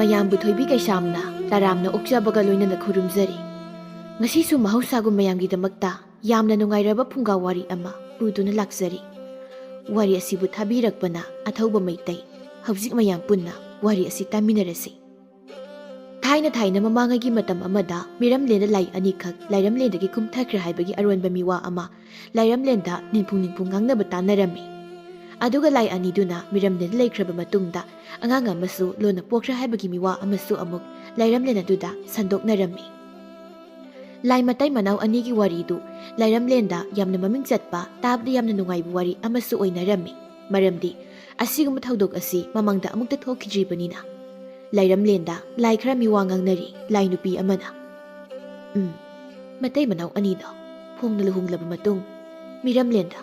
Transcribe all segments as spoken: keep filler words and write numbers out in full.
ꯌꯥꯝꯕꯨ ꯊꯣꯏꯕꯤ ꯀꯩꯁꯥꯝꯅ ꯇꯔꯥꯝꯅ ꯑꯣꯛꯆꯕꯒ ꯂꯣꯏꯅꯅ ꯈꯨꯔꯨꯝꯖꯔꯤ꯫ ꯉꯁꯤꯁꯨ ꯃꯍꯧꯁꯥꯒꯨꯝ ꯃꯌꯥꯝꯒꯤꯗꯃꯛꯇ ꯌꯥꯝꯅ ꯅꯨꯡꯉꯥꯏꯔꯕ ꯐꯨꯡꯒꯥ ꯋꯥꯔꯤ ꯑꯃ ꯄꯨꯗꯨꯅ ꯂꯥꯛꯆꯔꯤ꯫ ꯋꯥꯔꯤ ꯑꯁꯤꯕꯨ ꯊꯥꯕꯤꯔꯛꯄꯅ ꯑꯊꯧꯕ ꯃꯩꯇꯩ꯫ ꯍꯧꯖꯤꯛ ꯃꯌꯥꯝ ꯄꯨꯟꯅ ꯋꯥꯔꯤ ꯑꯁꯤ ꯇꯥꯃꯤꯟꯅꯔꯁꯤ꯫ ꯊꯥꯏꯅ ꯊꯥꯏꯅ ꯃꯃꯥꯡꯉꯩꯒꯤ ꯃꯇꯝ ꯑꯃꯗ ꯃꯤꯔꯝꯂꯦꯟꯗ ꯂꯥꯏ ꯑꯅꯤꯈꯛ ꯂꯥꯏꯔꯝꯂꯦꯟꯗꯒꯤ ꯀꯨꯝꯊꯈ꯭ꯔꯦ ꯍꯥꯏꯕꯒꯤ ꯑꯔꯣꯟꯕ ꯃꯤꯋꯥ ꯑꯃ ꯂꯥꯏꯔꯝꯂꯦꯟꯗ ꯅꯤꯟꯐꯨꯡ ꯅꯤꯟꯐꯨꯡ ꯉꯥꯡꯅꯕ ꯇꯥꯟꯅꯔꯝꯃꯤ꯫ ꯑꯗꯨꯒ ꯂꯥꯏ ꯑꯅꯤꯗꯨꯅ ꯃꯤꯔꯝꯂꯦꯟꯗ ꯂꯩꯈ꯭ꯔꯕ ꯃꯇꯨꯡꯗ ꯑꯉꯥꯡ ꯑꯃꯁꯨ ꯂꯣꯟꯅ ꯄꯣꯛꯈ꯭ꯔꯦ ꯍꯥꯏꯕꯒꯤ ꯃꯤꯋꯥ ꯑꯃꯁꯨ ꯑꯃꯨꯛ ꯂꯥꯏꯔꯝꯂꯦꯟ ꯑꯗꯨꯗ ꯁꯟꯗꯣꯛꯅꯔꯝꯃꯤ꯫ ꯂꯥꯏ ꯃꯇꯩ ꯃꯅꯥꯎ ꯑꯅꯤꯒꯤ ꯋꯥꯔꯤꯗꯨ ꯂꯥꯏꯔꯝꯂꯦꯟꯗ ꯌꯥꯝꯅ ꯃꯃꯤꯡ ꯆꯠꯄ, ꯇꯥꯕꯗ ꯌꯥꯝꯅ ꯅꯨꯡꯉꯥꯏꯕ ꯋꯥꯔꯤ ꯑꯃꯁꯨ ꯑꯣꯏꯅꯔꯝꯃꯤ꯫ ꯃꯔꯝꯗꯤ ꯑꯁꯤꯒꯨꯝꯕ ꯊꯧꯗꯣꯛ ꯑꯁꯤ ꯃꯃꯥꯡꯗ ꯑꯃꯨꯛꯇ ꯊꯣꯛꯈꯤꯗ꯭ꯔꯤꯕꯅꯤꯅ꯫ ꯂꯥꯏꯔꯝꯂꯦꯟꯗ ꯂꯥꯏ ꯈꯔ ꯃꯤꯋꯥ ꯉꯥꯡꯅꯔꯤ ꯂꯥꯏ ꯅꯨꯄꯤ ꯑꯃꯅ꯫ "ꯎꯝ, ꯃꯇꯩ ꯃꯅꯥꯎ ꯑꯅꯤꯗꯣ ꯐꯣꯡꯅ ꯂꯨꯍꯣꯡꯂꯕ ꯃꯇꯨꯡ ꯃꯤꯔꯝꯂꯦꯟꯗ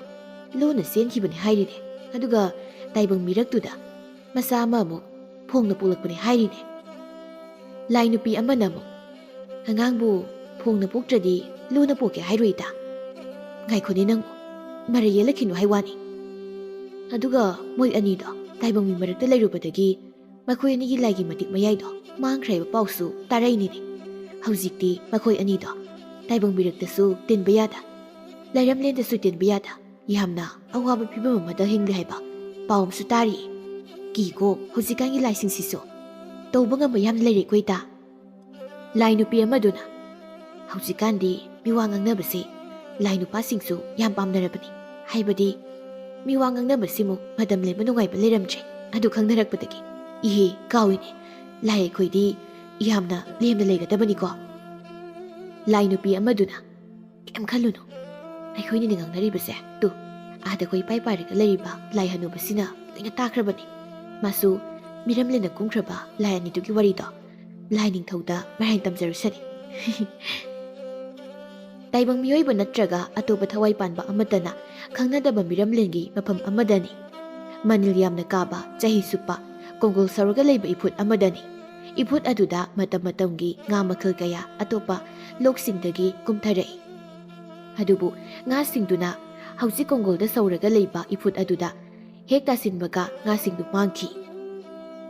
ꯂꯣꯟꯅ ꯆꯦꯟꯈꯤꯕꯅꯤ ꯍꯥꯏꯔꯤꯅꯦ꯫ ꯑꯗꯨꯒ ꯇꯥꯏꯕꯪ ꯃꯤꯔꯛꯇꯨꯗ ꯃꯆꯥ ꯑꯃ ꯑꯃꯨꯛ ꯐꯣꯡꯅ ꯄꯣꯛꯂꯛꯄꯅꯤ ꯍꯥꯏꯔꯤꯅꯦ꯫" ꯂꯥꯏ ꯅꯨꯄꯤ ꯑꯃꯅ ꯑꯃꯨꯛ, "ꯑꯉꯥꯡꯕꯨ ꯐꯣꯡꯅ ꯄꯣꯛꯇ꯭ꯔꯗꯤ ꯂꯣꯟꯅ ꯄꯣꯛꯀꯦ ꯍꯥꯏꯔꯣꯏꯗ꯫ ꯉꯥꯏꯈꯣꯅꯦ ꯅꯪꯕꯨ, ꯃꯔꯩ ꯌꯦꯜꯂꯛꯈꯤꯅꯨ ꯍꯥꯏ ꯋꯥꯅꯤ꯫ ꯑꯗꯨꯒ ꯃꯣꯏ ꯑꯅꯤꯗꯣ ꯇꯥꯏꯕꯪ ꯃꯤ ꯃꯔꯛꯇ ꯂꯩꯔꯨꯕꯗꯒꯤ ꯃꯈꯣꯏ ꯑꯅꯤꯒꯤ ꯂꯥꯏꯒꯤ ꯃꯇꯤꯛ ꯃꯌꯥꯏꯗꯣ ꯃꯥꯡꯈ꯭ꯔꯦ ꯍꯥꯏꯕ ꯄꯥꯎꯁꯨ ꯇꯥꯔꯛꯏꯅꯤꯅꯦ꯫ ꯍꯧꯖꯤꯛꯇꯤ ꯃꯈꯣꯏ ꯑꯅꯤꯗꯣ ꯇꯥꯏꯕꯪ ꯃꯤꯔꯛꯇꯁꯨ ꯇꯤꯟꯕ ꯌꯥꯗ, ꯂꯥꯏꯔꯝꯂꯦꯟꯗꯁꯨ ꯇꯤꯟꯕ ꯌꯥꯗ, ꯌꯥꯝꯅ ꯑꯋꯥꯕ ꯐꯤꯕꯝ ꯑꯃꯗ ꯍꯤꯡꯂꯦ ꯍꯥꯏꯕ ꯄꯥꯎ ꯑꯃꯁꯨ ꯇꯥꯔꯤ꯫ ꯀꯤꯀꯣ ꯍꯧꯖꯤꯛꯀꯥꯟꯒꯤ ꯂꯥꯏꯁꯤꯡꯁꯤꯁꯨ꯫ ꯇꯧꯕ ꯉꯝꯕ ꯌꯥꯝꯅ ꯂꯩꯔꯦꯀꯣ ꯏꯇꯥ꯫" ꯂꯥꯏ ꯅꯨꯄꯤ ꯑꯃꯗꯨꯅ, "ꯍꯧꯖꯤꯛꯀꯥꯟꯗꯤ ꯃꯤꯋꯥ ꯉꯥꯡꯅꯕꯁꯦ ꯂꯥꯏ ꯅꯨꯄꯥꯁꯤꯡꯁꯨ ꯌꯥꯝ ꯄꯥꯝꯅꯔꯕꯅꯤ꯫ ꯍꯥꯏꯕꯗꯤ ꯃꯤꯋꯥ ꯉꯥꯡꯅꯕꯁꯤꯃꯨꯛ ꯃꯇꯝ ꯂꯦꯟꯕ ꯅꯨꯡꯉꯥꯏꯕ ꯂꯩꯔꯝꯗ꯭ꯔꯦ꯫ ꯑꯗꯨ ꯈꯪꯅꯔꯛꯄꯗꯒꯤ ꯏꯍꯦ ꯀꯥꯎꯏꯅꯦ꯫ ꯂꯥꯏ ꯑꯩꯈꯣꯏꯗꯤ ꯌꯥꯝꯅ ꯂꯦꯝꯅ ꯂꯩꯒꯗꯕꯅꯤꯀꯣ꯫" ꯂꯥꯏ ꯅꯨꯄꯤ ꯑꯃꯗꯨꯅ, "ꯀꯩꯝ ꯈꯜꯂꯨꯅꯨ꯫ ꯑꯩꯈꯣꯏꯅꯤꯅ ꯉꯥꯡꯅꯔꯤꯕꯁꯦ ꯇꯨ, ꯑꯥꯗ ꯀꯣꯏꯄꯥꯏ ꯄꯥꯏꯔꯒ ꯂꯩꯔꯤꯕ ꯂꯥꯏ ꯍꯅꯨꯕꯁꯤꯅ ꯂꯣꯏꯅ ꯇꯥꯈ꯭ꯔꯕꯅꯤ꯫ ꯃꯥꯁꯨ ꯃꯤꯔꯝꯂꯦꯟꯗ ꯀꯨꯝꯈ꯭ꯔꯕ ꯂꯥꯏ ꯑꯅꯤꯗꯨꯒꯤ ꯋꯥꯔꯤꯗꯣ ꯂꯥꯏ ꯅꯤꯡꯊꯧꯗ ꯃꯔꯥꯏꯅ ꯇꯝꯖꯔꯨꯁꯅꯤ꯫" ꯇꯥꯏꯕꯪ ꯃꯤꯑꯣꯏꯕ ꯅꯠꯇ꯭ꯔꯒ ꯑꯇꯣꯞꯄ ꯊꯋꯥꯏ ꯄꯥꯟꯕ ꯑꯃꯠꯇꯅ ꯈꯪꯅꯗꯕ ꯃꯤꯔꯝꯂꯦꯟꯒꯤ ꯃꯐꯝ ꯑꯃꯗꯅꯤ꯫ ꯃꯅꯤꯜ ꯌꯥꯝꯅ ꯀꯥꯕ, ꯆꯍꯤ ꯆꯨꯞꯄ ꯀꯣꯡꯒꯣꯜ ꯁꯧꯔꯒ ꯂꯩꯕ ꯏꯐꯨꯠ ꯑꯃꯗꯅꯤ꯫ ꯏꯐꯨꯠ ꯑꯗꯨꯗ ꯃꯇꯝ ꯃꯇꯝꯒꯤ ꯉꯥ ꯃꯈꯜ ꯀꯌꯥ ꯑꯇꯣꯞꯄ ꯂꯣꯛꯁꯤꯡꯗꯒꯤ ꯀꯨꯝꯊꯔꯛꯏ꯫ ꯑꯗꯨꯕꯨ ꯉꯥꯁꯤꯡꯗꯨꯅ ꯍꯧꯖꯤꯛ ꯀꯣꯡꯒꯣꯜꯗ ꯁꯧꯔꯒ ꯂꯩꯕ ꯏꯐꯨꯠ ꯑꯗꯨꯗ ꯍꯦꯛ ꯇꯥꯁꯤꯟꯕꯒ ꯉꯥꯁꯤꯡꯗꯨ ꯃꯥꯡꯈꯤ꯫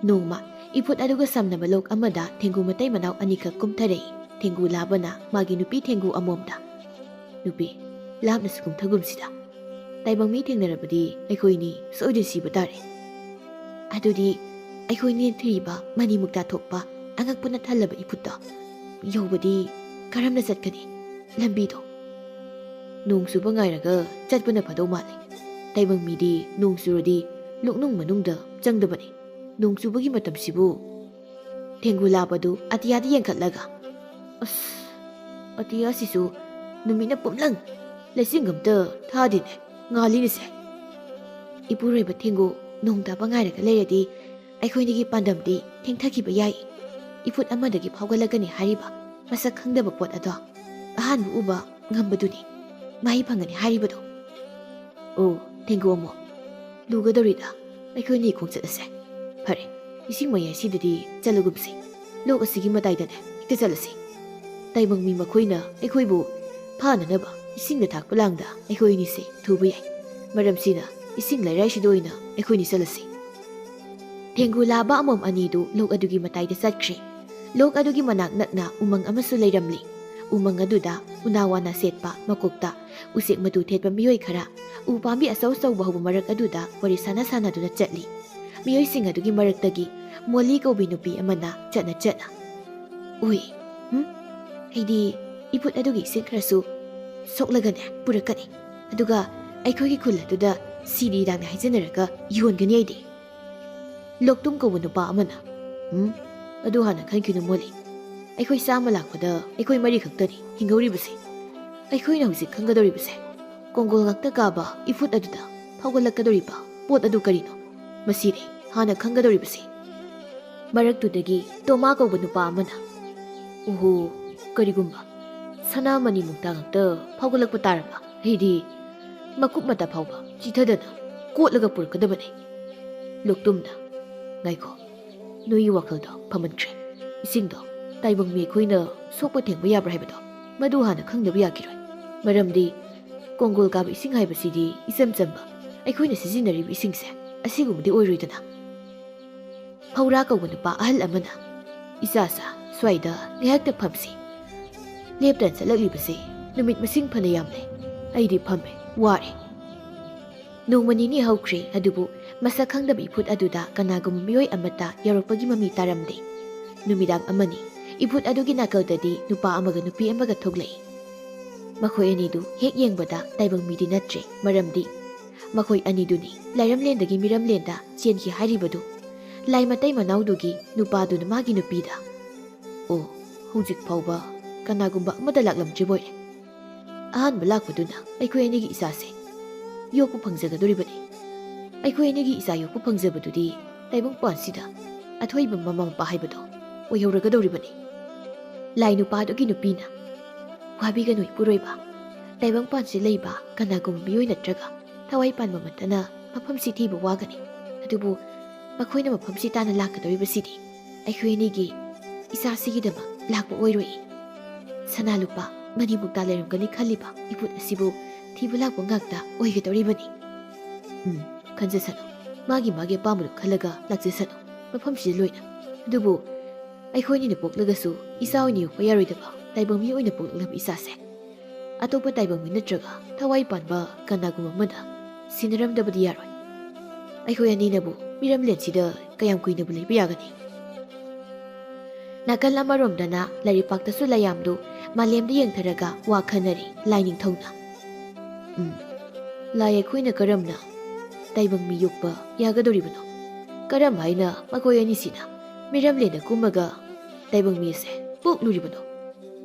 ꯅꯣꯡꯃ ꯏꯐꯨꯠ ꯑꯗꯨꯒ ꯁꯝꯅꯕ ꯂꯣꯛ ꯑꯃꯗ ꯊꯦꯡꯒꯨ ꯃꯇꯩ ꯃꯅꯥꯎ ꯑꯅꯤꯈꯛ ꯀꯨꯝꯊꯔꯛꯏ꯫ ꯊꯦꯡꯒꯨ ꯂꯥꯕꯅ ꯃꯥꯒꯤ ꯅꯨꯄꯤ ꯊꯦꯡꯒꯨ ꯑꯃꯣꯝꯗ, "ꯅꯨꯄꯤ, ꯂꯥꯞꯅꯁꯨ ꯀꯨꯝꯊꯒꯨꯝꯁꯤꯗ꯫ ꯇꯥꯏꯕꯪ ꯃꯤ ꯊꯦꯡꯅꯔꯕꯗꯤ ꯑꯩꯈꯣꯏꯅꯤ ꯁꯣꯏꯗꯅ ꯁꯤꯕ ꯇꯥꯔꯦ꯫ ꯑꯗꯨꯗꯤ ꯑꯩꯈꯣꯏꯅꯤ ꯊꯤꯔꯤꯕ ꯃꯅꯤ ꯃꯨꯛꯇꯥ ꯊꯣꯛꯄ ꯑꯉꯛꯄꯅ ꯊꯜꯂꯕ ꯏꯐꯨꯠꯇꯣ ꯌꯧꯕꯗꯤ ꯀꯔꯝꯅ ꯆꯠꯀꯅꯤ? ꯂꯝꯕꯤꯗꯣ ꯅꯣꯡ ꯆꯨꯕ ꯉꯥꯏꯔꯒ ꯆꯠꯄꯅ ꯐꯗꯧ ꯃꯥꯜꯂꯦ꯫ ꯇꯥꯏꯕꯪ ꯃꯤꯗꯤ ꯅꯣꯡ ꯆꯨꯔꯗꯤ ꯂꯣꯛꯅꯨꯡ ꯃꯅꯨꯡꯗ ꯆꯪꯗꯕꯅꯤ꯫ ꯅꯣꯡ ꯆꯨꯕꯒꯤ ꯃꯇꯝꯁꯤꯕꯨ?" ꯊꯦꯡꯒꯨ ꯂꯥꯕꯗꯨ ꯑꯇꯤꯌꯥꯗ ꯌꯦꯡꯈꯠꯂꯒ, "ꯑꯁ, ꯑꯇꯤꯌꯥꯁꯤꯁꯨ ꯅꯨꯃꯤꯠꯅ ꯄꯨꯝꯂꯪ ꯂꯩꯆꯤꯟ ꯑꯝꯇ ꯊꯥꯗꯦꯅꯦ, ꯉꯥꯜꯂꯤꯅꯦꯁꯦ꯫ ꯏꯄꯨꯔꯣꯏꯕ ꯊꯦꯡꯒꯨ ꯅꯣꯡ ꯇꯥꯕ ꯉꯥꯏꯔꯒ ꯂꯩꯔꯗꯤ ꯑꯩꯈꯣꯏꯅꯤꯒꯤ ꯄꯥꯟꯗꯝꯗꯤ ꯊꯦꯡꯊꯈꯤꯕ ꯌꯥꯏ꯫ ꯏꯐꯨꯠ ꯑꯃꯗꯒꯤ ꯐꯥꯎꯒꯠꯂꯛꯀꯅꯤ ꯍꯥꯏꯔꯤꯕ ꯃꯁꯛ ꯈꯪꯗꯕ ꯄꯣꯠ ꯑꯗꯣ ꯑꯍꯥꯟꯕ ꯎꯕ ꯉꯝꯕꯗꯨꯅꯤ ꯃꯍꯩ ꯐꯪꯒꯅꯤ ꯍꯥꯏꯔꯤꯕꯗꯣ꯫ ꯑꯣ, ꯊꯦꯡꯒꯨ ꯑꯃꯣꯝ, ꯂꯨꯒꯗꯧꯔꯤꯗ ꯑꯩꯈꯣꯏꯅꯤ ꯈꯣꯡꯆꯠ ꯑꯁꯦ꯫ ꯐꯔꯦ, ꯏꯁꯤꯡ ꯃꯌꯥꯏꯁꯤꯗꯗꯤ ꯆꯠꯂꯒꯨꯝꯁꯤ꯫ ꯂꯣꯛ ꯑꯁꯤꯒꯤ ꯃꯇꯥꯏꯗꯅꯦ ꯍꯦꯛꯇ ꯆꯠꯂꯁꯤ꯫ ꯇꯥꯏꯕꯪ ꯃꯤ ꯃꯈꯣꯏꯅ ꯑꯩꯈꯣꯏꯕꯨ ꯐꯥꯅꯅꯕ ꯏꯁꯤꯡꯗ ꯊꯥꯛꯄ ꯂꯥꯡꯗ ꯑꯩꯈꯣꯏ ꯑꯅꯤꯁꯦ ꯊꯨꯕ ꯌꯥꯏ꯫ ꯃꯔꯝꯁꯤꯅ ꯏꯁꯤꯡ ꯂꯩꯔꯥꯏꯁꯤꯗ ꯑꯣꯏꯅ ꯑꯩꯈꯣꯏꯅꯤ ꯆꯠꯂꯁꯤ꯫" ꯊꯦꯡꯒꯨ ꯂꯥꯕ ꯑꯃꯣꯝ ꯑꯅꯤꯗꯨ ꯂꯣꯛ ꯑꯗꯨꯒꯤ ꯃꯇꯥꯏꯗ ꯆꯠꯈ꯭ꯔꯦ꯫ ꯂꯣꯛ ꯑꯗꯨꯒꯤ ꯃꯅꯥꯛ ꯅꯛꯅ ꯎꯃꯪ ꯑꯃꯁꯨ ꯂꯩꯔꯝꯂꯤ꯫ ꯎꯃꯪ ꯑꯗꯨꯗ ꯎꯅꯥ ꯋꯥꯅ ꯁꯦꯠꯄ, ꯃꯀꯣꯛꯇ ꯎꯆꯦꯛ ꯃꯇꯨ ꯊꯦꯠꯄ ꯃꯤꯑꯣꯏ ꯈꯔ ꯎ ꯄꯥꯝꯕꯤ ꯑꯆꯧ ꯑꯆꯧꯕ ꯍꯧꯕ ꯃꯔꯛ ꯑꯗꯨꯗ ꯋꯥꯔꯤ ꯁꯥꯟꯅ ꯁꯥꯟꯅꯗꯨꯅ ꯆꯠꯂꯤ꯫ ꯃꯤꯑꯣꯏꯁꯤꯡ ꯑꯗꯨꯒꯤ ꯃꯔꯛꯇꯒꯤ ꯃꯣꯂꯤ ꯀꯧꯕꯤ ꯅꯨꯄꯤ ꯑꯃꯅ ꯆꯠꯅ ꯆꯠꯅ, "ꯎꯏ, ꯎꯝ, ꯑꯩꯗꯤ ꯏꯐꯨꯠ ꯑꯗꯨꯒꯤ ꯏꯁꯤꯡ ꯈꯔꯁꯨ ꯁꯣꯛꯂꯒꯅꯦ ꯄꯨꯔꯛꯀꯅꯤ꯫ ꯑꯗꯨꯒ ꯑꯩꯈꯣꯏꯒꯤ ꯈꯨꯜ ꯑꯗꯨꯗ ꯁꯤꯗꯤ ꯍꯤꯗꯥꯛꯅꯤ ꯍꯥꯏꯖꯟꯅꯔꯒ ꯌꯣꯟꯒꯅꯤ ꯑꯩꯗꯤ꯫" ꯂꯣꯛꯇꯨꯝ ꯀꯧꯕ ꯅꯨꯄꯥ ꯑꯃꯅ, "ꯎꯝ, ꯑꯗꯨ ꯍꯥꯟꯅ ꯈꯟꯈꯤꯅꯨ ꯃꯣꯂꯤ꯫ ꯑꯩꯈꯣꯏ ꯆꯥꯝꯃ ꯂꯥꯛꯄꯗ ꯑꯩꯈꯣꯏ ꯃꯔꯤ ꯈꯛꯇꯅꯤ ꯍꯤꯡꯍꯧꯔꯤꯕꯁꯦ꯫ ꯑꯩꯈꯣꯏꯅ ꯍꯧꯖꯤꯛ ꯈꯪꯒꯗꯧꯔꯤꯕꯁꯦ ꯀꯣꯡꯒꯣꯜ ꯉꯥꯛꯇ ꯀꯥꯕ ꯏꯐꯨꯠ ꯑꯗꯨꯗ ꯐꯥꯎꯒꯠꯂꯛꯀꯗꯧꯔꯤꯕ ꯄꯣꯠ ꯑꯗꯨ ꯀꯔꯤꯅꯣ? ꯃꯁꯤꯅꯤ ꯍꯥꯟꯅ ꯈꯪꯒꯗꯧꯔꯤꯕꯁꯦ꯫" ꯃꯔꯛꯇꯨꯗꯒꯤ ꯇꯣꯃꯥ ꯀꯧꯕ ꯅꯨꯄꯥ ꯑꯃꯅ, "ꯑꯣꯍꯣ, ꯀꯔꯤꯒꯨꯝꯕ ꯁꯅꯥꯃꯅꯤ ꯃꯨꯛꯇꯥ ꯉꯥꯛꯇ ꯐꯥꯎꯒꯠꯂꯛꯄ ꯇꯥꯔꯕ? ꯑꯩꯗꯤ ꯃꯀꯨꯞ ꯃꯇꯥ ꯐꯥꯎꯕ ꯆꯤꯊꯗꯅ ꯀꯣꯠꯂꯒ ꯄꯨꯔꯛꯀꯗꯕꯅꯤ꯫" ꯂꯣꯛꯇꯨꯝꯅ, "ꯉꯥꯏꯈꯣ, ꯅꯣꯏꯒꯤ ꯋꯥꯈꯜꯗꯣ ꯐꯃꯟꯈ꯭ꯔꯦ꯫ ꯏꯁꯤꯡꯗꯣ ꯇꯥꯏꯕꯪ ꯃꯤ ꯑꯩꯈꯣꯏꯅ ꯁꯣꯛꯄ ꯊꯦꯡꯕ ꯌꯥꯕ꯭ꯔꯥ ꯍꯥꯏꯕꯗꯣ ꯃꯗꯨ ꯍꯥꯟꯅ ꯈꯪꯗꯕ ꯌꯥꯈꯤꯔꯣꯏ꯫ ꯃꯔꯝꯗꯤ ꯀꯣꯡꯒꯣꯜ ꯀꯥꯕ ꯏꯁꯤꯡ ꯍꯥꯏꯕꯁꯤꯗꯤ ꯏꯆꯝ ꯆꯝꯕ ꯑꯩꯈꯣꯏꯅ ꯁꯤꯖꯤꯟꯅꯔꯤꯕ ꯏꯁꯤꯡꯁꯦ ꯑꯁꯤꯒꯨꯝꯕꯗꯤ ꯑꯣꯏꯔꯣꯏꯗꯅ꯫" ꯐꯧꯔꯥ ꯀꯧꯕ ꯅꯨꯄꯥ ꯑꯍꯜ ꯑꯃꯅ, "ꯏꯆꯥꯁꯥ, ꯁ꯭ꯋꯥꯏꯗ ꯉꯥꯏꯍꯥꯛꯇ ꯐꯝꯁꯤ꯫ ꯂꯦꯞꯇꯅ ꯆꯠꯂꯛꯂꯤꯕꯁꯦ ꯅꯨꯃꯤꯠ ꯃꯁꯤꯡ ꯐꯅ ꯌꯥꯝꯂꯦ꯫ ꯑꯩꯗꯤ ꯐꯝꯃꯦ, ꯋꯥꯔꯦ"꯫ ꯅꯣꯡꯃ ꯅꯤꯅꯤ ꯍꯧꯈ꯭ꯔꯦ, ꯑꯗꯨꯕꯨ ꯃꯁꯛ ꯈꯪꯗꯕ ꯏꯐꯨꯠ ꯑꯗꯨꯗ ꯀꯅꯥꯒꯨꯝꯕ ꯃꯤꯑꯣꯏ ꯑꯃꯠꯇ ꯌꯧꯔꯛꯄꯒꯤ ꯃꯃꯤ ꯇꯥꯔꯝꯗꯦ꯫ ꯅꯨꯃꯤꯗꯥꯡ ꯑꯃꯅꯤ꯫ ꯏꯐꯨꯠ ꯑꯗꯨꯒꯤ ꯅꯥꯀꯜꯗꯗꯤ ꯅꯨꯄꯥ ꯑꯃꯒ ꯅꯨꯄꯤ ꯑꯃꯒ ꯊꯣꯛꯂꯛꯏ꯫ ꯃꯈꯣꯏ ꯑꯅꯤꯗꯨ ꯍꯦꯛ ꯌꯦꯡꯕꯗ ꯇꯥꯏꯕꯪ ꯃꯤꯗꯤ ꯅꯠꯇ꯭ꯔꯦ, ꯃꯔꯝꯗꯤ ꯃꯈꯣꯏ ꯑꯅꯤꯗꯨꯅꯤ ꯂꯥꯏꯔꯝꯂꯦꯟꯗꯒꯤ ꯃꯤꯔꯝꯂꯦꯟꯗ ꯆꯦꯟꯈꯤ ꯍꯥꯏꯔꯤꯕꯗꯨ꯫ ꯂꯥꯏ ꯃꯇꯩ ꯃꯅꯥꯎꯗꯨꯒꯤ ꯅꯨꯄꯥꯗꯨꯅ ꯃꯥꯒꯤ ꯅꯨꯄꯤꯗ, "ꯑꯣ, ꯍꯧꯖꯤꯛ ꯐꯥꯎꯕ ꯀꯅꯥꯒꯨꯝꯕ ꯑꯃꯠꯇ ꯂꯥꯛꯂꯝꯗ꯭ꯔꯤꯕꯣꯏꯔꯦ꯫ ꯑꯍꯥꯟꯕ ꯂꯥꯛꯄꯗꯨꯅ ꯑꯩꯈꯣꯏ ꯑꯅꯤꯒꯤ ꯏꯆꯥꯁꯦ ꯌꯣꯛꯄ ꯐꯪꯖꯒꯗꯧꯔꯤꯕꯅꯤ꯫ ꯑꯩꯈꯣꯏ ꯑꯅꯤꯒꯤ ꯏꯆꯥ ꯌꯣꯛꯄ ꯐꯪꯖꯕꯗꯨꯗꯤ ꯇꯥꯏꯕꯪꯄꯥꯟꯁꯤꯗ ꯑꯊꯣꯏꯕ ꯃꯃꯥ ꯃꯄꯥ ꯍꯥꯏꯕꯗꯣ ꯑꯣꯏꯍꯧꯔꯒꯗꯧꯔꯤꯕꯅꯤ"꯫ ꯂꯥꯏ ꯅꯨꯄꯥꯗꯨꯒꯤ ꯅꯨꯄꯤꯅ, "ꯋꯥꯕꯤꯒꯅꯨ ꯏꯄꯨꯔꯣꯏꯕ, ꯇꯥꯏꯕꯪꯄꯥꯟꯁꯤ ꯂꯩꯕ ꯀꯅꯥꯒꯨꯝꯕ ꯃꯤꯑꯣꯏ ꯅꯠꯇ꯭ꯔꯒ ꯊꯋꯥꯏ ꯄꯥꯟꯕ ꯑꯃꯠꯇꯅ ꯃꯐꯝꯁꯤ ꯊꯤꯕ ꯋꯥꯒꯅꯤ꯫ ꯑꯗꯨꯕꯨ ꯃꯈꯣꯏꯅ ꯃꯐꯝꯁꯤ ꯇꯥꯅ ꯂꯥꯛꯀꯗꯧꯔꯤꯕꯁꯤꯗꯤ ꯑꯩꯈꯣꯏ ꯑꯅꯤꯒꯤ ꯏꯆꯥꯁꯤꯒꯤꯗꯃꯛ ꯂꯥꯛꯄ ꯑꯣꯏꯔꯣꯏ꯫ ꯁꯅꯥ ꯂꯨꯄꯥ, ꯃꯅꯤ ꯃꯨꯛꯇꯥ ꯂꯩꯔꯝꯒꯅꯤ ꯈꯜꯂꯤꯕ ꯏꯐꯨꯠ ꯑꯁꯤꯕꯨ ꯊꯤꯕ ꯂꯥꯛꯄ ꯉꯥꯛꯇ ꯑꯣꯏꯒꯗꯧꯔꯤꯕꯅꯤ"꯫ ꯎꯝ, ꯈꯟꯖꯁꯅꯨ꯫ ꯃꯥꯒꯤ ꯃꯥꯒꯤ ꯑꯄꯥꯝꯕꯗꯨ ꯈꯜꯂꯒ ꯂꯥꯛꯆꯁꯅꯨ꯫ ꯃꯐꯝꯁꯤꯗ ꯂꯣꯏꯅ꯫ ꯑꯗꯨꯕꯨ ꯑꯩꯈꯣꯏꯅꯤꯅ ꯄꯣꯛꯂꯒꯁꯨ ꯏꯆꯥ ꯑꯣꯏꯅ ꯌꯣꯛꯄ ꯌꯥꯔꯣꯏꯗꯕ ꯇꯥꯏꯕꯪ ꯃꯤ ꯑꯣꯏꯅ ꯄꯣꯛꯂꯛꯂꯕ ꯏꯆꯥꯁꯦ ꯑꯇꯣꯞꯄ ꯇꯥꯏꯕꯪ ꯃꯤ ꯅꯠꯇ꯭ꯔꯒ ꯊꯋꯥꯏ ꯄꯥꯟꯕ ꯀꯅꯥꯒꯨꯝꯕ ꯑꯃꯅ ꯁꯤꯟꯅꯔꯝꯗꯕꯗꯤ ꯌꯥꯔꯣꯏ꯫ ꯑꯩꯈꯣꯏ ꯑꯅꯤꯅꯕꯨ ꯃꯤꯔꯝꯂꯦꯟꯁꯤꯗ ꯀꯌꯥꯝ ꯀꯨꯏꯅꯕꯨ ꯂꯩꯕ ꯌꯥꯒꯅꯤ? ꯅꯥꯀꯜ ꯑꯃꯔꯣꯝꯗꯅ ꯂꯥꯏꯔꯤꯛꯄꯥꯛꯇꯁꯨ ꯂꯥꯏꯌꯥꯝꯗꯨ ꯃꯥꯂꯦꯝꯗ ꯌꯦꯡꯊꯔꯒ ꯋꯥ ꯈꯟꯅꯔꯤ ꯂꯥꯏꯅꯤꯡꯊꯧꯅ꯫ "ꯎꯝ, ꯂꯥꯏ ꯑꯩꯈꯣꯏꯅ ꯀꯔꯝꯅ ꯇꯥꯏꯕꯪ ꯃꯤ ꯌꯣꯛꯄ ꯌꯥꯒꯗꯧꯔꯤꯕꯅꯣ? ꯀꯔꯝ ꯍꯥꯏꯅ ꯃꯈꯣꯏ ꯑꯅꯤꯁꯤꯅ ꯃꯤꯔꯝꯂꯦꯟꯗ ꯀꯨꯝꯃꯒ ꯇꯥꯏꯕꯪ ꯃꯤꯁꯦ ꯄꯣꯛꯂꯨꯔꯤꯕꯅꯣ?"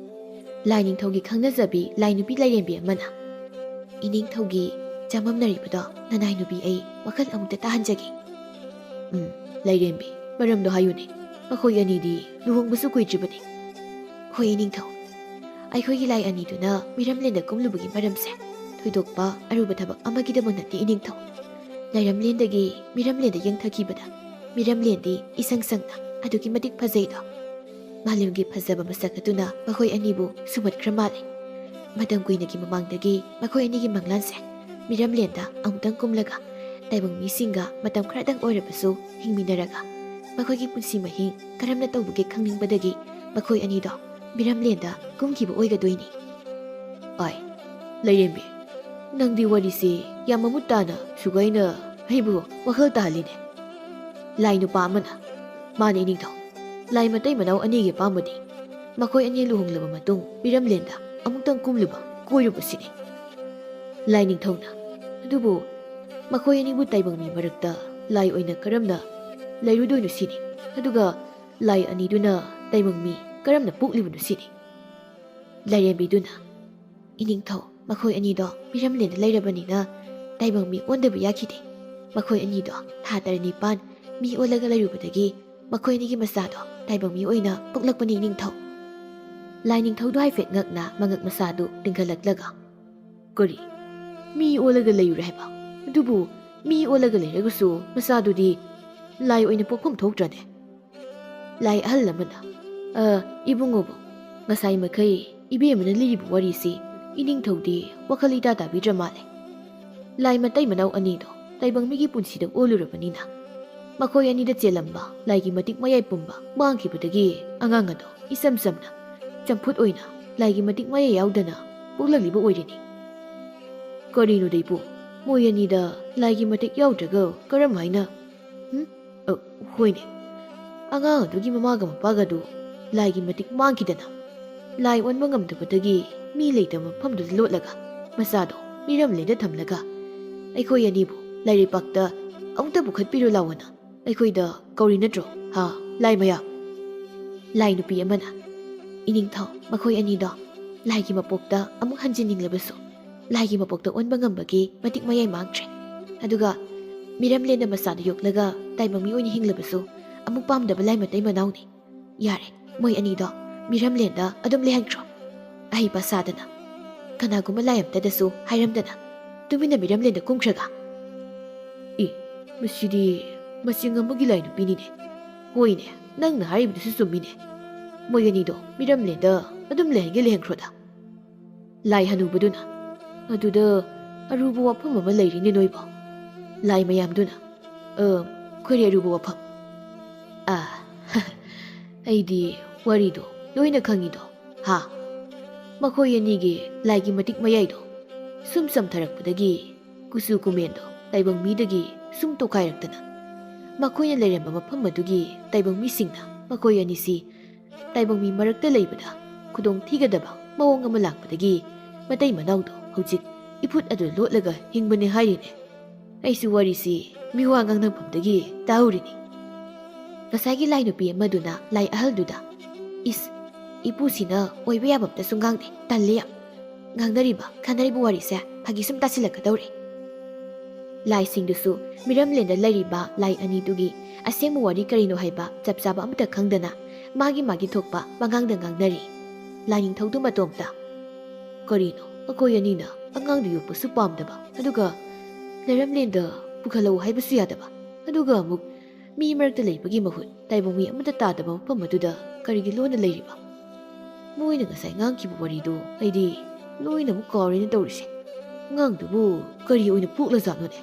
ꯂꯥꯏꯅꯤꯡꯊꯧꯒꯤ ꯈꯪꯅꯖꯕꯤ ꯂꯥꯏꯅꯨꯄꯤ ꯂꯥꯏꯔꯦꯝꯕꯤ ꯑꯃꯅ, "ꯏꯅꯤꯡꯊꯧꯒꯤ ꯆꯃꯝꯅꯔꯤꯕꯗꯣ ꯅꯅꯥꯏ ꯅꯨꯄꯤ ꯑꯩ ꯋꯥꯈꯜ ꯑꯃꯨꯛꯇ ꯇꯥꯍꯟꯖꯒꯦ"꯫ "ꯎꯝ, ꯂꯥꯏꯔꯦꯝꯕꯤ, ꯃꯔꯝꯗꯣ ꯍꯥꯏꯌꯨꯅꯦ꯫ ꯃꯈꯣꯏ ꯑꯅꯤꯗꯤ ꯂꯨꯍꯣꯡꯕꯁꯨ ꯀꯨꯏꯗ꯭ꯔꯤꯕꯅꯤ"꯫ "ꯍꯣꯏ ꯏꯅꯤꯡꯊꯧ, ꯑꯩꯈꯣꯏꯒꯤ ꯂꯥꯏ ꯑꯅꯤꯗꯨꯅ ꯃꯤꯔꯝꯂꯦꯟꯗ ꯀꯨꯝꯂꯨꯕꯒꯤ ꯃꯔꯝꯁꯦ ꯊꯣꯏꯗꯣꯛꯄ ꯑꯔꯨꯕ ꯊꯕꯛ ꯑꯃꯒꯤꯗꯃꯛ ꯅꯠꯇꯦ ꯏꯅꯤꯡꯊꯧ꯫ ꯂꯥꯏꯔꯝꯂꯦꯟꯗꯒꯤ ꯃꯤꯔꯝꯂꯦꯟꯗ ꯌꯦꯡꯊꯈꯤꯕꯗ ꯃꯤꯔꯝꯂꯦꯟꯗꯤ ꯏꯁꯪ ꯁꯪꯅ ꯑꯗꯨꯛꯀꯤ ꯃꯇꯤꯛ ꯐꯖꯩꯗꯣ꯫ ꯃꯥꯂꯦꯝꯒꯤ ꯐꯖꯕ ꯃꯁꯛ ꯑꯗꯨꯅ ꯃꯈꯣꯏ ꯑꯅꯤꯕꯨ ꯁꯨꯝꯍꯠꯈ꯭ꯔ ꯃꯥꯜꯂꯦ꯫ ꯃꯇꯝ ꯀꯨꯏꯅꯒꯤ ꯃꯃꯥꯡꯗꯒꯤ ꯃꯈꯣꯏ ꯑꯅꯤꯒꯤ ꯃꯪꯂꯥꯟꯁꯦ ꯃꯤꯔꯝꯂꯦꯟꯗ ꯑꯃꯨꯛꯇꯪ ꯀꯨꯝꯂꯒ ꯇꯥꯏꯕꯪ ꯃꯤꯁꯤꯡꯒ ꯃꯇꯝ ꯈꯔꯗꯪ ꯑꯣꯏꯔꯕꯁꯨ ꯍꯤꯡꯃꯤꯟꯅꯔꯒ ꯃꯈꯣꯏꯒꯤ ꯄꯨꯟꯁꯤ ꯃꯍꯤꯡ ꯀꯔꯝꯅ ꯇꯧꯕꯒꯦ ꯈꯪꯅꯤꯡꯕꯗꯒꯤ ꯃꯈꯣꯏ ꯑꯅꯤꯗꯣ ꯃꯤꯔꯝꯂꯦꯟꯗ ꯀꯨꯝꯈꯤꯕ ꯑꯣꯏꯒꯗꯣꯏꯅꯤ꯫ ꯑꯥꯏ, ꯂꯥꯏꯔꯦꯝꯕꯤ, ꯅꯪꯗꯤ ꯋꯥꯔꯤꯁꯤ ꯌꯥꯝ ꯃꯃꯨꯠ ꯇꯥꯅ ꯁꯨꯒꯥꯏꯅ ꯑꯩꯕꯨ ꯋꯥꯈꯜ ꯇꯥꯍꯜꯂꯤꯅꯦ꯫ ꯂꯥꯏ ꯅꯨꯄꯥ ꯑꯃꯅ, ꯃꯥꯅ ꯏꯅꯤꯡꯊꯧ, ꯂꯥꯏ ꯃꯇꯩ ꯃꯅꯥꯎ ꯑꯅꯤꯒꯤ ꯑꯄꯥꯝꯕꯗꯤ ꯃꯈꯣꯏ ꯑꯅꯤ ꯂꯨꯍꯣꯡꯂꯕ ꯃꯇꯨꯡ ꯃꯤꯔꯝꯂꯦꯟꯗ ꯑꯃꯨꯛꯇꯪ ꯀꯨꯝꯂꯨꯕ, ꯀꯣꯏꯔꯨꯕ ꯁꯤꯅꯤ꯫ ꯂꯥꯏ ꯅꯤꯡꯊꯧꯅ, ꯑꯗꯨꯕꯨ ꯃꯈꯣꯏ ꯑꯅꯤꯕꯨ ꯇꯥꯏꯕꯪ ꯃꯤ ꯃꯔꯛꯇ ꯂꯥꯏ ꯑꯣꯏꯅ ꯀꯔꯝꯅ ꯂꯩꯔꯨꯗꯣꯏꯅꯣ ꯁꯤꯅꯤ꯫ ꯑꯗꯨꯒ ꯂꯥꯏ ꯑꯅꯤꯗꯨꯅ ꯇꯥꯏꯕꯪ ꯃꯤ ꯀꯔꯝꯅ ꯄꯣꯛꯂꯤꯕꯅꯣ ꯁꯤꯅꯤ꯫ ꯂꯥꯏꯔꯦꯝꯕꯤꯗꯨꯅ, ꯏꯅꯤꯡꯊꯧ, ꯃꯈꯣꯏ ꯑꯅꯤꯗꯣ ꯃꯤꯔꯝꯂꯦꯟꯗ ꯂꯩꯔꯕꯅꯤꯅ ꯇꯥꯏꯕꯪ ꯃꯤ ꯑꯣꯟꯗꯕ ꯌꯥꯈꯤꯗꯦ꯫ ꯃꯈꯣꯏ ꯑꯅꯤꯗꯣ ꯊꯥ ꯇꯔꯦꯠ ꯅꯤꯄꯥꯟ ꯃꯤ ꯑꯣꯜꯂꯒ ꯂꯩꯔꯨꯕꯗꯒꯤ ꯃꯈꯣꯏ ꯑꯅꯤꯒꯤ ꯃꯆꯥꯗꯣ ꯇꯥꯏꯕꯪ ꯃꯤ ꯑꯣꯏꯅ ꯄꯣꯛꯂꯛꯄꯅꯤ, ꯏꯅꯤꯡꯊꯧ꯫ ꯂꯥꯏ ꯅꯤꯡꯊꯧꯗꯣ ꯍꯥꯏꯐꯦꯠ ꯉꯛꯅ ꯃꯉꯛ ꯃꯁꯥꯗꯨ ꯇꯤꯡꯈꯠꯂꯛꯂꯒ, ꯀꯔꯤ? ꯃꯤ ꯑꯣꯜꯂꯒ ꯂꯩꯔꯨꯔꯦ ꯍꯥꯏꯕ? ꯑꯗꯨꯕꯨ ꯃꯤ ꯑꯣꯜꯂꯒ ꯂꯩꯔꯒꯁꯨ ꯃꯆꯥꯗꯨꯗꯤ ꯂꯥꯏ ꯑꯣꯏꯅ ꯄꯣꯛꯐꯝ ꯊꯣꯛꯇ꯭ꯔꯅꯦ? ꯂꯥꯏ ꯑꯍꯜ ꯑꯃꯅ, "ꯑ, ꯏꯕꯨꯡꯉꯣꯕꯨ, ꯉꯁꯥꯏ ꯃꯈꯩ ꯏꯕꯦꯝꯃꯅ ꯂꯤꯔꯤꯕ ꯋꯥꯔꯤꯁꯤ ꯏꯅꯤꯡꯊꯧꯗꯤ ꯋꯥꯈꯜ ꯏꯇꯥ ꯇꯥꯕꯤꯗ꯭ꯔ ꯃꯥꯜꯂꯦ꯫ ꯂꯥꯏ ꯃꯇꯩ ꯃꯅꯥꯎ ꯑꯅꯤꯗꯣ ꯇꯥꯏꯕꯪ ꯃꯤꯒꯤ ꯄꯨꯟꯁꯤꯗ ꯑꯣꯜꯂꯨꯔꯕꯅꯤꯅ, ꯃꯈꯣꯏ ꯑꯅꯤꯗ ꯆꯦꯜꯂꯝꯕ ꯂꯥꯏꯒꯤ ꯃꯇꯤꯛ ꯃꯌꯥꯏ ꯄꯨꯝꯕ ꯃꯥꯡꯈꯤꯕꯗꯒꯤ ꯑꯉꯥꯡ ꯑꯗꯣ ꯏꯆꯝ ꯆꯝꯅ ꯆꯝꯐꯨꯠ ꯑꯣꯏꯅ ꯂꯥꯏꯒꯤ ꯃꯇꯤꯛ ꯃꯌꯥꯏ ꯌꯥꯎꯗꯅ ꯄꯣꯛꯂꯛꯂꯤꯕ ꯑꯣꯏꯔꯤꯅꯤ꯫" "ꯀꯔꯤꯅꯣꯗ ꯏꯄꯨ, ꯃꯣꯏ ꯑꯅꯤꯗ ꯂꯥꯏꯒꯤ ꯃꯇꯤꯛ ꯌꯥꯎꯗ꯭ꯔꯒ ꯀꯔꯝ ꯍꯥꯏꯅ?" ꯎꯝ? ꯑ, ꯍꯣꯏꯅꯦ꯫ ꯑꯉꯥꯡ ꯑꯗꯨꯒꯤ ꯃꯃꯥꯒ ꯃꯄꯥꯒꯗꯨ ꯂꯥꯏꯒꯤ ꯃꯇꯤꯛ ꯃꯥꯡꯈꯤꯗꯅ, ꯂꯥꯏ ꯑꯣꯟꯕ ꯉꯝꯗꯕꯗꯒꯤ ꯃꯤ ꯂꯩꯇꯕ ꯃꯐꯝꯗꯨꯗ ꯂꯣꯠꯂꯒ, ꯃꯆꯥꯗꯣ ꯃꯤꯔꯝꯂꯦꯟꯗ ꯊꯝꯂꯒ, ꯑꯩꯈꯣꯏ ꯑꯅꯤꯕꯨ ꯂꯥꯏꯔꯩꯄꯥꯛꯇ ꯑꯃꯨꯛꯇ ꯄꯨꯈꯠꯄꯤꯔꯨ ꯂꯥꯎꯑꯣꯅ ꯑꯩꯈꯣꯏꯗ ꯀꯧꯔꯤ ꯅꯠꯇ꯭ꯔꯣ, ꯍꯥ, ꯂꯥꯏ ꯃꯌꯥꯝ? ꯂꯥꯏ ꯅꯨꯄꯤ ꯑꯃꯅ, "ꯏꯅꯤꯡꯊꯧ, ꯃꯈꯣꯏ ꯑꯅꯤꯗꯣ ꯂꯥꯏꯒꯤ ꯃꯄꯣꯛꯇ ꯑꯃꯨꯛ ꯍꯟꯖꯤꯟꯅꯤꯡꯂꯕꯁꯨ, ꯂꯥꯏꯒꯤ ꯃꯄꯣꯛꯇ ꯑꯣꯟꯕ ꯉꯝꯕꯒꯤ ꯃꯇꯤꯛ ꯃꯌꯥꯏ ꯃꯥꯡꯗ꯭ꯔꯦ꯫ ꯑꯗꯨꯒ ꯃꯤꯔꯝꯂꯦꯟꯗ ꯃꯆꯥꯗꯨ ꯌꯣꯛꯂꯒ ꯇꯥꯏꯕꯪ ꯃꯤ ꯑꯣꯏꯅ ꯍꯤꯡꯂꯕꯁꯨ, ꯑꯃꯨꯛ ꯄꯥꯝꯗꯕ ꯂꯥꯏ ꯃꯇꯩ ꯃꯅꯥꯎꯅꯤ꯫ ꯌꯥꯔꯦ, ꯃꯣꯏ ꯑꯅꯤꯗꯣ ꯃꯤꯔꯝꯂꯦꯟꯗ ꯑꯗꯨꯝ ꯂꯩꯍꯟꯈ꯭ꯔꯣ꯫ ꯑꯍꯩꯄꯥ ꯁꯥꯗꯅ, ꯀꯅꯥꯒꯨꯝꯕ ꯂꯥꯏ ꯑꯝꯇꯗꯁꯨ ꯍꯥꯏꯔꯝꯗꯅ, ꯇꯨꯃꯤꯟꯅ ꯃꯤꯔꯝꯂꯦꯟꯗ ꯀꯨꯝꯈ꯭ꯔꯒ꯫" "ꯏ, ꯃꯁꯤꯗꯤ ꯃꯆꯤꯡ ꯑꯃꯒꯤ ꯂꯥꯏ ꯅꯨꯄꯤꯅꯤꯅꯦ꯫ ꯍꯣꯏꯅꯦ, ꯅꯪꯅ ꯍꯥꯏꯔꯤꯕꯗꯨꯁꯨ ꯆꯨꯝꯃꯤꯅꯦ꯫ ꯃꯣꯏ ꯑꯅꯤꯗꯣ ꯃꯤꯔꯝꯂꯦꯟꯗ ꯑꯗꯨꯝ ꯂꯩꯍꯟꯒꯦ ꯂꯩꯍꯟꯈ꯭ꯔꯣꯗ꯫" ꯂꯥꯏ ꯍꯅꯨꯕꯗꯨꯅ, "ꯑꯗꯨꯗ ꯑꯔꯨꯕ ꯋꯥꯐꯝ ꯑꯃ ꯂꯩꯔꯤꯅꯦ ꯅꯣꯏꯕꯣ꯫" ꯂꯥꯏ ꯃꯌꯥꯝꯗꯨꯅ, "ꯑ, ꯀꯔꯤ ꯑꯔꯨꯕ ꯋꯥꯐꯝ?" ꯑꯥ, ꯑꯩꯗꯤ ꯋꯥꯔꯤꯗꯣ ꯂꯣꯏꯅ ꯈꯪꯉꯤꯗꯣ꯫ ꯍꯥ? ꯃꯈꯣꯏ ꯑꯅꯤꯒꯤ ꯂꯥꯏꯒꯤ ꯃꯇꯤꯛ ꯃꯌꯥꯏꯗꯣ ꯁꯨꯝ ꯆꯝꯊꯔꯛꯄꯗꯒꯤ ꯀꯨꯆꯨ ꯀꯨꯃꯦꯟꯗꯣ ꯇꯥꯏꯕꯪ ꯃꯤꯗꯒꯤ ꯁꯨꯝ ꯇꯣꯈꯥꯏꯔꯛꯇꯅ ꯃꯈꯣꯏꯅ ꯂꯩꯔꯝꯕ ꯃꯐꯝ ꯑꯗꯨꯒꯤ ꯇꯥꯏꯕꯪ ꯃꯤꯁꯤꯡꯅ ꯃꯈꯣꯏ ꯑꯅꯤꯁꯤ ꯇꯥꯏꯕꯪ ꯃꯤ ꯃꯔꯛꯇ ꯂꯩꯕꯗ ꯈꯨꯗꯣꯡ ꯊꯤꯒꯗꯕ ꯃꯑꯣꯡ ꯑꯃ ꯂꯥꯛꯄꯗꯒꯤ ꯃꯇꯩ ꯃꯅꯥꯎꯗꯣ ꯍꯧꯖꯤꯛ ꯏꯐꯨꯠ ꯑꯗꯨ ꯂꯣꯠꯂꯒ ꯍꯤꯡꯕꯅꯦ ꯍꯥꯏꯔꯤꯅꯦ꯫ ꯑꯩꯁꯨ ꯋꯥꯔꯤꯁꯤ ꯃꯤꯋꯥ ꯉꯥꯡꯅꯐꯝꯗꯒꯤ ꯇꯥꯍꯧꯔꯤꯅꯤ꯫ ꯉꯁꯥꯏꯒꯤ ꯂꯥꯏ ꯅꯨꯄꯤ ꯑꯃꯗꯨꯅ ꯂꯥꯏ ꯑꯍꯜꯗꯨꯗ, "ꯏꯁ, ꯏꯄꯨꯁꯤꯅ ꯑꯣꯏꯕ ꯌꯥꯕ ꯑꯝꯇꯁꯨ ꯉꯥꯡꯗꯦ, ꯇꯜꯂꯦ ꯌꯥꯝ꯫ ꯉꯥꯡꯅꯔꯤꯕ ꯈꯟꯅꯔꯤꯕ ꯋꯥꯔꯤꯁꯦ ꯐꯥꯒꯤ ꯁꯨꯝ ꯇꯥꯁꯤꯜꯂꯛꯀꯗꯧꯔꯦ꯫" ꯂꯥꯏꯁꯤꯡꯗꯨꯁꯨ ꯃꯤꯔꯝꯂꯦꯟꯗ ꯂꯩꯔꯤꯕ ꯂꯥꯏ ꯑꯅꯤꯗꯨꯒꯤ ꯑꯁꯦꯡꯕ ꯋꯥꯔꯤ ꯀꯔꯤꯅꯣ ꯍꯥꯏꯕ ꯆꯞ ꯆꯥꯕ ꯑꯃꯠꯇ ꯈꯪꯗꯅ ꯃꯥꯒꯤ ꯃꯥꯒꯤ ꯊꯣꯛꯄ ꯄꯉꯥꯡꯗ ꯉꯥꯡꯅꯔꯤ꯫ ꯂꯥꯏꯅꯤꯡꯊꯧꯗꯨ ꯃꯇꯣꯝꯇ, "ꯀꯔꯤꯅꯣ, ꯑꯩꯈꯣꯏ ꯑꯅꯤꯅ ꯑꯉꯥꯡꯗꯨ ꯌꯣꯛꯄꯁꯨ ꯄꯥꯝꯗꯕ, ꯑꯗꯨꯒ ꯂꯩꯔꯝꯂꯦꯟꯗ ꯄꯨꯈꯠꯂꯛꯎ ꯍꯥꯏꯕꯁꯨ ꯌꯥꯗꯕ, ꯑꯗꯨꯒ ꯑꯃꯨꯛ ꯃꯤ ꯃꯔꯛꯇ ꯂꯩꯕꯒꯤ ꯃꯍꯨꯠ ꯇꯥꯏꯕꯪ ꯃꯤ ꯑꯃꯠꯇ ꯇꯥꯗꯕ ꯃꯐꯝ ꯑꯗꯨꯗ ꯀꯔꯤꯒꯤ ꯂꯣꯟꯅ ꯂꯩꯔꯤꯕ?" ꯃꯣꯏꯅ ꯉꯁꯥꯏ ꯉꯥꯡꯈꯤꯕ ꯋꯥꯔꯤꯗꯣ ꯑꯩꯗꯤ ꯂꯣꯏꯅ ꯑꯃꯨꯛ ꯀꯥꯎꯔꯦꯅꯦ ꯇꯧꯔꯤꯁꯦ꯫ ꯑꯉꯥꯡꯗꯨꯕꯨ ꯀꯔꯤ ꯑꯣꯏꯅ ꯄꯣꯛꯂꯖꯥꯠꯅꯣꯅꯦ?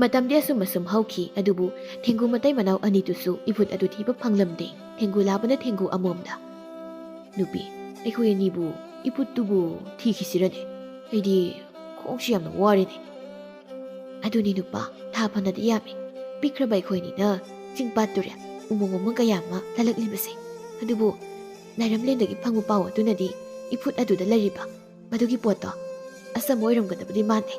ꯃꯇꯝꯗꯤ ꯑꯁꯨꯝ ꯑꯁꯨꯝ ꯍꯧꯈꯤ, ꯑꯗꯨꯕꯨ ꯊꯦꯡꯒꯨ ꯃꯇꯩ ꯃꯅꯥꯎ ꯑꯅꯤꯗꯨꯁꯨ ꯏꯐꯨꯠ ꯑꯗꯨ ꯊꯤꯕ ꯐꯪꯂꯝꯗꯦ꯫ ꯊꯦꯡꯒꯨ ꯂꯥꯕꯅ ꯊꯦꯡꯒꯨ ꯑꯃꯣꯝꯗ, "ꯅꯨꯄꯤ, ꯑꯩꯈꯣꯏ ꯑꯅꯤꯕꯨ ꯏꯐꯨꯠꯇꯨꯕꯨ ꯊꯤꯈꯤꯁꯤꯔꯅꯦ? ꯑꯩꯗꯤ ꯈꯣꯡꯁꯤ ꯌꯥꯝꯅ ꯋꯥꯔꯦꯅꯦ꯫" "ꯑꯗꯨꯅꯤ ꯅꯨꯄꯥ, ꯊꯥ ꯐꯅꯗꯤ ꯌꯥꯝꯃꯤ꯫ ꯄꯤꯛꯈ꯭ꯔꯕ ꯑꯩꯈꯣꯏꯅꯤꯅ ꯆꯤꯡꯄꯥꯠ ꯇꯨꯔꯦꯜ, ꯎꯃꯪ ꯋꯥꯃꯪ ꯀꯌꯥ ꯑꯃ ꯂꯥꯜꯂꯛꯂꯤꯕꯁꯦ꯫ ꯑꯗꯨꯕꯨ ꯂꯥꯏꯔꯝꯂꯦꯟꯗꯒꯤ ꯐꯪꯕ ꯄꯥꯎ ꯑꯗꯨꯅꯗꯤ ꯏꯐꯨꯠ ꯑꯗꯨꯗ ꯂꯩꯔꯤꯕ ꯃꯗꯨꯒꯤ ꯄꯣꯠꯇꯣ ꯑꯆꯝꯕ ꯑꯣꯏꯔꯝꯒꯗꯕꯗꯤ ꯃꯥꯟꯗꯦ꯫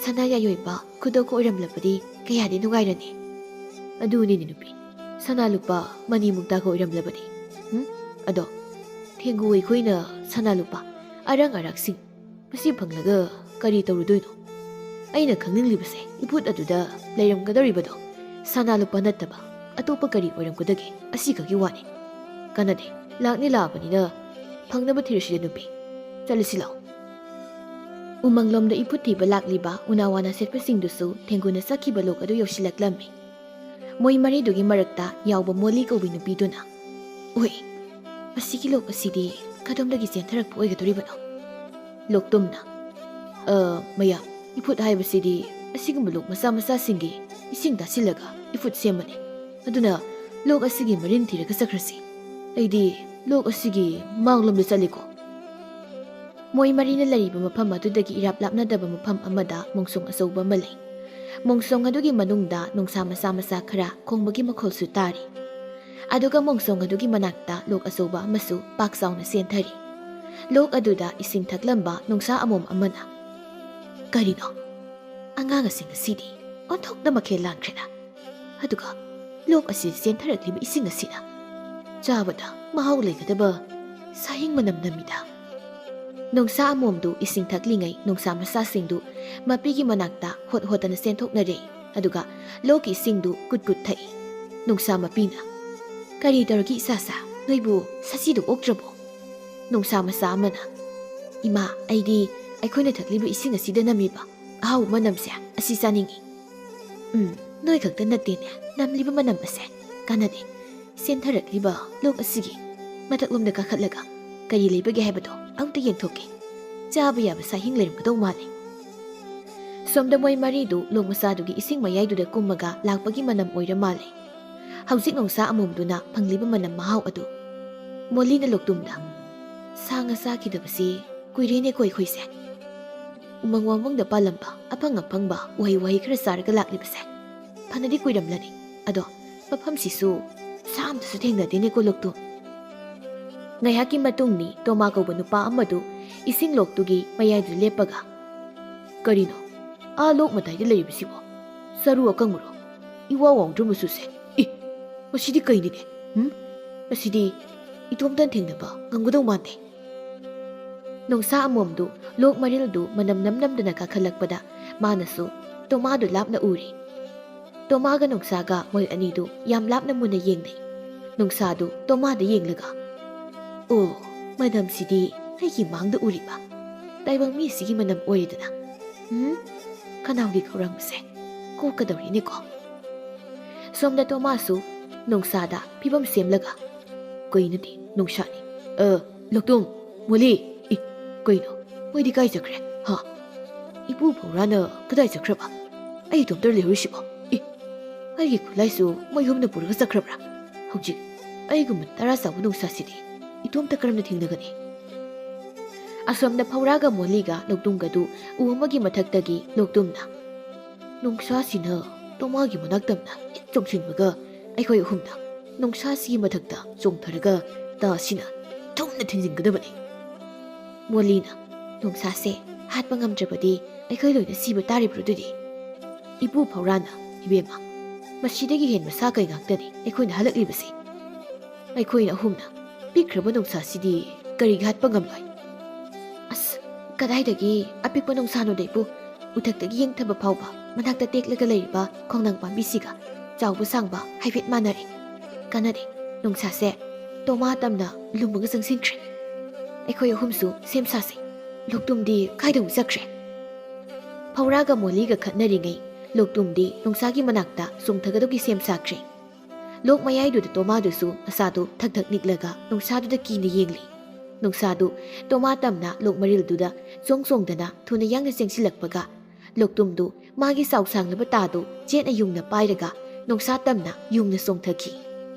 ꯁꯅꯥ ꯌꯥꯏꯑꯣꯏꯕ ꯈꯨꯗꯣꯞꯀ ꯑꯣꯏꯔꯝꯂꯕꯗꯤ ꯀꯌꯥꯗꯤ ꯅꯨꯡꯉꯥꯏꯔꯅꯤ꯫" "ꯑꯗꯨꯅꯤꯅꯦ ꯅꯨꯄꯤ, ꯁꯅꯥ ꯂꯨꯄꯥ ꯃꯅꯤ ꯃꯨꯛꯇꯥꯒ ꯑꯣꯏꯔꯝꯂꯕꯗꯤ꯫ ꯎꯝ? ꯑꯗꯣ ꯊꯦꯡꯒꯨ ꯑꯩꯈꯣꯏꯅ ꯁꯅꯥ ꯂꯨꯄꯥ ꯑꯔꯪ ꯑꯔꯥꯛꯁꯤꯡ ꯃꯁꯤ ꯐꯪꯂꯒ ꯀꯔꯤ ꯇꯧꯔꯨꯗꯣꯏꯅꯣ? ꯑꯩꯅ ꯈꯪꯅꯤꯡꯂꯤꯕꯁꯦ ꯏꯐꯨꯠ ꯑꯗꯨꯗ ꯂꯩꯔꯝꯒꯗꯧꯔꯤꯕꯗꯣ ꯁꯅꯥ ꯂꯨꯄꯥ ꯅꯠꯇꯕ ꯑꯇꯣꯞꯄ ꯀꯔꯤ ꯑꯣꯏꯔꯝꯒꯗꯒꯦ? ꯑꯁꯤꯈꯛꯀꯤ ꯋꯥꯅꯤ꯫ ꯀꯥꯟꯅꯗꯦ, ꯂꯥꯛꯅꯤ ꯂꯥꯛꯑꯕꯅꯤꯅ ꯐꯪꯅꯕ ꯊꯤꯔꯁꯤꯗ ꯅꯨꯄꯤ꯫ ꯆꯠꯂꯁꯤ ꯂꯥꯛꯑꯣ꯫" ꯎꯃꯪꯂꯣꯝꯗ ꯏꯐꯨꯠ ꯊꯤꯕ ꯂꯥꯛꯂꯤꯕ ꯎꯅꯥ ꯋꯥꯅ ꯁꯦꯠꯄꯁꯤꯡꯗꯨꯁꯨ ꯊꯦꯡꯒꯨꯅ ꯆꯠꯈꯤꯕ ꯂꯣꯛ ꯑꯗꯨ ꯌꯧꯁꯤꯜꯂꯛꯂꯝꯃꯤ꯫ ꯃꯣꯏ ꯃꯔꯤꯗꯨꯒꯤ ꯃꯔꯛꯇ ꯌꯥꯎꯕ ꯃꯣꯂꯤ ꯀꯧꯕꯤ ꯅꯨꯄꯤꯗꯨꯅ, "ꯑꯣꯏ, ꯃꯁꯤꯒꯤ ꯂꯣꯛ ꯑꯁꯤꯗꯤ ꯀꯗꯣꯝꯗꯒꯤ ꯆꯦꯟꯊꯔꯛꯄ ꯑꯣꯏꯒꯗꯧꯔꯤꯕꯅꯣ?" ꯂꯣꯛꯇꯨꯝꯅ, "ꯑ, ꯃꯌꯥꯝ, ꯏꯐꯨꯠ ꯍꯥꯏꯕꯁꯤꯗꯤ ꯑꯁꯤꯒꯨꯝꯕ ꯂꯣꯛ ꯃꯆꯥ ꯃꯆꯥꯁꯤꯡꯒꯤ ꯏꯁꯤꯡ ꯇꯥꯁꯤꯜꯂꯒ ꯏꯐꯨꯠ ꯁꯦꯝꯕꯅꯤ꯫ ꯑꯗꯨꯅ ꯂꯣꯛ ꯑꯁꯤꯒꯤ ꯃꯔꯤꯟ ꯊꯤꯔꯒ ꯆꯠꯈ꯭ꯔꯁꯤ꯫ ꯑꯩꯗꯤ ꯂꯣꯛ ꯑꯁꯤꯒꯤ ꯃꯥꯡꯂꯣꯝꯗ ꯆꯠꯂꯤꯀꯣ꯫ ꯃꯣꯏ ꯃꯔꯤꯅ ꯂꯩꯔꯤꯕ ꯃꯐꯝ ꯑꯗꯨꯗꯒꯤ ꯏꯔꯥꯞ ꯂꯥꯞꯅꯗꯕ ꯃꯐꯝ ꯑꯃꯗ ꯃꯣꯡꯁꯣꯡ ꯑꯆꯧꯕ ꯑꯃ ꯂꯩ꯫ ꯃꯣꯡꯁꯣꯡ ꯑꯗꯨꯒꯤ ꯃꯅꯨꯡꯗ ꯅꯣꯡꯁꯥ ꯃꯆꯥ ꯃꯆꯥ ꯈꯔ ꯈꯣꯡꯕꯒꯤ ꯃꯈꯣꯜꯁꯨ ꯇꯥꯔꯤ꯫ ꯑꯗꯨꯒ ꯃꯣꯡꯁꯣꯡ ꯑꯗꯨꯒꯤ ꯃꯅꯥꯛꯇ ꯂꯣꯛ ꯑꯆꯧꯕ ꯑꯃꯁꯨ ꯄꯥꯛ ꯆꯥꯎꯅ ꯆꯦꯟꯊꯔꯤ꯫ ꯂꯣꯛ ꯑꯗꯨꯗ ꯏꯁꯤꯡ ꯊꯛꯂꯝꯕ ꯅꯣꯡꯁꯥ ꯑꯃꯣꯝ ꯑꯃꯅ, "ꯀꯔꯤꯅꯣ? ꯑꯉꯥꯡ ꯑꯁꯤ ꯉꯁꯤꯗꯤ ꯑꯣꯟꯊꯣꯛꯅ ꯃꯈꯦꯜ ꯂꯥꯡꯈ꯭ꯔꯦꯗ꯫ ꯑꯗꯨꯒ ꯂꯣꯛ ꯑꯁꯤ ꯆꯦꯟꯊꯔꯛꯂꯤꯕ ꯏꯁꯤꯡ ꯑꯁꯤꯅ ꯆꯥꯕꯗ ꯃꯍꯥꯎ ꯂꯩꯒꯗꯕ ꯁꯥꯍꯤꯡ ꯃꯅꯝ ꯅꯝꯃꯤꯗ꯫" ꯅꯣꯡꯁꯥ ꯑꯃꯣꯝꯗꯨ ꯏꯁꯤꯡ ꯊꯛꯂꯤꯉꯩ ꯅꯣꯡꯁꯥ ꯃꯆꯥꯁꯤꯡꯗꯨ ꯃꯄꯤꯒꯤ ꯃꯅꯥꯛꯇ ꯍꯣꯠ ꯍꯣꯠꯇꯅ ꯆꯦꯟꯊꯣꯛꯅꯔꯦ꯫ ꯑꯗꯨꯒ ꯂꯣꯛꯀꯤ ꯏꯁꯤꯡꯗꯨ ꯀꯨꯠ ꯀꯨꯠ ꯊꯛꯏ꯫ ꯅꯣꯡꯁꯥ ꯃꯄꯤꯅ, "ꯀꯔꯤ ꯇꯧꯔꯒꯦ ꯏꯆꯥꯁꯥ? ꯅꯣꯏꯕꯨ ꯁꯖꯤꯗꯨ ꯑꯣꯛꯇ꯭ꯔꯕꯣ?" ꯅꯣꯡꯁꯥ ꯃꯆꯥ ꯑꯃꯅ, "ꯏꯃꯥ, ꯑꯩꯗꯤ ꯑꯩꯈꯣꯏꯅ ꯊꯛꯂꯤꯕ ꯏꯁꯤꯡ ꯑꯁꯤꯗ ꯅꯝꯃꯤꯕ ꯑꯍꯥꯎꯕ ꯃꯅꯝꯁꯦ ꯑꯁꯤ ꯆꯥꯅꯤꯡꯏ꯫" "ꯎꯝ, ꯅꯣꯏ ꯈꯛꯇ ꯅꯠꯇꯦꯅꯦ ꯅꯝꯂꯤꯕ ꯃꯅꯝ ꯑꯁꯦ꯫ ꯀꯥꯟꯅꯗꯦ, ꯆꯦꯟꯊꯔꯛꯂꯤꯕ ꯂꯣꯛ ꯑꯁꯤꯒꯤ ꯃꯊꯛꯂꯣꯝꯗ ꯀꯥꯈꯠꯂꯒ ꯀꯔꯤ ꯂꯩꯕꯒꯦ ꯍꯥꯏꯕꯗꯣ ꯑꯃꯨꯛꯇ ꯌꯦꯡꯊꯣꯛꯀꯦ꯫ ꯆꯥꯕ ꯌꯥꯕ ꯁꯥꯍꯤꯡ ꯂꯩꯔꯝꯒꯗꯧ ꯃꯥꯜꯂꯤ꯫" ꯁꯣꯝꯗ ꯃꯣꯏ ꯃꯔꯤꯗꯨ ꯂꯣꯛ ꯃꯆꯥꯗꯨꯒꯤ ꯏꯁꯤꯡ ꯃꯌꯥꯏꯗꯨꯗ ꯀꯨꯝꯃꯒ ꯂꯥꯛꯄꯒꯤ ꯃꯅꯝ ꯑꯣꯏꯔ ꯃꯥꯜꯂꯦ꯫ ꯍꯧꯖꯤꯛ ꯅꯣꯡꯁꯥ ꯑꯃꯣꯝꯗꯨꯅ ꯐꯪꯂꯤꯕ ꯃꯅꯝ ꯃꯍꯥꯎ ꯑꯗꯨ꯫ ꯃꯣꯂꯤꯅ ꯂꯣꯛꯇꯨꯝꯗ, "ꯁꯥ ꯉꯥ ꯆꯥꯈꯤꯗꯕꯁꯤ ꯀꯨꯏꯔꯦꯅꯦꯀꯣ ꯑꯩꯈꯣꯏꯁꯦ꯫ ꯎꯃꯪ ꯋꯥꯃꯪꯗ ꯄꯥꯜꯂꯝꯕ ꯑꯐꯪ ꯑꯐꯪꯕ ꯎꯍꯩ ꯋꯥꯍꯩ ꯈꯔ ꯆꯥꯔꯒ ꯂꯥꯛꯂꯤꯕꯁꯦ ꯐꯅꯗꯤ ꯀꯨꯏꯔꯝꯂꯅꯤ꯫ ꯑꯗꯣ ꯃꯐꯝꯁꯤꯁꯨ ꯁꯥ ꯑꯝꯇꯁꯨ ꯊꯦꯡꯅꯗꯦꯅꯦꯀꯣ ꯂꯣꯛꯇꯨꯝ꯫" ꯉꯥꯏꯍꯥꯛꯀꯤ ꯃꯇꯨꯡꯅꯤ ꯇꯣꯃꯥ ꯀꯧꯕ ꯅꯨꯄꯥ ꯑꯃꯗꯨ ꯏꯁꯤꯡ ꯂꯣꯛꯇꯨꯒꯤ ꯃꯌꯥꯏꯗꯨ ꯂꯦꯞꯄꯒ, "ꯀꯔꯤꯅꯣ? ꯑꯥ ꯂꯣꯛ ꯃꯇꯥꯏꯗ ꯂꯩꯔꯤꯕꯁꯤꯕꯣ? ꯆꯔꯨ ꯑꯀꯪꯕꯔꯣ? ꯏꯋꯥ ꯋꯥꯎꯗ꯭ꯔ ꯃꯆꯨꯁꯦ? ꯏ! ꯃꯁꯤꯗꯤ ꯀꯩꯅꯤꯅꯦ? ꯍꯨꯝ? ꯃꯁꯤꯗꯤ ꯏꯇꯣꯝꯇꯅ ꯊꯦꯡꯅꯕ ꯉꯝꯒꯗꯧ ꯃꯥꯟꯗꯦ꯫" ꯅꯣꯡꯁꯥ ꯑꯃꯣꯝꯗꯨ ꯂꯣꯛ ꯃꯔꯤꯜꯗꯨ ꯃꯅꯝ ꯅꯝ ꯅꯝꯗꯅ ꯀꯥꯈꯠꯂꯛꯄꯗ ꯃꯥꯅꯁꯨ ꯇꯣꯃꯥꯗꯨ ꯂꯥꯞꯅ ꯎꯔꯦ꯫ ꯇꯣꯃꯥꯒ ꯅꯣꯡꯁꯥꯒ ꯃꯣꯏ ꯑꯅꯤꯗꯨ ꯌꯥꯝ ꯂꯥꯞꯅ ꯃꯨꯟꯅ ꯌꯦꯡꯅꯩ꯫ ꯅꯣꯡꯁꯥꯗꯨ ꯇꯣꯃꯥꯗ ꯌꯦꯡꯂꯒ, "ꯑꯣ, ꯃꯅꯝꯁꯤꯗꯤ ꯑꯩꯒꯤ ꯃꯥꯡꯗ ꯎꯔꯤꯕ ꯇꯥꯏꯕꯪ ꯃꯤ ꯑꯁꯤꯒꯤ ꯃꯅꯝ ꯑꯣꯏꯔꯦꯗꯅ꯫ ꯎꯝ, ꯈꯅꯥꯎꯒꯤ ꯈꯧꯔꯥꯡꯕꯁꯦ ꯀꯣꯛꯀꯗꯧꯔꯤꯅꯦꯀꯣ꯫" ꯁꯣꯝꯗ ꯇꯣꯃꯥꯁꯨ ꯅꯣꯡꯁꯥꯗ ꯐꯤꯕꯝ ꯁꯦꯝꯂꯒ, "ꯀꯩꯅꯣꯗꯤ ꯅꯣꯡꯁꯥꯅꯤ? ꯑ, ꯂꯣꯛꯇꯨꯝ, ꯃꯣꯂꯤ, ꯏ, ꯀꯩꯅꯣ? ꯃꯣꯏꯗꯤ ꯀꯥꯏ ꯆꯠꯈ꯭ꯔꯦ? ꯍꯥ? ꯏꯄꯨ ꯐꯧꯔꯥꯅ ꯀꯗꯥꯏ ꯆꯠꯈ꯭ꯔꯕ? ꯑꯩ ꯏꯇꯣꯝꯇ ꯂꯩꯍꯧꯔꯤꯁꯤꯕꯣ? ꯏ!" ꯑꯩꯒꯤ ꯈꯨꯠꯂꯥꯏꯁꯨ ꯃꯣꯏ ꯑꯍꯨꯝꯅ ꯄꯨꯔꯒ ꯆꯠꯈ꯭ꯔꯕ꯭ꯔꯥ? ꯍꯧꯖꯤꯛ ꯑꯩꯒꯨꯝꯕ ꯇꯔꯥ ꯆꯥꯎꯕ ꯅꯣꯡꯁꯥꯁꯤꯗꯤ ꯏꯇꯣꯝꯇ ꯀꯔꯝꯅ ꯊꯦꯡꯅꯒꯅꯤ? ꯑꯁꯣꯝꯗ ꯐꯧꯔꯥꯒ ꯃꯣꯂꯤꯒ ꯂꯧꯇꯨꯝꯒꯗꯨ ꯎ ꯑꯃꯒꯤ ꯃꯊꯛꯇꯒꯤ ꯂꯣꯛꯇꯨꯝꯅ, "ꯅꯣꯡꯁꯥꯁꯤꯅ ꯇꯣꯃꯥꯒꯤ ꯃꯅꯥꯛ ꯇꯝꯅ ꯍꯦꯛ ꯆꯣꯡꯁꯤꯟꯕꯒ ꯑꯩꯈꯣꯏ ꯑꯍꯨꯝꯅ ꯅꯣꯡꯁꯥꯁꯤꯒꯤ ꯃꯊꯛꯇ ꯆꯣꯡꯊꯔꯒ ꯇꯥ ꯑꯁꯤꯅ ꯊꯨꯝꯅ ꯊꯤꯟꯖꯤꯟꯒꯗꯕꯅꯤ꯫" ꯃꯣꯂꯤꯅ, "ꯅꯣꯡꯁꯥꯁꯦ ꯍꯥꯠꯄ ꯉꯝꯗ꯭ꯔꯕꯗꯤ ꯑꯩꯈꯣꯏ ꯂꯣꯏꯅ ꯁꯤꯕ ꯇꯥꯔꯤꯕ꯭ꯔꯣ ꯑꯗꯨꯗꯤ?" ꯏꯄꯨ ꯐꯧꯔꯥꯅ, "ꯏꯕꯦꯝꯃ, ꯃꯁꯤꯗꯒꯤ ꯍꯦꯟꯕ ꯁꯥ ꯀꯩ ꯉꯥꯛꯇꯅꯤ ꯑꯩꯈꯣꯏꯅ ꯍꯜꯂꯛꯂꯤꯕꯁꯦ꯫ ꯑꯩꯈꯣꯏꯅ ꯑꯍꯨꯝꯅ ꯄꯤꯛꯈ꯭ꯔꯕ ꯅꯣꯡꯁꯥꯁꯤꯗꯤ ꯀꯔꯤꯒꯤ ꯍꯥꯠꯄ ꯉꯝꯂꯣꯏ?" "ꯑꯁ, ꯀꯗꯥꯏꯗꯒꯤ ꯑꯄꯤꯛꯄ ꯅꯣꯡꯁꯥꯅꯣꯗ ꯏꯄꯨ? ꯎꯊꯛꯇꯒꯤ ꯌꯦꯡꯊꯕ ꯐꯥꯎꯕ ꯃꯅꯥꯛꯇ ꯇꯦꯛꯂꯒ ꯂꯩꯔꯤꯕ ꯈꯣꯡꯅꯥꯡ ꯄꯥꯝꯕꯤꯁꯤꯒ ꯆꯥꯎꯕ ꯁꯥꯡꯕ ꯍꯥꯏꯐꯦꯠ ꯃꯥꯟꯅꯔꯦ꯫ ꯀꯥꯟꯅꯗꯦ, ꯅꯣꯡꯁꯥꯁꯦ ꯇꯣꯃꯥ ꯇꯝꯅ ꯂꯨꯝꯃꯒ ꯆꯪꯁꯤꯟꯈ꯭ꯔꯦ꯫ ꯑꯩꯈꯣꯏ ꯑꯍꯨꯝꯁꯨ ꯁꯦꯝ ꯁꯥꯁꯦ꯫ ꯂꯣꯛꯇꯨꯝꯗꯤ ꯀꯥꯏꯗ ꯑꯃꯨꯛ ꯆꯠꯈ꯭ꯔꯦ?" ꯐꯧꯔꯥꯒ ꯃꯣꯂꯤꯒ ꯈꯠꯅꯔꯤꯉꯩ ꯂꯣꯛꯇꯨꯝꯗꯤ ꯅꯣꯡꯁꯥꯒꯤ ꯃꯅꯥꯛꯇ ꯆꯣꯡꯊꯒꯗꯧꯒꯤ ꯁꯦꯝ ꯁꯥꯈ꯭ꯔꯦ꯫ ꯂꯣꯛ ꯃꯌꯥꯏꯗꯨꯗ ꯇꯣꯃꯥꯗꯨꯁꯨ ꯃꯁꯥꯗꯨ ꯊꯛ ꯊꯛ ꯅꯤꯛꯂꯒ ꯅꯣꯡꯁꯥꯗꯨꯗ ꯀꯤꯅ ꯌꯦꯡꯂꯤ꯫ ꯅꯣꯡꯁꯥꯗꯨ ꯇꯣꯃꯥ ꯇꯝꯅ ꯂꯣꯛ ꯃꯔꯤꯜꯗꯨꯗ ꯆꯣꯡ ꯆꯣꯡꯗꯅ ꯊꯨꯅ ꯌꯥꯡꯅ ꯆꯦꯟꯁꯤꯜꯂꯛꯄꯒ ꯂꯣꯛꯇꯨꯝꯗꯨ ꯃꯥꯒꯤ ꯆꯥꯎ ꯁꯥꯡꯂꯕ ꯇꯥꯗꯨ ꯆꯦꯠꯅ ꯌꯨꯡꯅ ꯄꯥꯏꯔꯒ ꯅꯣꯡꯁꯥ ꯇꯝꯅ ꯌꯨꯡꯅ ꯆꯣꯡꯊꯈꯤ꯫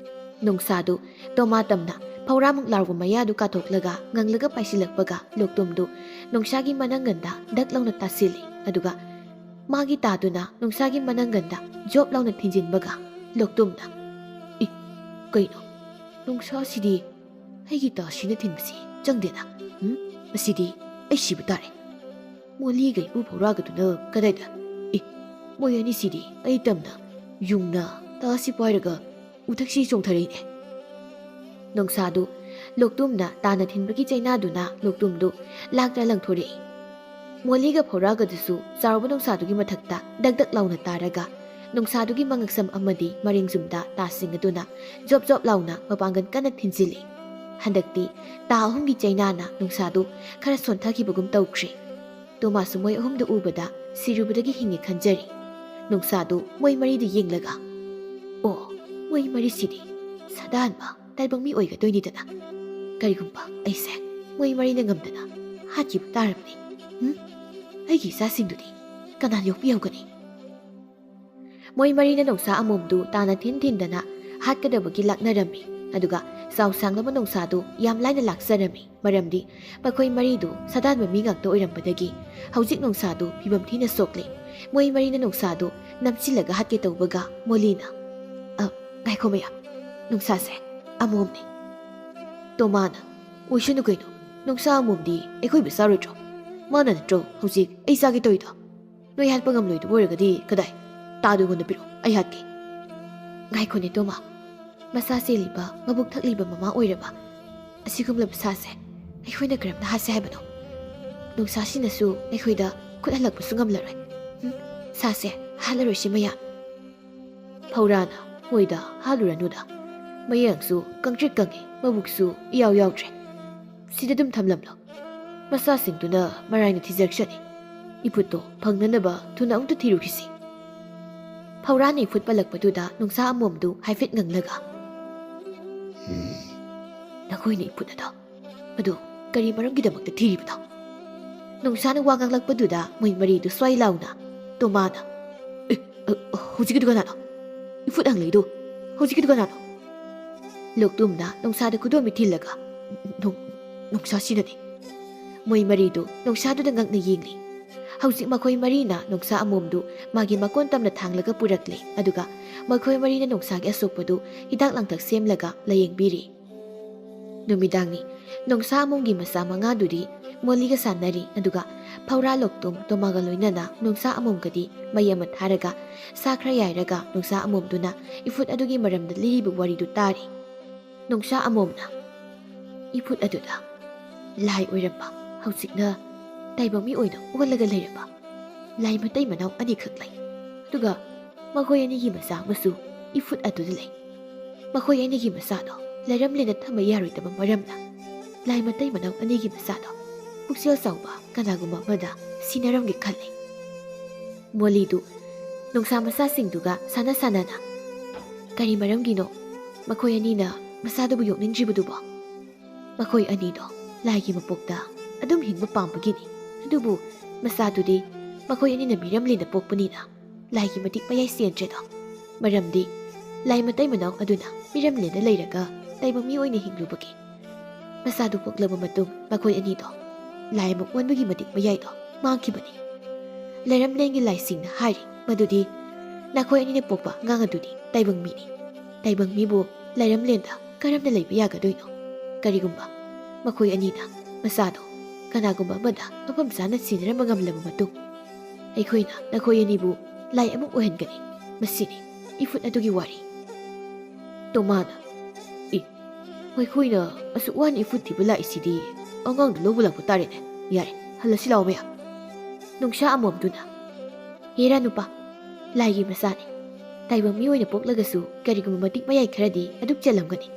ꯅꯣꯡꯁꯥꯗꯨ ꯇꯣꯃꯥ ꯇꯝꯅ ꯐꯧꯔꯥꯃꯨꯛ ꯂꯥꯎꯕ ꯃꯌꯥꯗꯨ ꯀꯥꯊꯣꯛꯂꯒ ꯉꯪꯂꯒ ꯄꯥꯏꯁꯤꯜꯂꯛꯄꯒ ꯂꯣꯛꯇꯨꯝꯗꯨ ꯅꯣꯡꯁꯥꯒꯤ ꯃꯅꯪꯒꯟꯗ ꯗꯛ ꯂꯥꯎꯅ ꯇꯥꯁꯤꯜꯂꯤ꯫ ꯑꯗꯨꯒ ꯃꯥꯒꯤ ꯇꯥꯗꯨꯅ ꯅꯣꯡꯁꯥꯒꯤ ꯃꯅꯪꯒꯟꯗ ꯖꯣꯞ ꯂꯥꯎꯅ ꯊꯤꯟꯖꯤꯟꯕꯒ ꯂꯣꯛꯇꯨꯝꯅ, "ꯏ, ꯀꯩꯅꯣ? ꯅꯣꯡꯁꯥꯁꯤꯗꯤ ꯑꯩꯒꯤ ꯇꯥꯁꯤꯅ ꯊꯤꯟꯕꯁꯤ ꯆꯪꯗꯦꯅ꯫ ꯎꯝ, ꯃꯁꯤꯗꯤ ꯑꯩ ꯁꯤꯕ ꯇꯥꯔꯦ꯫" ꯃꯣꯂꯤꯒ ꯏꯄꯨ ꯐꯧꯔꯥꯒꯗꯨꯅ ꯀꯗꯥꯏꯗ? "ꯏ, ꯃꯣꯏ ꯑꯅꯤꯁꯤꯗꯤ ꯑꯩ ꯇꯝꯅ ꯌꯨꯡꯅ ꯇꯥꯁꯤ ꯄꯥꯏꯔꯒ ꯎꯊꯛꯁꯤ ꯆꯣꯡꯊꯔꯛꯏꯅꯦ꯫" ꯅꯣꯡꯁꯥꯗꯨ ꯂꯣꯛꯇꯨꯝꯅ ꯇꯥꯅ ꯊꯤꯟꯕꯒꯤ ꯆꯩꯅꯥꯗꯨꯅ ꯂꯣꯛꯇꯨꯝꯗꯨ ꯂꯥꯛꯇ ꯂꯪꯊꯣꯔꯛꯏ꯫ ꯃꯣꯂꯤꯒ ꯐꯧꯔꯥꯒꯗꯨꯁꯨ ꯆꯥꯎꯔꯕ ꯅꯣꯡꯁꯥꯗꯨꯒꯤ ꯃꯊꯛꯇ ꯗꯛ ꯗꯛ ꯂꯥꯎꯅ ꯇꯥꯔꯒ ꯅꯣꯡꯁꯥꯗꯨꯒꯤ ꯃꯉꯛꯁꯝ ꯑꯃꯗꯤ ꯃꯔꯤꯡꯖꯨꯝꯗ ꯇꯥꯁꯤꯡ ꯑꯗꯨꯅ ꯖꯣꯞ ꯖꯣꯞ ꯂꯥꯎꯅ ꯃꯄꯥꯡꯒꯜ ꯀꯟꯅ ꯊꯤꯟꯖꯤꯜꯂꯤ꯫ ꯍꯟꯗꯛꯇꯤ ꯇꯥ ꯑꯍꯨꯝꯒꯤ ꯆꯩꯅꯥꯅ ꯅꯣꯡꯁꯥꯗꯨ ꯈꯔ ꯁꯣꯟꯊꯈꯤꯕꯒꯨꯝ ꯇꯧꯈ꯭ꯔꯦ꯫ ꯇꯣꯃꯥꯁꯨ ꯃꯣꯏ ꯑꯍꯨꯝꯗꯨ ꯎꯕꯗ ꯁꯤꯔꯨꯕꯗꯒꯤ ꯍꯤꯡꯉꯦ ꯈꯟꯖꯔꯤ꯫ ꯅꯣꯡꯁꯥꯗꯨ ꯃꯣꯏ ꯃꯔꯤꯗ ꯌꯦꯡꯂꯒ, "ꯑꯣ, ꯃꯣꯏ ꯃꯔꯤꯁꯤꯗꯤ ꯁꯥꯗꯥꯟꯕ ꯇꯥꯏꯕꯪ ꯃꯤ ꯑꯣꯏꯒꯗꯣꯏꯅꯤꯗꯅ꯫ ꯀꯔꯤꯒꯨꯝꯕ ꯑꯩꯁꯦ ꯃꯣꯏ ꯃꯔꯤꯅ ꯉꯝꯗꯅ ꯍꯥꯠꯈꯤꯕ ꯇꯥꯔꯕꯗꯤ, ꯎꯝ? ꯑꯩꯒꯤ ꯏꯆꯥꯁꯤꯡꯗꯨꯗꯤ ꯀꯅꯥꯅ ꯌꯣꯛꯄꯤꯍꯧꯒꯅꯤ?" ꯃꯣꯏ ꯃꯔꯤꯅ ꯅꯣꯡꯁꯥ ꯑꯃꯣꯝꯗꯨ ꯇꯥꯅ ꯊꯤꯟ ꯊꯤꯟꯗꯅ ꯍꯥꯠꯀꯗꯕꯒꯤ ꯂꯥꯛꯅꯔꯝꯃꯤ꯫ ꯑꯗꯨꯒ ꯆꯥꯎ ꯁꯥꯡꯂꯕ ꯅꯣꯡꯁꯥꯗꯨ ꯌꯥꯝ ꯂꯥꯏꯅ ꯂꯥꯛꯆꯔꯝꯃꯤ, ꯃꯔꯝꯗꯤ ꯃꯈꯣꯏ ꯃꯔꯤꯗꯨ ꯁꯥꯗꯥꯟꯕ ꯃꯤ ꯉꯥꯛꯇ ꯑꯣꯏꯔꯝꯕꯗꯒꯤ ꯍꯧꯖꯤꯛ ꯅꯣꯡꯁꯥꯗꯨ ꯐꯤꯕꯝ ꯊꯤꯅ ꯁꯣꯛꯂꯦ꯫ ꯃꯣꯏ ꯃꯔꯤꯅ ꯅꯣꯡꯁꯥꯗꯨ ꯅꯝꯁꯤꯜꯂꯒ ꯍꯥꯠꯀꯦ ꯇꯧꯕꯒ ꯃꯣꯂꯤꯅ, "ꯑ, ꯉꯥꯏꯈꯣ ꯃꯌꯥꯝ, ꯅꯣꯡꯁꯥꯁꯦ ꯑꯃꯣꯝꯅꯤ꯫" ꯇꯣꯃꯥꯅ, "ꯑꯣꯏꯁꯅꯨ ꯀꯩꯅꯣ, ꯅꯣꯡꯁꯥ ꯑꯃꯣꯝꯗꯤ ꯑꯩꯈꯣꯏꯕꯨ ꯆꯥꯔꯣꯏꯗ꯭ꯔꯣ? ꯃꯥꯅ ꯅꯠꯇ꯭ꯔꯣ ꯍꯧꯖꯤꯛ ꯑꯩ ꯆꯥꯒꯦ ꯇꯧꯔꯤꯗꯣ? ꯅꯣꯏ ꯍꯥꯠꯄ ꯉꯝꯂꯣꯏꯗꯕ ꯑꯣꯏꯔꯒꯗꯤ ꯀꯗꯥꯏ? ꯇꯥꯗꯨ ꯑꯩꯉꯣꯟꯗ ꯄꯤꯔꯛꯑꯣ, ꯑꯩ ꯍꯥꯠꯀꯦ꯫" "ꯉꯥꯏꯈꯣꯅꯦ ꯇꯣꯃꯥ, ꯃꯁꯥ ꯆꯦꯜꯂꯤꯕ, ꯃꯕꯨꯛ ꯊꯛꯂꯤꯕ ꯃꯃꯥ ꯑꯣꯏꯔꯕ ꯑꯁꯤꯒꯨꯝꯂꯕ ꯁꯥꯁꯦ ꯑꯩꯈꯣꯏꯅ ꯀꯔꯝꯅ ꯍꯥꯠꯁꯦ ꯍꯥꯏꯕꯅꯣ? ꯅꯣꯡꯁꯥꯁꯤꯅꯁꯨ ꯑꯩꯈꯣꯏꯗ ꯈꯨꯠ ꯍꯜꯂꯛꯄꯁꯨ ꯉꯝꯂꯔꯣꯏ꯫ ꯍꯨꯝ, ꯁꯥꯁꯦ ꯍꯥꯠꯂꯔꯣꯏꯁꯤ ꯃꯌꯥꯝ꯫" ꯐꯧꯔꯥꯅ, "ꯍꯣꯏꯗ, ꯍꯥꯠꯂꯨꯔꯅꯨꯗ꯫ ꯃꯌꯦꯡꯁꯨ ꯀꯪꯇ꯭ꯔꯤꯛ ꯀꯪꯉꯤ, ꯃꯕꯨꯛꯁꯨ ꯏꯌꯥꯎ ꯌꯥꯎꯗ꯭ꯔꯦ꯫ ꯁꯤꯗ ꯑꯗꯨꯝ ꯊꯝꯂꯝꯂꯣ꯫ ꯃꯆꯥꯁꯤꯡꯗꯨꯅ ꯃꯔꯥꯏꯅ ꯊꯤꯖꯔꯛꯁꯅꯤ꯫ ꯏꯐꯨꯠꯇꯣ ꯐꯪꯅꯅꯕ ꯊꯨꯅ ꯑꯃꯨꯛꯇ ꯊꯤꯔꯨꯈꯤꯁꯤ꯫" ꯐꯧꯔꯥꯅ ꯏꯐꯨꯠ ꯄꯜꯂꯛꯄꯗꯨꯗ ꯅꯣꯡꯁꯥ ꯑꯃꯣꯝꯗꯨ ꯍꯥꯏꯐꯦꯠ ꯉꯪꯂꯒ, "ꯅꯈꯣꯏꯅ ꯏꯐꯨꯠ ꯑꯗꯣ, ꯑꯗꯨ ꯀꯔꯤ ꯃꯔꯝꯒꯤꯗꯃꯛꯇ ꯊꯤꯔꯤꯕꯅꯣ?" ꯅꯣꯡꯁꯥꯅ ꯋꯥ ꯉꯥꯡꯂꯛꯄꯗꯨꯗ ꯃꯣꯏ ꯃꯔꯤꯗꯨ ꯁ꯭ꯋꯥꯏ ꯂꯥꯎꯅ ꯇꯣꯃꯥꯗ, "ꯑꯦ, ꯑ, ꯍꯧꯖꯤꯛꯀꯤꯗꯨ ꯀꯅꯥꯅꯣ? ꯏꯐꯨꯠ ꯍꯪꯂꯛꯏꯗꯨ ꯍꯧꯖꯤꯛꯀꯤꯗꯨ ꯀꯅꯥꯅꯣ?" ꯂꯣꯛꯇꯨꯝꯅ ꯅꯣꯡꯁꯥꯗ ꯈꯨꯗꯣꯝꯕꯤ ꯊꯤꯜꯂꯒ, "ꯅꯣꯡ-, ꯅꯣꯡꯁꯥꯁꯤꯅꯅꯤ꯫" ꯃꯣꯏ ꯃꯔꯤꯗꯨ ꯅꯣꯡꯁꯥꯗꯨꯗ ꯉꯛꯅ ꯌꯦꯡꯂꯤ꯫ ꯍꯧꯖꯤꯛ ꯃꯈꯣꯏ ꯃꯔꯤꯅ ꯅꯣꯡꯁꯥ ꯑꯃꯣꯝꯗꯨ ꯃꯥꯒꯤ ꯃꯀꯣꯟ ꯇꯝꯅ ꯊꯥꯡꯂꯒ ꯄꯨꯔꯛꯂꯦ, ꯑꯗꯨꯒ ꯃꯈꯣꯏ ꯃꯔꯤꯅ ꯅꯣꯡꯁꯥꯒꯤ ꯑꯁꯣꯛꯄꯗꯨ ꯍꯤꯗꯥꯛ ꯂꯥꯡꯊꯛ ꯁꯦꯝꯂꯒ ꯂꯥꯌꯦꯡꯕꯤꯔꯤ꯫ ꯅꯨꯃꯤꯗꯥꯡꯅꯤ꯫ ꯅꯣꯡꯁꯥ ꯑꯃꯣꯝꯒꯤ ꯃꯆꯥ ꯃꯉꯥꯗꯨꯗꯤ ꯃꯣꯂꯤꯒ ꯁꯥꯟꯅꯔꯤ, ꯑꯗꯨꯒ ꯐꯧꯔꯥ ꯂꯣꯛꯇꯨꯝ ꯇꯣꯃꯥꯒ ꯂꯣꯏꯅꯅ ꯅꯣꯡꯁꯥ ꯑꯃꯣꯝꯒꯗꯤ ꯃꯩ ꯑꯃ ꯊꯥꯔꯒ ꯁꯥ ꯈꯔ ꯌꯥꯏꯔꯒ ꯅꯣꯡꯁꯥ ꯑꯃꯣꯝꯗꯨꯅ ꯏꯐꯨꯠ ꯑꯗꯨꯒꯤ ꯃꯔꯝꯗ ꯂꯤꯔꯤꯕ ꯋꯥꯔꯤꯗꯨ ꯇꯥꯔꯤ꯫ ꯅꯣꯡꯁꯥ ꯑꯃꯣꯝꯅ, "ꯏꯐꯨꯠ ꯑꯗꯨꯗ ꯂꯥꯏ ꯑꯣꯏꯔꯝꯕ, ꯍꯧꯖꯤꯛꯅ ꯇꯥꯏꯕꯪ ꯃꯤ ꯑꯣꯏꯅ ꯑꯣꯜꯂꯒ ꯂꯩꯔꯕ ꯂꯥꯏ ꯃꯇꯩ ꯃꯅꯥꯎ ꯑꯅꯤꯈꯛ ꯂꯩ꯫ ꯑꯗꯨꯒ ꯃꯈꯣꯏ ꯑꯅꯤꯒꯤ ꯃꯆꯥ ꯑꯃꯁꯨ ꯏꯐꯨꯠ ꯑꯗꯨꯗ ꯂꯩ꯫ ꯃꯈꯣꯏ ꯑꯅꯤꯒꯤ ꯃꯆꯥꯗꯣ ꯂꯩꯔꯝꯂꯦꯅ ꯊꯝꯕ ꯌꯥꯔꯣꯏꯗꯕ ꯃꯔꯝꯅ ꯂꯥꯏ ꯃꯇꯩ ꯃꯅꯥꯎ ꯑꯅꯤꯒꯤ ꯃꯆꯥꯗꯣ ꯄꯨꯛꯆꯦꯜ ꯆꯥꯎꯕ ꯀꯅꯥꯒꯨꯝꯕ ꯑꯃꯗ ꯁꯤꯟꯅꯔꯝꯒꯦ ꯈꯜꯂꯤ꯫" ꯃꯣꯂꯤꯗꯨ ꯅꯣꯡꯁꯥ ꯃꯆꯥꯁꯤꯡꯗꯨꯒ ꯁꯥꯟꯅ ꯁꯥꯟꯅꯅ, "ꯀꯔꯤ ꯃꯔꯝꯒꯤꯅꯣ ꯃꯈꯣꯏ ꯑꯅꯤꯅ ꯃꯆꯥꯗꯨꯕꯨ ꯌꯣꯛꯅꯤꯡꯗ꯭ꯔꯤꯕꯗꯨꯕꯣ? ꯃꯈꯣꯏ ꯑꯅꯤꯗꯣ ꯂꯥꯏꯒꯤ ꯃꯄꯣꯛꯇ ꯑꯗꯨꯝ ꯍꯤꯡꯕ ꯄꯥꯝꯕꯒꯤꯅꯤ꯫ ꯑꯗꯨꯕꯨ ꯃꯆꯥꯗꯨꯗꯤ ꯃꯈꯣꯏ ꯑꯅꯤꯅ ꯃꯤꯔꯝꯂꯦꯟꯗ ꯄꯣꯛꯄꯅꯤꯅ ꯂꯥꯏꯒꯤ ꯃꯇꯤꯛ ꯃꯌꯥꯏ ꯆꯦꯟꯗ꯭ꯔꯦꯗꯣ꯫ ꯃꯔꯝꯗꯤ ꯂꯥꯏ ꯃꯇꯩ ꯃꯅꯥꯎ ꯑꯗꯨꯅ ꯃꯤꯔꯝꯂꯦꯟꯗ ꯂꯩꯔꯒ ꯇꯥꯏꯕꯪ ꯃꯤ ꯑꯣꯏꯅ ꯍꯤꯡꯂꯨꯕꯒꯤ꯫ ꯃꯆꯥꯗꯨ ꯄꯣꯛꯂꯕ ꯃꯇꯨꯡ ꯃꯈꯣꯏ ꯑꯅꯤꯗꯣ ꯂꯥꯏ ꯑꯃ ꯑꯣꯟꯕꯒꯤ ꯃꯇꯤꯛ ꯃꯌꯥꯏꯗꯣ ꯃꯥꯡꯈꯤꯕꯅꯤ꯫ ꯂꯩꯔꯝꯂꯦꯟꯒꯤ ꯂꯥꯏꯁꯤꯡꯅ ꯍꯥꯏꯔꯤ ꯃꯗꯨꯗꯤ ꯅꯈꯣꯏ ꯑꯅꯤꯅ ꯄꯣꯛꯄ ꯑꯉꯥꯡ ꯑꯗꯨꯗꯤ ꯇꯥꯏꯕꯪ ꯃꯤꯅꯤ꯫ ꯇꯥꯏꯕꯪ ꯃꯤꯕꯨ ꯂꯩꯔꯝꯂꯦꯟꯗ ꯀꯔꯝꯅ ꯂꯩꯕ ꯌꯥꯒꯗꯣꯏꯅꯣ? ꯀꯔꯤꯒꯨꯝꯕ ꯃꯈꯣꯏ ꯑꯅꯤꯅ ꯃꯆꯥꯗꯣ ꯀꯅꯥꯒꯨꯝꯕ ꯑꯃꯗ ꯃꯐꯝ ꯆꯥꯅ ꯁꯤꯟꯅꯔꯝꯕ ꯉꯝꯂꯕ ꯃꯇꯨꯡ, ꯑꯩꯈꯣꯏꯅ ꯅꯈꯣꯏ ꯑꯅꯤꯕꯨ ꯂꯥꯏ ꯑꯃ ꯑꯣꯏꯍꯟꯒꯅꯤ꯫ ꯃꯁꯤꯅꯤ ꯏꯐꯨꯠ ꯑꯗꯨꯒꯤ ꯋꯥꯔꯤ꯫ ꯇꯣꯃꯥꯅ, "ꯏ, ꯃꯈꯣꯏꯅ ꯑꯁꯨꯛ ꯋꯥꯅ ꯏꯐꯨꯠ ꯊꯤꯕ ꯂꯥꯛꯏꯁꯤꯗꯤ ꯑꯉꯥꯡꯗꯨ ꯂꯧꯕ ꯂꯥꯛꯄ ꯇꯥꯔꯦꯅꯦ꯫ ꯌꯥꯔꯦ, ꯍꯜꯂꯁꯤ ꯂꯥꯛꯑꯣ ꯃꯌꯥꯝ꯫" ꯅꯨꯡꯁꯥ ꯑꯃꯣꯝꯗꯨꯅ, "ꯍꯦꯔꯥ ꯅꯨꯄꯥ, ꯂꯥꯏꯒꯤ ꯃꯆꯥꯅꯤ꯫ ꯇꯥꯏꯕꯪ ꯃꯤꯑꯣꯏꯅ ꯄꯣꯛꯂꯒꯁꯨ ꯀꯔꯤꯒꯨꯝꯕ ꯃꯇꯤꯛ ꯃꯌꯥꯏ ꯈꯔꯗꯤ ꯑꯗꯨꯝ ꯆꯦꯜꯂꯝꯒꯅꯤ꯫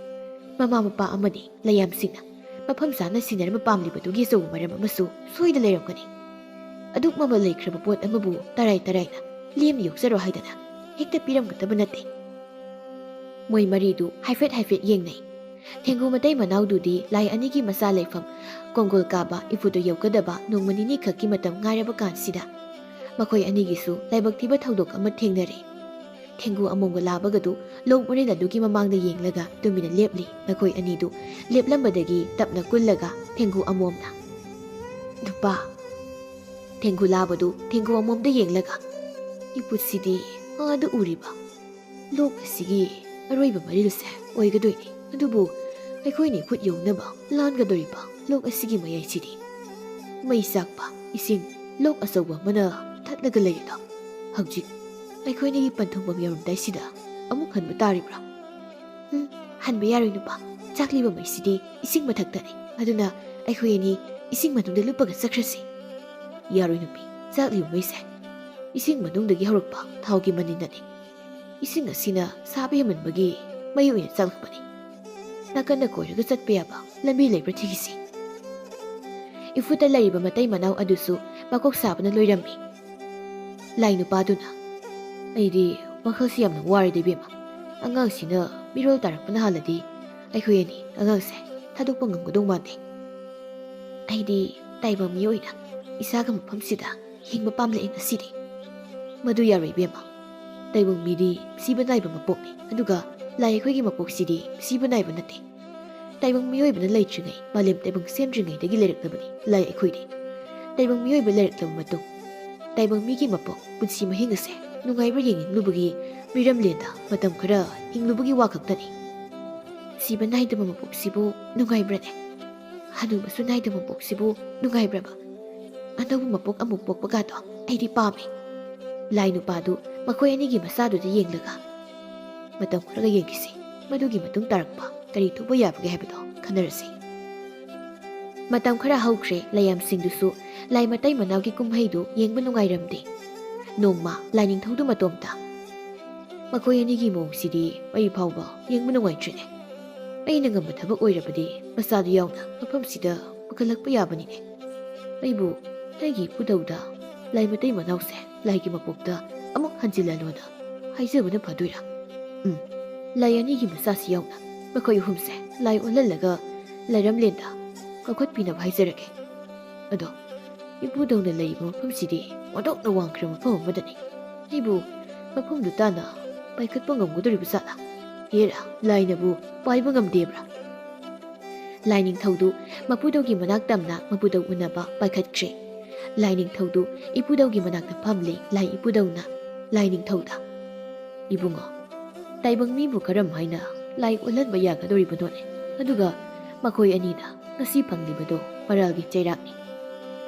ꯃꯃꯥ ꯃꯄꯥ ꯑꯃꯗꯤ ꯂꯩꯌꯥꯝꯁꯤꯡꯅ ꯃꯐꯝ ꯆꯥꯅ ꯁꯤꯟꯅꯔꯝꯕ ꯄꯥꯝꯂꯤꯕꯗꯨꯒꯤ ꯑꯆꯧꯕ ꯃꯔꯝ ꯑꯃꯁꯨ ꯁꯣꯏꯗ ꯂꯩꯔꯝꯒꯅꯤ꯫ ꯑꯗꯨꯛ ꯃꯃꯜ ꯂꯩꯈ꯭ꯔꯕ ꯄꯣꯠ ꯑꯃꯕꯨ ꯇꯔꯥꯏ ꯇꯔꯥꯏꯅ ꯂꯦꯝꯅ ꯌꯣꯛꯆꯔꯣ ꯍꯥꯏꯗꯅ ꯍꯦꯛꯇ ꯄꯤꯔꯝꯒꯗꯕ ꯅꯠꯇꯦ꯫" ꯃꯣꯏ ꯃꯔꯤꯗꯨ ꯍꯥꯏꯐꯦꯠ ꯍꯥꯏꯐꯦꯠ ꯌꯦꯡꯅꯩ꯫ ꯊꯦꯡꯒꯨ ꯃꯇꯩ ꯃꯅꯥꯎꯗꯨꯗꯤ ꯂꯥꯏ ꯑꯅꯤꯒꯤ ꯃꯆꯥ ꯂꯩꯐꯝ ꯀꯣꯡꯒꯣꯜ ꯀꯥꯕ ꯏꯐꯨꯠꯇꯨ ꯌꯧꯒꯗꯕ ꯅꯣꯡꯃ ꯅꯤꯅꯤ ꯈꯛꯀꯤ ꯃꯇꯝ ꯉꯥꯏꯔꯕ ꯀꯥꯟꯁꯤꯗ ꯃꯈꯣꯏ ꯑꯅꯤꯒꯤꯁꯨ ꯂꯥꯏꯕꯛ ꯊꯤꯕ ꯊꯧꯗꯣꯛ ꯑꯃ ꯊꯦꯡꯅꯔꯦ꯫ ꯊꯦꯡꯒꯨ ꯑꯃꯣꯝꯒ ꯂꯥꯕꯒꯗꯨ ꯂꯧ ꯃꯔꯤꯜ ꯑꯗꯨꯒꯤ ꯃꯃꯥꯡꯗ ꯌꯦꯡꯂꯒ ꯇꯨꯃꯤꯟꯅ ꯂꯦꯞꯂꯤ꯫ ꯃꯈꯣꯏ ꯑꯅꯤꯗꯨ ꯂꯦꯞꯂꯝꯕꯗꯒꯤ ꯇꯞꯅ ꯀꯨꯜꯂꯒ ꯊꯦꯡꯒꯨ ꯑꯃꯣꯝꯅ, "ꯅꯨꯄꯥ꯫" ꯊꯦꯡꯒꯨ ꯂꯥꯕꯗꯨ ꯊꯦꯡꯒꯨ ꯑꯃꯣꯝꯗ ꯌꯦꯡꯂꯒ, "ꯏꯐꯨꯠꯁꯤꯗꯤ ꯑꯥꯗ ꯎꯔꯤꯕ ꯂꯣꯛ ꯑꯁꯤꯒꯤ ꯑꯔꯣꯏꯕ ꯃꯔꯤꯜꯁꯦ ꯑꯣꯏꯒꯗꯣꯏꯅꯤ꯫ ꯑꯗꯨꯕꯨ ꯑꯩꯈꯣꯏꯅ ꯏꯐꯨꯠ ꯌꯧꯅꯕ ꯂꯥꯟꯒꯗꯧꯔꯤꯕ ꯂꯣꯛ ꯑꯁꯤꯒꯤ ꯃꯌꯥꯏꯁꯤꯗꯤ ꯃꯩ ꯆꯥꯛꯄ ꯏꯁꯤꯡ ꯂꯣꯛ ꯑꯆꯧꯕ ꯑꯃꯅ ꯊꯠꯂꯒ ꯂꯩꯔꯦꯗꯣ꯫ ꯍꯧꯖꯤꯛ ꯑꯩꯈꯣꯏꯅꯤꯒꯤ ꯄꯟꯊꯨꯡꯐꯝ ꯌꯧꯔꯝꯗꯥꯏꯁꯤꯗ ꯑꯃꯨꯛ ꯍꯟꯕ ꯇꯥꯔꯤꯕ꯭ꯔꯥ?" "ꯎꯝ, ꯍꯟꯕ ꯌꯥꯔꯣꯏ ꯅꯨꯄꯥ꯫ ꯆꯥꯛꯂꯤꯕ ꯃꯩꯁꯤꯗꯤ ꯏꯁꯤꯡ ꯃꯊꯛꯇꯅꯤ꯫ ꯑꯗꯨꯅ ꯑꯩꯈꯣꯏ ꯑꯅꯤ ꯏꯁꯤꯡ ꯃꯅꯨꯡꯗ ꯂꯨꯞꯄꯒ ꯆꯠꯈ꯭ꯔꯁꯤ꯫" "ꯌꯥꯔꯣꯏ ꯅꯨꯄꯤ, ꯆꯥꯛꯂꯤꯕ ꯃꯩꯁꯦ ꯏꯁꯤꯡ ꯃꯅꯨꯡꯗꯒꯤ ꯍꯧꯔꯛꯄ ꯊꯥꯎꯒꯤ ꯃꯅꯤꯟꯅꯅꯤ꯫ ꯏꯁꯤꯡ ꯑꯁꯤꯅ ꯁꯥꯕ ꯍꯦꯟꯃꯟꯕꯒꯤ ꯃꯩ ꯑꯣꯏꯅ ꯆꯥꯛꯂꯛꯄꯅꯤ꯫ ꯅꯥꯀꯟꯗ ꯀꯣꯏꯔꯒ ꯆꯠꯄ ꯌꯥꯕ ꯂꯝꯕꯤ ꯂꯩꯕ꯭ꯔꯥ ꯊꯤꯈꯤꯁꯤ꯫" ꯏꯐꯨꯠꯇ ꯂꯩꯔꯤꯕ ꯃꯇꯩ ꯃꯅꯥꯎ ꯑꯗꯨꯁꯨ ꯃꯀꯣꯛ ꯁꯥꯕꯅ ꯂꯣꯏꯔꯝꯃꯤ꯫ ꯂꯥꯏ ꯅꯨꯄꯥꯗꯨꯅ, "ꯑꯩꯗꯤ ꯋꯥꯈꯜꯁꯤ ꯌꯥꯝꯅ ꯋꯥꯔꯦꯗ ꯏꯕꯦꯝꯃ꯫ ꯑꯉꯥꯡꯁꯤꯅ ꯃꯤꯔꯣꯜ ꯇꯥꯔꯛꯄꯅ ꯍꯥꯜꯂꯗꯤ ꯑꯩꯈꯣꯏ ꯑꯅꯤ ꯑꯉꯥꯡꯁꯦ ꯊꯥꯗꯣꯛꯄ ꯉꯝꯒꯗꯧ ꯃꯥꯟꯗꯦ꯫ ꯑꯩꯗꯤ ꯇꯥꯏꯕꯪ ꯃꯤ ꯑꯣꯏꯅ ꯏꯁꯥꯒ ꯃꯐꯝꯁꯤꯗ ꯍꯤꯡꯕ ꯄꯥꯝꯂꯛꯑꯦ ꯉꯁꯤꯗꯤ꯫" ꯃꯗꯨ ꯌꯥꯔꯣꯏ ꯏꯕꯦꯝꯃ꯫ ꯇꯥꯏꯕꯪ ꯃꯤꯗꯤ ꯁꯤꯕ ꯅꯥꯏꯕ ꯃꯄꯣꯛꯅꯤ, ꯑꯗꯨꯒ ꯂꯥꯏ ꯑꯩꯈꯣꯏꯒꯤ ꯃꯄꯣꯛꯁꯤꯗꯤ ꯁꯤꯕ ꯅꯥꯏꯕ ꯅꯠꯇꯦ꯫ ꯇꯥꯏꯕꯪ ꯃꯤꯑꯣꯏꯕꯅ ꯂꯩꯇ꯭ꯔꯤꯉꯩ, ꯃꯥꯂꯦꯝ ꯇꯥꯏꯕꯪ ꯁꯦꯝꯗ꯭ꯔꯤꯉꯩꯗꯒꯤ ꯂꯩꯔꯛꯂꯕꯅꯤ ꯂꯥꯏ ꯑꯩꯈꯣꯏꯗꯤ꯫ ꯇꯥꯏꯕꯪ ꯃꯤꯑꯣꯏꯕ ꯂꯩꯔꯛꯂꯕ ꯃꯇꯨꯡ, ꯇꯥꯏꯕꯪ ꯃꯤꯒꯤ ꯃꯄꯣꯛ, ꯄꯨꯟꯁꯤ ꯃꯍꯤꯡ ꯑꯁꯦ ꯅꯨꯡꯉꯥꯏꯕ꯭ꯔꯥ ꯌꯦꯡꯅꯤꯡꯂꯨꯕꯒꯤ ꯃꯤꯔꯝꯂꯦꯟꯗ ꯃꯇꯝ ꯈꯔ ꯍꯤꯡꯂꯨꯕꯒꯤ ꯋꯥ ꯈꯛꯇꯅꯤ꯫ ꯁꯤꯕ ꯅꯥꯏꯗꯕ ꯃꯄꯣꯛꯁꯤꯕꯨ ꯅꯨꯡꯉꯥꯏꯕ꯭ꯔꯅꯦ? ꯍꯅꯨꯕꯁꯨ ꯅꯥꯏꯗꯕ ꯃꯄꯣꯛꯁꯤꯕꯨ ꯅꯨꯡꯉꯥꯏꯕ꯭ꯔꯕ? ꯑꯅꯧꯕ ꯃꯄꯣꯛ ꯑꯃꯨꯛ ꯄꯣꯛꯄꯒꯗꯣ ꯑꯩꯗꯤ ꯄꯥꯝꯃꯦ꯫ ꯂꯥꯏ ꯅꯨꯄꯥꯗꯨ ꯃꯈꯣꯏ ꯑꯅꯤꯒꯤ ꯃꯆꯥꯗꯨꯗ ꯌꯦꯡꯂꯒ, "ꯃꯇꯝ ꯈꯔꯒ ꯌꯦꯡꯈꯤꯁꯤ, ꯃꯗꯨꯒꯤ ꯃꯇꯨꯡ ꯇꯥꯔꯛꯄ ꯀꯔꯤ ꯊꯣꯛꯄ ꯌꯥꯕꯒꯦ ꯍꯥꯏꯕꯗꯣ ꯈꯟꯅꯔꯁꯤ꯫" ꯃꯇꯝ ꯈꯔ ꯍꯧꯈ꯭ꯔꯦ, ꯂꯥꯏꯌꯥꯝꯁꯤꯡꯗꯨꯁꯨ ꯂꯥꯏ ꯃꯇꯩ ꯃꯅꯥꯎꯒꯤ ꯀꯨꯝꯍꯩꯗꯨ ꯌꯦꯡꯕ ꯅꯨꯡꯉꯥꯏꯔꯝꯗꯦ꯫ ꯅꯣꯡꯃ ꯂꯥꯏꯅꯤꯡꯊꯧꯗꯨ ꯃꯇꯣꯝꯇ, "ꯃꯈꯣꯏ ꯑꯅꯤꯒꯤ ꯃꯑꯣꯡꯁꯤꯗꯤ ꯑꯩ ꯐꯥꯎꯕ ꯌꯦꯡꯕ ꯅꯨꯡꯉꯥꯏꯇ꯭ꯔꯦꯅꯦ꯫ ꯑꯩꯅ ꯉꯝꯕ ꯊꯕꯛ ꯑꯣꯏꯔꯕꯗꯤ ꯃꯆꯥꯗꯨ ꯌꯥꯎꯅ ꯃꯐꯝꯁꯤꯗ ꯄꯨꯈꯠꯂꯛꯄ ꯌꯥꯕꯅꯤꯅꯦ꯫ ꯑꯩꯕꯨ ꯑꯩꯒꯤ ꯏꯄꯨꯗꯧꯗ ꯂꯥꯏ ꯃꯇꯩ ꯃꯅꯥꯎꯁꯦ ꯂꯥꯏꯒꯤ ꯃꯄꯣꯛꯇ ꯑꯃꯨꯛ ꯍꯟꯖꯤꯜꯍꯜꯂꯣꯅ ꯍꯥꯏꯖꯕꯅ ꯐꯗꯣꯏꯔꯥ? ꯎꯝ, ꯂꯥꯏ ꯑꯅꯤꯒꯤ ꯃꯆꯥꯁꯤ ꯌꯥꯎꯅ ꯃꯈꯣꯏ ꯑꯍꯨꯝꯁꯦ ꯂꯥꯏ ꯑꯣꯜꯍꯜꯂꯒ ꯂꯥꯏꯔꯝꯂꯦꯟꯗ ꯀꯧꯈꯠꯄꯤꯅꯕ ꯍꯥꯏꯖꯔꯒꯦ꯫ ꯑꯗꯣ ꯏꯄꯨꯗꯧꯅ ꯂꯩꯔꯤꯕ ꯃꯐꯝꯁꯤꯗꯤ ꯑꯣꯟꯊꯣꯛꯅ ꯋꯥꯡꯈ꯭ꯔꯕ ꯃꯐꯝ ꯑꯃꯗꯅꯤ꯫ ꯑꯩꯕꯨ ꯃꯐꯝꯗꯨ ꯇꯥꯅ ꯄꯥꯏꯈꯠꯄ ꯉꯝꯒꯗꯧꯔꯤꯕ ꯖꯥꯠꯂꯥ? ꯍꯦꯔꯥ, ꯂꯥꯏꯅꯕꯨ ꯄꯥꯏꯕ ꯉꯝꯗꯦꯕ꯭ꯔꯥ?" ꯂꯥꯏꯅꯤꯡꯊꯧꯗꯨ ꯃꯄꯨꯗꯧꯒꯤ ꯃꯅꯥꯛ ꯇꯝꯅ ꯃꯄꯨꯗꯧ ꯎꯅꯕ ꯄꯥꯏꯈꯠꯈ꯭ꯔꯦ꯫ ꯂꯥꯏꯅꯤꯡꯊꯧꯗꯨ ꯏꯄꯨꯗꯧꯒꯤ ꯃꯅꯥꯛꯇ ꯐꯝꯂꯦ꯫ ꯂꯥꯏ ꯏꯄꯨꯗꯧꯅ ꯂꯥꯏꯅꯤꯡꯊꯧꯗ, "ꯏꯕꯨꯡꯉꯣ, ꯇꯥꯏꯕꯪ ꯃꯤꯕꯨ ꯀꯔꯝ ꯍꯥꯏꯅ ꯂꯥꯏ ꯑꯣꯜꯍꯟꯕ ꯌꯥꯒꯗꯧꯔꯤꯕꯅꯣꯅꯦ? ꯑꯗꯨꯒ ꯃꯈꯣꯏ ꯑꯅꯤꯅ ꯉꯁꯤ ꯐꯪꯂꯤꯕꯗꯣ ꯃꯔꯥꯜꯒꯤ ꯆꯩꯔꯥꯛꯅꯤ꯫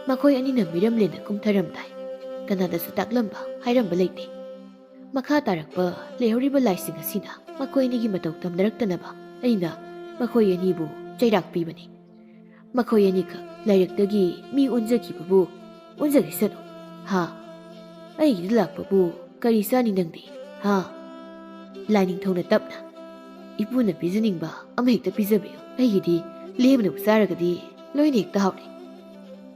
ꯃꯈꯣꯏ ꯑꯅꯤꯅ ꯃꯤꯔꯝꯂꯦꯟꯗ ꯀꯨꯝꯊꯔꯝꯗꯥꯏ ꯀꯅꯥꯗꯁꯨ ꯇꯥꯛꯂꯝꯕ ꯍꯥꯏꯔꯝꯕ ꯂꯩꯇꯦ꯫ ꯃꯈꯥ ꯇꯥꯔꯛꯄ ꯂꯩꯍꯧꯔꯤꯕ ꯂꯥꯏꯁꯤꯡ ꯑꯁꯤꯅ ꯃꯈꯣꯏ ꯑꯅꯤꯒꯤ ꯃꯇꯧ ꯇꯝꯅꯔꯛꯇꯅꯕ ꯑꯩꯅ ꯃꯈꯣꯏ ꯑꯅꯤꯕꯨ ꯆꯩꯔꯥꯛ ꯄꯤꯕꯅꯤ꯫ ꯃꯈꯣꯏ ꯑꯅꯤꯈꯛ ꯂꯥꯏꯔꯛꯇꯒꯤ ꯃꯤ ꯑꯣꯟꯖꯈꯤꯕꯕꯨ ꯑꯣꯟꯖꯈꯤꯁꯅꯨ꯫ ꯍꯥ? ꯑꯩꯒꯤꯗ ꯂꯥꯛꯄꯕꯨ ꯀꯔꯤ ꯆꯥꯅꯤ ꯅꯪꯗꯤ? ꯍꯥ?" ꯂꯥꯏꯅꯤꯡꯊꯧꯅ ꯇꯞꯅ, "ꯏꯄꯨꯅ ꯄꯤꯖꯅꯤꯡꯕ ꯑꯃꯍꯦꯛꯇ ꯄꯤꯖꯕꯤꯌꯨ꯫ ꯑꯩꯒꯤꯗꯤ ꯂꯦꯝꯅꯕꯨ ꯆꯥꯔꯒꯗꯤ ꯂꯣꯏꯅ ꯍꯦꯛꯇ ꯍꯥꯎꯔꯦ꯫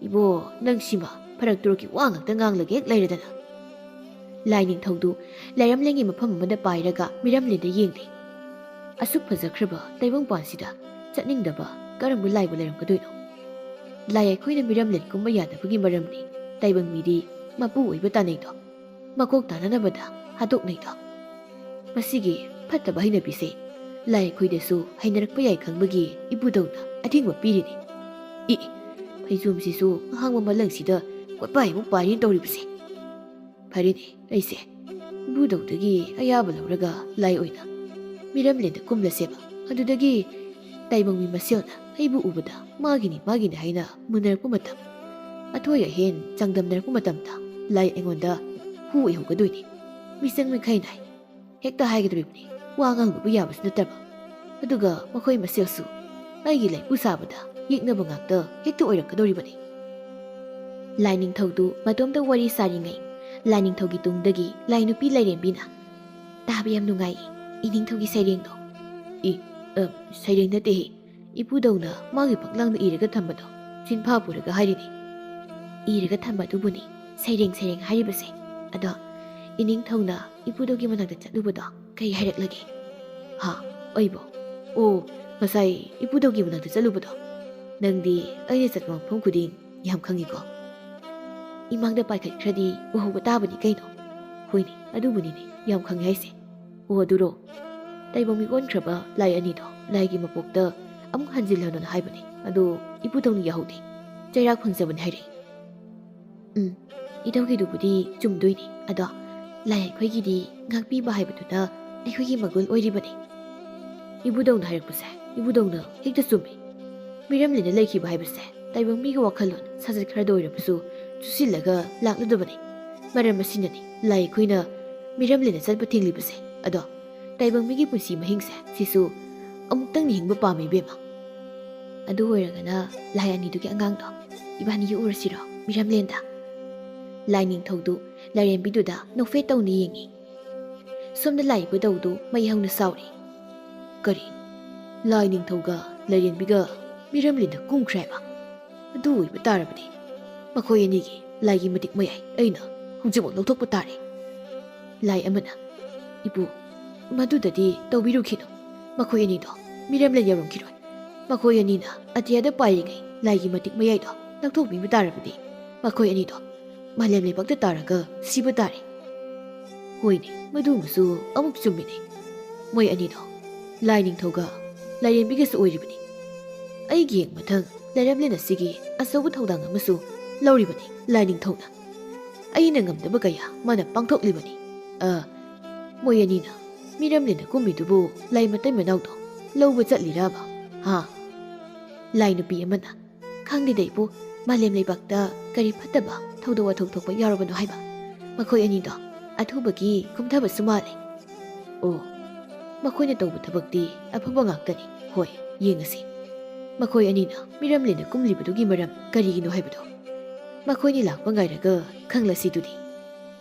ꯏꯕꯣ, ꯅꯪ ꯁꯤꯃ ꯐꯔꯛ ꯇꯨꯔꯛꯀꯤ ꯋꯥ ꯉꯥꯛꯇ ꯉꯥꯡꯂꯒ ꯍꯦꯛ ꯂꯩꯔꯗꯅ꯫" ꯂꯥꯏꯅꯤꯡꯊꯧꯗꯨ ꯂꯥꯏꯔꯝꯂꯦꯟꯒꯤ ꯃꯐꯝ ꯑꯃꯗ ꯄꯥꯏꯔꯒ ꯃꯤꯔꯝꯂꯦꯟꯗ ꯌꯦꯡꯂꯦ꯫ ꯑꯁꯨꯛ ꯐꯖꯈ꯭ꯔꯕ ꯇꯥꯏꯕꯪꯄꯥꯟꯁꯤꯗ ꯆꯠꯅꯤꯡꯗꯕ ꯀꯔꯝꯕ ꯂꯥꯏꯕꯨ ꯂꯩꯔꯝꯒꯗꯣꯏꯅꯣ? ꯂꯥꯏ ꯑꯩꯈꯣꯏꯅ ꯃꯤꯔꯝꯂꯦꯟ ꯀꯨꯝꯕ ꯌꯥꯗꯕꯒꯤ ꯃꯔꯝꯗꯤ ꯇꯥꯏꯕꯪ ꯃꯤꯗꯤ ꯃꯄꯨ ꯑꯣꯏꯕ ꯇꯥꯅꯩꯗꯣ꯫ ꯃꯀꯣꯛ ꯇꯥꯅꯅꯕꯗ ꯍꯥꯠꯇꯣꯛꯅꯩꯗꯣ꯫ ꯃꯁꯤꯒꯤ ꯐꯠꯇꯕ ꯍꯩꯅꯕꯤꯁꯦ ꯂꯥꯏ ꯑꯩꯈꯣꯏꯗꯁꯨ ꯍꯩꯅꯔꯛꯄ ꯌꯥꯏ ꯈꯪꯕꯒꯤ ꯏꯄꯨꯗꯧꯅ ꯑꯊꯤꯡꯕ ꯄꯤꯔꯤꯅꯤ꯫ ꯏ, ꯐꯩꯖꯣꯝꯁꯤꯁꯨ ꯑꯍꯥꯡꯕ ꯃꯂꯪꯁꯤꯗ ꯀꯣꯠꯄꯥꯏ ꯑꯃꯨꯛ ꯄꯥꯏꯔꯤꯅ ꯇꯧꯔꯤꯕꯁꯦ꯫ ꯐꯔꯦꯅꯦ, ꯑꯩꯁꯦ ꯏꯄꯨꯗꯧꯗꯒꯤ ꯑꯌꯥꯕ ꯂꯧꯔꯒ ꯂꯥꯏ ꯑꯣꯏꯅ ꯃꯤꯔꯝꯂꯦꯟꯗ ꯀꯨꯝꯂꯁꯦꯕ꯫ ꯑꯗꯨꯗꯒꯤ ꯇꯥꯏꯕꯪ ꯃꯤ ꯃꯁꯦꯜꯅ ꯑꯩꯕꯨ ꯎꯕꯗ ꯃꯥꯒꯤꯅꯤ ꯃꯥꯒꯤꯅꯤ ꯍꯥꯏꯅ ꯃꯨꯟꯅꯔꯛꯄ ꯃꯇꯝ, ꯑꯊꯣꯏ ꯑꯍꯦꯟ ꯆꯥꯡꯗꯝꯅꯔꯛꯄ ꯃꯇꯝꯗ ꯂꯥꯏ ꯑꯩꯉꯣꯟꯗ ꯍꯨ ꯑꯣꯏꯍꯧꯒꯗꯣꯏꯅꯤ꯫ ꯃꯤꯆꯪ ꯃꯤꯈꯥꯏ ꯅꯥꯏ ꯍꯦꯛꯇ ꯍꯥꯏꯒꯗꯧꯔꯤꯕꯅꯤ꯫ ꯋꯥ ꯉꯥꯡꯂꯨꯕ ꯌꯥꯕꯁꯨ ꯅꯠꯇꯕ꯫ ꯑꯗꯨꯒ ꯃꯈꯣꯏ ꯃꯁꯦꯜꯁꯨ ꯑꯩꯒꯤ ꯂꯥꯏꯄꯨ ꯁꯥꯕꯗ ꯌꯦꯛꯅꯕ ꯉꯥꯛꯇ ꯍꯦꯛꯇ ꯑꯣꯏꯔꯛꯀꯗꯧꯔꯤꯕꯅꯤ꯫ ꯂꯥꯏꯅꯤꯡꯊꯧꯗꯨ ꯃꯇꯣꯝꯇ ꯋꯥꯔꯤ ꯁꯥꯔꯤꯉꯩ, ꯂꯥꯏꯅꯤꯡꯊꯧꯒꯤ ꯇꯨꯡꯗꯒꯤ ꯂꯥꯏ ꯅꯨꯄꯤ ꯂꯥꯏꯔꯦꯝꯕꯤꯅ, "ꯇꯥꯕ ꯌꯥꯝ ꯅꯨꯡꯉꯥꯏ, ꯏꯅꯤꯡꯊꯧꯒꯤ ꯁꯩꯔꯦꯡꯗꯣ꯫ ꯏ, ꯑ, ꯁꯩꯔꯦꯡ ꯅꯠꯇꯦꯍꯦ, ꯏꯄꯨꯗꯧꯅ ꯃꯥꯒꯤ ꯐꯛꯂꯥꯡꯗ ꯏꯔꯒ ꯊꯝꯕꯗꯣ ꯆꯤꯟꯐꯥ ꯄꯨꯔꯒ ꯍꯥꯏꯔꯤꯅꯤ꯫ ꯏꯔꯒ ꯊꯝꯕ ꯑꯗꯨꯕꯨꯅꯤ ꯁꯩꯔꯦꯡ ꯁꯩꯔꯦꯡ ꯍꯥꯏꯔꯤꯕꯁꯦ꯫ ꯑꯗꯣ ꯏꯅꯤꯡꯊꯧꯅ ꯏꯄꯨꯗꯧꯒꯤ ꯃꯅꯥꯛꯇ ꯆꯠꯂꯨꯕꯗꯣ ꯀꯩ ꯍꯥꯏꯔꯛꯂꯒꯦ?" "ꯍꯥ? ꯑꯩꯕꯣ? ꯑꯣ, ꯉꯁꯥꯏ ꯏꯄꯨꯗꯧꯒꯤ ꯃꯅꯥꯛꯇ ꯆꯠꯂꯨꯕꯗꯣ꯫ ꯅꯪꯗꯤ ꯑꯩꯅ ꯆꯠꯄ ꯃꯐꯝ ꯈꯨꯗꯤꯡ ꯌꯥꯝ ꯈꯪꯉꯤꯀꯣ꯫ ꯏꯃꯥꯡꯗ ꯄꯥꯏꯈꯠꯈ꯭ꯔꯗꯤ ꯎꯍꯧꯕ ꯇꯥꯕꯅꯤ ꯀꯩꯅꯣ꯫ ꯍꯣꯏꯅꯦ, ꯑꯗꯨꯕꯨꯅꯤꯅꯦ ꯌꯥꯝ ꯈꯪꯉꯤ ꯍꯥꯏꯁꯦ꯫ ꯑꯣ, ꯑꯗꯨꯔꯣ? ꯇꯥꯏꯕꯪ ꯃꯤ ꯑꯣꯟꯈ꯭ꯔꯕ ꯂꯥꯏ ꯑꯅꯤꯗꯣ ꯂꯥꯏꯒꯤ ꯃꯄꯣꯛꯇ ꯑꯃꯨꯛ ꯍꯟꯖꯤꯜꯂꯅꯨꯅ ꯍꯥꯏꯕꯅꯦ꯫ ꯑꯗꯣ ꯏꯄꯨꯗꯧꯅ ꯌꯥꯍꯧꯗꯦ꯫ ꯆꯩꯔꯥꯛ ꯐꯪꯖꯕꯅꯤ ꯍꯥꯏꯔꯛꯏ꯫ ꯎꯝ, ꯏꯇꯧꯒꯤꯗꯨꯕꯨꯗꯤ ꯆꯨꯝꯗꯣꯏꯅꯤ꯫ ꯑꯗꯣ ꯂꯥꯏ ꯑꯩꯈꯣꯏꯒꯤꯗꯤ ꯉꯥꯛꯄꯤꯕ ꯍꯥꯏꯕꯗꯨꯅ ꯑꯩꯈꯣꯏꯒꯤ ꯃꯒꯨꯟ ꯑꯣꯏꯔꯤꯕꯅꯤ꯫ ꯏꯕꯨꯗꯧꯅ ꯍꯥꯏꯔꯛꯄꯁꯦ ꯏꯕꯨꯗꯧꯅ ꯍꯦꯛꯇ ꯆꯨꯝꯃꯤ꯫ ꯃꯤꯔꯝꯂꯦꯟꯗ ꯂꯩꯈꯤꯕ ꯍꯥꯏꯕꯁꯦ ꯇꯥꯏꯕꯪ ꯃꯤꯒꯤ ꯋꯥꯈꯜꯂꯣꯟ ꯁꯥꯖꯠ ꯈꯔꯗ ꯑꯣꯏꯔꯕꯁꯨ ꯆꯨꯁꯤꯜꯂꯒ ꯂꯥꯛꯂꯗꯕꯅꯤ꯫ ꯃꯔꯝ ꯑꯁꯤꯅꯅꯤ ꯂꯥꯏ ꯑꯩꯈꯣꯏꯅ ꯃꯤꯔꯝꯂꯦꯟꯗ ꯆꯠꯄ ꯊꯤꯡꯂꯤꯕꯁꯦ꯫ ꯑꯗꯣ ꯇꯥꯏꯕꯪ ꯃꯤꯒꯤ ꯄꯨꯟꯁꯤ ꯃꯍꯤꯡꯁꯦ ꯁꯤꯁꯨ ꯑꯃꯨꯛꯇꯪꯗꯤ ꯍꯤꯡꯕ ꯄꯥꯝꯃꯤ ꯏꯕꯦꯝꯃ꯫ ꯑꯗꯨ ꯑꯣꯏꯔꯒꯅ ꯂꯥꯏ ꯑꯅꯤꯗꯨꯒꯤ ꯑꯉꯥꯡꯗꯣ ꯏꯕꯥꯅꯤ ꯌꯣꯛꯎꯔꯁꯤꯔꯣ ꯃꯤꯔꯝꯂꯦꯟꯗ?" ꯂꯥꯏ ꯅꯤꯡꯊꯧꯗꯨ ꯂꯥꯏꯔꯦꯝꯕꯤꯗꯨꯗ ꯅꯣꯛꯐꯦꯠ ꯇꯧꯅ ꯌꯦꯡꯉꯤ꯫ ꯁꯣꯝꯗ ꯂꯥꯏ ꯏꯕꯨꯗꯧꯗꯨ ꯃꯩ ꯍꯧꯅ ꯁꯥꯎꯔꯤ꯫ "ꯀꯔꯤ? ꯂꯥꯏ ꯅꯤꯡꯊꯧꯒ ꯂꯥꯏꯔꯦꯝꯕꯤꯒ ꯃꯤꯔꯝꯂꯦꯟꯗ ꯀꯨꯝꯈ꯭ꯔꯦ ꯍꯥꯏꯕ? ꯑꯗꯨ ꯑꯣꯏꯕ ꯇꯥꯔꯕꯗꯤ ꯃꯈꯣꯏ ꯑꯅꯤꯒꯤ ꯂꯥꯏꯒꯤ ꯃꯇꯤꯛ ꯃꯌꯥꯏ ꯑꯩꯅ ꯍꯧꯖꯤꯛꯃꯛ ꯂꯧꯊꯣꯛꯄ ꯇꯥꯔꯦ꯫" ꯂꯥꯏ ꯑꯃꯅ, "ꯏꯄꯨ, ꯃꯗꯨꯗꯗꯤ ꯇꯧꯕꯤꯔꯨꯈꯤꯅꯨ꯫ ꯃꯈꯣꯏ ꯑꯅꯤꯗꯣ ꯃꯤꯔꯝꯂꯦꯟ ꯌꯧꯔꯝꯈꯤꯔꯣꯏ꯫ ꯃꯈꯣꯏ ꯑꯅꯤꯅ ꯑꯇꯤꯌꯥꯗ ꯄꯥꯏꯔꯤꯉꯩ ꯂꯥꯏꯒꯤ ꯃꯇꯤꯛ ꯃꯌꯥꯏꯗꯣ ꯂꯧꯊꯣꯛꯄꯤꯕ ꯇꯥꯔꯕꯗꯤ ꯃꯈꯣꯏ ꯑꯅꯤꯗꯣ ꯃꯥꯂꯦꯝ ꯂꯩꯕꯥꯛꯇ ꯇꯥꯔꯒ ꯁꯤꯕ ꯇꯥꯔꯦ꯫ ꯍꯣꯏꯅꯦ, ꯃꯗꯨꯃꯁꯨ ꯑꯃꯨꯛ ꯆꯨꯝꯃꯤꯅꯦ꯫ ꯃꯣꯏ ꯑꯅꯤꯗꯣ ꯂꯥꯏꯅꯤꯡꯊꯧꯒ ꯂꯥꯏꯔꯦꯝꯕꯤꯒꯁꯨ ꯑꯣꯏꯔꯤꯕꯅꯤ꯫ ꯑꯩꯒꯤ ꯍꯦꯛ ꯃꯊꯪ ꯂꯩꯔꯝꯂꯦꯟ ꯑꯁꯤꯒꯤ ꯑꯆꯧꯕ ꯊꯧꯗꯥꯡ ꯑꯃꯁꯨ ꯂꯧꯔꯤꯕꯅꯤ ꯂꯥꯏꯅꯤꯡꯊꯧꯅ꯫ ꯑꯩꯅ ꯉꯝꯗꯕ ꯀꯌꯥ ꯃꯥꯅ ꯄꯥꯡꯊꯣꯛꯂꯤꯕꯅꯤ꯫ ꯑ, ꯃꯣꯏ ꯑꯅꯤꯅ ꯃꯤꯔꯝꯂꯦꯟꯗ ꯀꯨꯝꯃꯤꯗꯨꯕꯨ ꯂꯥꯏ ꯃꯇꯩ ꯃꯅꯥꯎꯗꯣ ꯂꯧꯕ ꯆꯠꯂꯤꯔꯕ? ꯍꯥ? ꯂꯥꯏ ꯅꯨꯄꯤ ꯑꯃꯅ, "ꯈꯪꯗꯦꯗ ꯏꯄꯨ, ꯃꯥꯂꯦꯝ ꯂꯩꯕꯥꯛꯇ ꯀꯔꯤ ꯐꯠꯇꯕ ꯊꯧꯗꯣꯛ ꯋꯥꯊꯣꯛ ꯊꯣꯛꯄ ꯌꯥꯎꯔꯕꯅꯣ ꯍꯥꯏꯕ? ꯃꯈꯣꯏ ꯑꯅꯤꯗꯣ ꯑꯊꯨꯕꯒꯤ ꯀꯨꯝꯊꯕꯁꯨ ꯃꯥꯜꯂꯦ꯫ ꯑꯣ, ꯃꯈꯣꯏꯅ ꯇꯧꯕ ꯊꯕꯛꯇꯤ ꯑꯐꯕ ꯉꯥꯛꯇꯅꯤ꯫ ꯍꯣꯏ, ꯌꯦꯡꯉꯁꯤ꯫ ꯃꯈꯣꯏ ꯑꯅꯤꯅ ꯃꯤꯔꯝꯂꯦꯟꯗ ꯀꯨꯝꯂꯤꯕꯗꯨꯒꯤ ꯃꯔꯝ ꯀꯔꯤꯒꯤꯅꯣ ꯍꯥꯏꯕꯗꯣ ꯃꯈꯣꯏꯅꯤ ꯂꯥꯛꯄ ꯉꯥꯏꯔꯒ ꯈꯪꯂꯁꯤꯗꯨꯗꯤ꯫"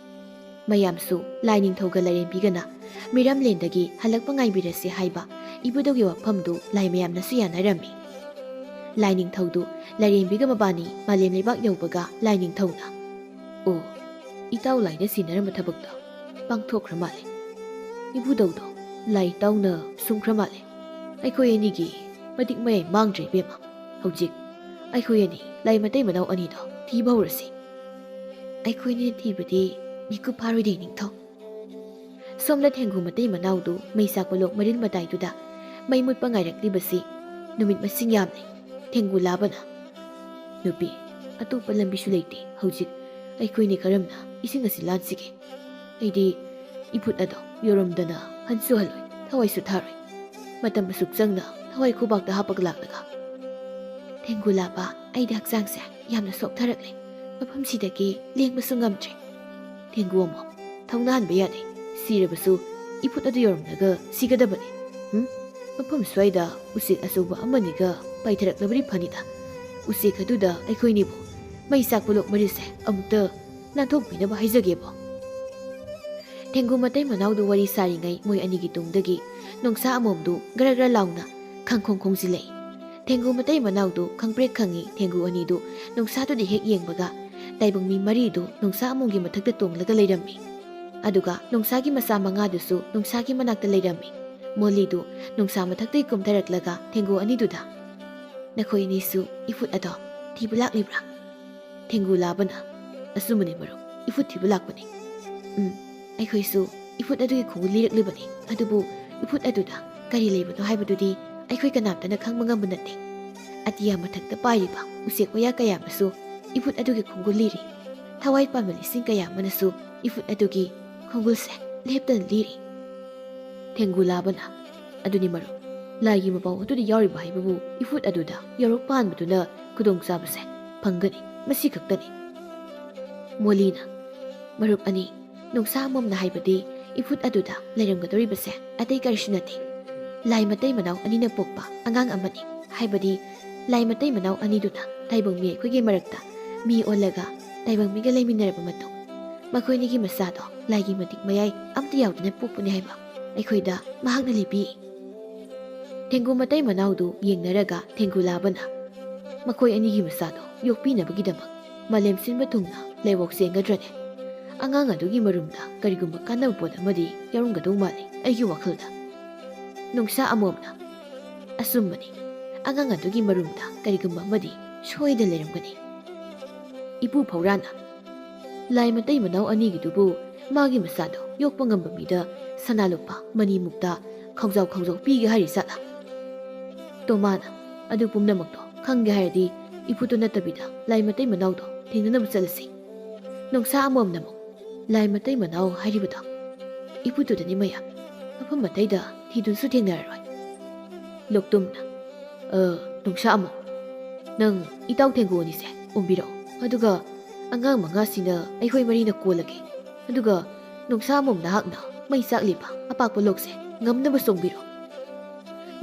ꯃꯌꯥꯝꯁꯨ ꯂꯥꯏꯅꯤꯡꯊꯧꯒ ꯂꯥꯏꯔꯦꯝꯕꯤꯒꯅ ꯃꯤꯔꯝꯂꯦꯟꯗꯒꯤ ꯍꯜꯂꯛꯄ ꯉꯥꯏꯕꯤꯔꯁꯤ ꯍꯥꯏꯕ ꯏꯕꯨꯙꯧꯒꯤ ꯋꯥꯐꯝꯗꯨ ꯂꯥꯏ ꯃꯌꯥꯝꯅꯁꯨ ꯌꯥꯅꯔꯝꯃꯤ꯫ ꯂꯥꯏꯅꯤꯡꯊꯧꯗꯨ ꯂꯥꯏꯔꯦꯝꯕꯤꯒ ꯃꯕꯥꯅꯤ ꯃꯥꯂꯦꯝ ꯂꯩꯕꯥꯛ ꯌꯧꯕꯒ ꯂꯥꯏꯅꯤꯡꯊꯧꯅ, "ꯑꯣ, ꯏꯇꯥꯎ ꯂꯥꯏꯗ ꯁꯤꯟꯅꯔꯝꯕ ꯊꯕꯛꯇꯣ ꯄꯥꯡꯊꯣꯛꯈ꯭ꯔ ꯃꯥꯜꯂꯦ꯫ ꯏꯕꯨꯙꯧꯗꯣ ꯂꯥꯏ ꯏꯇꯥꯎꯅ ꯁꯨꯝꯈ꯭ꯔ ꯃꯥꯜꯂꯦ꯫ ꯑꯩꯈꯣꯏ ꯑꯅꯤꯒꯤ ꯃꯇꯤꯛ ꯃꯌꯥꯏ ꯃꯥꯡꯗ꯭ꯔꯦ ꯏꯕꯦꯝꯃ꯫ ꯍꯧꯖꯤꯛ ꯑꯩꯈꯣꯏ ꯑꯅꯤ ꯂꯥꯏ ꯃꯇꯩ ꯃꯅꯥꯎ ꯑꯅꯤꯗꯣ ꯊꯤꯕ ꯍꯧꯔꯁꯤ꯫" "ꯑꯩꯈꯣꯏꯅ ꯊꯤꯕꯗꯤ ꯃꯤꯀꯨꯞ ꯐꯥꯔꯣꯏꯗꯦ ꯅꯤꯡꯊꯧ꯫ ꯁꯣꯝꯗ ꯊꯦꯡꯒꯨ ꯃꯇꯩ ꯃꯅꯥꯎꯗꯨ ꯃꯩ ꯆꯥꯛꯄ ꯂꯣꯛ ꯃꯔꯤꯜ ꯃꯇꯥꯏꯗꯨꯗ ꯃꯩ ꯃꯨꯠꯄ ꯉꯥꯏꯔꯛꯂꯤꯕꯁꯤ ꯅꯨꯃꯤꯠ ꯃꯁꯤꯡ ꯌꯥꯝꯂꯦ꯫" ꯊꯦꯡꯒꯨ ꯂꯥꯕꯅ, "ꯅꯨꯄꯤ, ꯑꯇꯣꯞꯄ ꯂꯝꯕꯤꯁꯨ ꯂꯩꯇꯦ꯫ ꯍꯧꯖꯤꯛ ꯑꯩꯈꯣꯏꯅꯤ ꯀꯔꯝꯅ ꯏꯁꯤꯡ ꯑꯁꯤ ꯂꯥꯟꯁꯤꯒꯦ? ꯑꯩꯗꯤ ꯏꯐꯨꯠ ꯑꯗꯣ ꯌꯧꯔꯝꯗꯅ ꯍꯟꯁꯨ ꯍꯜꯂꯣꯏ, ꯊꯋꯥꯏꯁꯨ ꯊꯥꯔꯣꯏ꯫ ꯃꯇꯝ ꯑꯁꯨꯛ ꯆꯪꯅ ꯊꯋꯥꯏ ꯈꯨꯕꯥꯛꯇ ꯍꯥꯞꯄꯒ ꯂꯥꯛꯂꯒ꯫" "ꯊꯦꯡꯒꯨ ꯂꯥꯕ, ꯑꯩꯗꯤ ꯍꯛꯆꯥꯡꯁꯦ ꯌꯥꯝꯅ ꯁꯣꯛꯊꯔꯛꯂꯦ꯫ ꯃꯐꯝꯁꯤꯗꯒꯤ ꯂꯦꯡꯕꯁꯨ ꯉꯝꯗ꯭ꯔꯦ꯫" "ꯊꯦꯡꯒꯨ ꯑꯃꯣꯝ, ꯊꯧꯅꯥ ꯍꯟꯕ ꯌꯥꯗꯦ꯫ ꯁꯤꯔꯕꯁꯨ ꯏꯐꯨꯠ ꯑꯗꯨ ꯌꯧꯔꯝꯂꯒ ꯁꯤꯒꯗꯕꯅꯤ꯫ ꯎꯝ? ꯃꯐꯝ ꯁ꯭ꯋꯥꯏꯗ ꯎꯆꯦꯛ ꯑꯆꯧꯕ ꯑꯃꯅꯤꯒ ꯄꯥꯏꯊꯔꯛꯂꯕꯗꯤ ꯐꯅꯤꯗ꯫ ꯎꯆꯦꯛ ꯑꯗꯨꯗ ꯑꯩꯈꯣꯏꯅꯤꯕꯨ ꯃꯩ ꯆꯥꯛꯄ ꯂꯣꯛ ꯃꯔꯤꯜꯁꯦ ꯑꯃꯨꯛꯇ ꯅꯥꯟꯊꯣꯛꯄꯤꯅꯕ ꯍꯥꯏꯖꯒꯦꯕꯣ꯫" ꯊꯦꯡꯒꯨ ꯃꯇꯩ ꯃꯅꯥꯎꯗꯨ ꯋꯥꯔꯤ ꯁꯥꯔꯤꯉꯩ ꯃꯣꯏ ꯑꯅꯤꯒꯤ ꯇꯨꯡꯗꯒꯤ ꯅꯣꯡꯁꯥ ꯑꯃꯣꯝꯗꯨ ꯒꯔ ꯒꯔ ꯂꯥꯎꯅ ꯈꯪꯈꯣꯡ ꯈꯣꯡꯖꯤꯜꯂꯛꯏ꯫ ꯊꯦꯡꯒꯨ ꯃꯇꯩ ꯃꯅꯥꯎꯗꯨ ꯈꯪꯄ꯭ꯔꯦꯛ ꯈꯪꯉꯤ꯫ ꯊꯦꯡꯒꯨ ꯑꯅꯤꯗꯨ ꯅꯣꯡꯁꯥꯗꯨꯗ ꯍꯦꯛ ꯌꯦꯡꯕꯒ ꯇꯥꯏꯕꯪ ꯃꯤ ꯃꯔꯤꯗꯨ ꯅꯣꯡꯁꯥ ꯑꯃꯣꯝꯒꯤ ꯃꯊꯛꯇ ꯇꯣꯡꯂꯒ ꯂꯩꯔꯝꯃꯤ꯫ ꯑꯗꯨꯒ ꯅꯣꯡꯁꯥꯒꯤ ꯃꯆꯥ ꯃꯉꯥꯗꯨꯁꯨ ꯅꯣꯡꯁꯥꯒꯤ ꯃꯅꯥꯛꯇ ꯂꯩꯔꯝꯃꯤ꯫ ꯃꯣꯂꯤꯗꯨ ꯅꯣꯡꯁꯥ ꯃꯊꯛꯇꯒꯤ ꯀꯨꯝꯊꯔꯛꯂꯒ ꯊꯦꯡꯒꯨ ꯑꯅꯤꯗꯨꯗ, "ꯅꯈꯣꯏ ꯑꯅꯤꯁꯨ ꯏꯐꯨꯠ ꯑꯗꯣ ꯊꯤꯕ ꯂꯥꯛꯂꯤꯕ꯭ꯔꯥ?" ꯊꯦꯡꯒꯨ ꯂꯥꯕꯅ, "ꯑꯆꯨꯝꯕꯅꯤ ꯃꯔꯨꯞ, ꯏꯐꯨꯠ ꯊꯤꯕ ꯂꯥꯛꯄꯅꯤ꯫" "ꯎꯝ, ꯑꯩꯈꯣꯏꯁꯨ ꯏꯐꯨꯠ ꯑꯗꯨꯒꯤ ꯈꯣꯡꯒꯨꯜ ꯂꯤꯔꯛꯂꯤꯕꯅꯤ꯫ ꯑꯗꯨꯕꯨ ꯏꯐꯨꯠ ꯑꯗꯨꯗ ꯀꯔꯤ ꯂꯩꯕꯅꯣ ꯍꯥꯏꯕꯗꯨꯗꯤ ꯑꯩꯈꯣꯏ ꯀꯅꯥꯝꯇꯅ ꯈꯪꯕ ꯉꯝꯕ ꯅꯠꯇꯦ꯫ ꯑꯇꯤꯌꯥ ꯃꯊꯛꯇ ꯄꯥꯏꯔꯤꯕ ꯎꯆꯦꯛ ꯋꯥꯌꯥ ꯀꯌꯥ ꯑꯃꯁꯨ ꯏꯐꯨꯠ ꯑꯗꯨꯒꯤ ꯈꯣꯡꯒꯨꯜ ꯂꯤꯔꯤ꯫ ꯊꯋꯥꯏ ꯄꯥꯟꯕ ꯂꯤꯁꯤꯡ ꯀꯌꯥ ꯑꯃꯅꯁꯨ ꯏꯐꯨꯠ ꯑꯗꯨꯒꯤ ꯈꯣꯡꯒꯨꯜꯁꯦ ꯂꯦꯞꯇꯅ ꯂꯤꯔꯤ꯫ ꯊꯦꯡꯒꯨꯂꯥꯕꯅ, "ꯑꯗꯨꯅꯤ ꯃꯔꯨꯞ, ꯂꯥꯏꯒꯤ ꯃꯄꯥꯎ ꯑꯗꯨꯗ ꯌꯥꯎꯔꯤꯕ ꯍꯥꯏꯕꯕꯨ ꯏꯐꯨꯠ ꯑꯗꯨꯗ ꯌꯥꯎꯔꯣꯛ ꯄꯥꯟꯕꯗꯨꯅ ꯈꯨꯗꯣꯡꯆꯥꯕꯁꯦ ꯐꯪꯒꯅꯤ, ꯃꯁꯤ ꯈꯛꯇꯅꯤ꯫" ꯃꯣꯂꯤꯅ, "ꯃꯔꯨꯞ ꯑꯅꯤ, ꯅꯣꯡꯁꯥ ꯑꯃꯣꯝꯅ ꯍꯥꯏꯕꯗꯤ ꯏꯐꯨꯠ ꯑꯗꯨꯗ ꯂꯩꯔꯝꯒꯗꯧꯔꯤꯕꯁꯦ ꯑꯇꯩ ꯀꯔꯤꯁꯨ ꯅꯠꯇꯦ꯫ ꯂꯥꯏ ꯃꯇꯩ ꯃꯅꯥꯎ ꯑꯅꯤꯅ ꯄꯣꯛꯄ ꯑꯉꯥꯡ ꯑꯃꯅꯤ꯫ ꯍꯥꯏꯕꯗꯤ ꯂꯥꯏ ꯃꯇꯩ ꯃꯅꯥꯎ ꯑꯅꯤꯗꯨꯅ ꯇꯥꯏꯕꯪ ꯃꯤ ꯑꯩꯈꯣꯏꯒꯤ ꯃꯔꯛꯇ ꯃꯤ ꯑꯣꯜꯂꯒ ꯇꯥꯏꯕꯪ ꯃꯤꯒ ꯂꯩꯃꯤꯟꯅꯔꯕ ꯃꯇꯨꯡ, ꯃꯈꯣꯏ ꯑꯅꯤꯒꯤ ꯃꯆꯥꯗꯣ ꯂꯥꯏꯒꯤ ꯃꯇꯤꯛ ꯃꯌꯥꯏ ꯑꯝꯇ ꯌꯥꯎꯗꯅ ꯄꯣꯛꯄꯅꯤ ꯍꯥꯏꯕ ꯑꯩꯈꯣꯏꯗ ꯃꯍꯥꯛꯅ ꯂꯤꯕꯤ꯫" ꯊꯦꯡꯒꯨ ꯃꯇꯩ ꯃꯅꯥꯎꯗꯨ ꯌꯦꯡꯅꯔꯒ ꯊꯦꯡꯒꯨꯂꯥꯕꯅ, "ꯃꯈꯣꯏ ꯑꯅꯤꯒꯤ ꯃꯆꯥꯗꯣ ꯌꯣꯛꯄꯤꯅꯕꯒꯤꯗꯃꯛ ꯃꯥꯂꯦꯝ ꯁꯤꯟꯕ ꯊꯨꯡꯅ ꯂꯥꯏꯕꯛ ꯆꯦꯟꯒꯗ꯭ꯔꯅꯦ? ꯑꯉꯥꯡ ꯑꯗꯨꯒꯤ ꯃꯔꯨꯝꯗ ꯀꯔꯤꯒꯨꯝꯕ ꯀꯥꯟꯅꯕ ꯄꯣꯠ ꯑꯃꯗꯤ ꯌꯥꯎꯔꯝꯒꯗꯧ ꯃꯥꯜꯂꯤ ꯑꯩꯒꯤ ꯋꯥꯈꯜꯗ꯫" ꯅꯣꯡꯁꯥ ꯑꯃꯣꯝꯅ, "ꯑꯆꯨꯝꯕꯅꯤ, ꯑꯉꯥꯡ ꯑꯗꯨꯒꯤ ꯃꯔꯨꯝꯗ ꯀꯔꯤꯒꯨꯝꯕ ꯑꯃꯗꯤ ꯁꯣꯏꯗꯅ ꯂꯩꯔꯝꯒꯅꯤ꯫" ꯏꯄꯨ ꯐꯧꯔꯥꯅ, "ꯂꯥꯏ ꯃꯇꯩ ꯃꯅꯥꯎ ꯑꯅꯤꯒꯤꯗꯨꯕꯨ ꯃꯥꯒꯤ ꯃꯆꯥꯗꯣ ꯌꯣꯛꯄ ꯉꯝꯕ ꯃꯤꯗ ꯁꯅꯥ ꯂꯨꯄꯥ ꯃꯅꯤ ꯃꯨꯛꯇ ꯈꯥꯎꯖꯥꯎ ꯈꯥꯎꯖꯥꯎ ꯄꯤꯒꯦ ꯍꯥꯏꯔꯤ ꯖꯥꯠꯂꯥ?" ꯇꯣꯃꯥꯅ, "ꯑꯗꯨ ꯄꯨꯝꯅꯃꯛꯇꯣ ꯈꯪꯒꯦ ꯍꯥꯏꯔꯗꯤ ꯏꯐꯨꯠꯇꯨ ꯅꯠꯇꯕꯤꯗ ꯂꯥꯏ ꯃꯇꯩ ꯃꯅꯥꯎꯗꯣ ꯊꯦꯡꯅꯅꯕ ꯆꯠꯂꯁꯤ꯫" ꯅꯣꯡꯁꯥ ꯑꯃꯣꯝꯅ ꯑꯃꯨꯛ, "ꯂꯥꯏ ꯃꯇꯩ ꯃꯅꯥꯎ ꯍꯥꯏꯔꯤꯕꯗꯣ ꯏꯐꯨꯠꯇꯨꯗꯅꯤ ꯃꯌꯥꯝ, ꯃꯐꯝ ꯑꯇꯩꯗ ꯊꯤꯗꯨꯅꯁꯨ ꯊꯦꯡꯅꯔꯔꯣꯏ꯫" ꯂꯣꯛꯇꯨꯝꯅ, "ꯑ, ꯅꯣꯡꯁꯥ ꯑꯃꯣꯝ, ꯅꯪ ꯏꯇꯥꯎ ꯊꯦꯡꯒꯨ ꯑꯅꯤꯁꯦ ꯎꯝꯕꯤꯔꯛꯑꯣ, ꯑꯗꯨꯒ ꯑꯉꯥꯡ ꯃꯉꯥꯁꯤꯅ ꯑꯩꯈꯣꯏ ꯃꯔꯤꯅ ꯀꯣꯜꯂꯒꯦ, ꯑꯗꯨꯒ ꯅꯣꯡꯁꯥ ꯑꯃꯣꯝ ꯅꯍꯥꯛꯅ ꯃꯩ ꯆꯥꯛꯂꯤꯕ ꯑꯄꯥꯛꯄ ꯂꯣꯛꯁꯦ ꯉꯝꯅꯕ ꯆꯣꯡꯕꯤꯔꯣ꯫"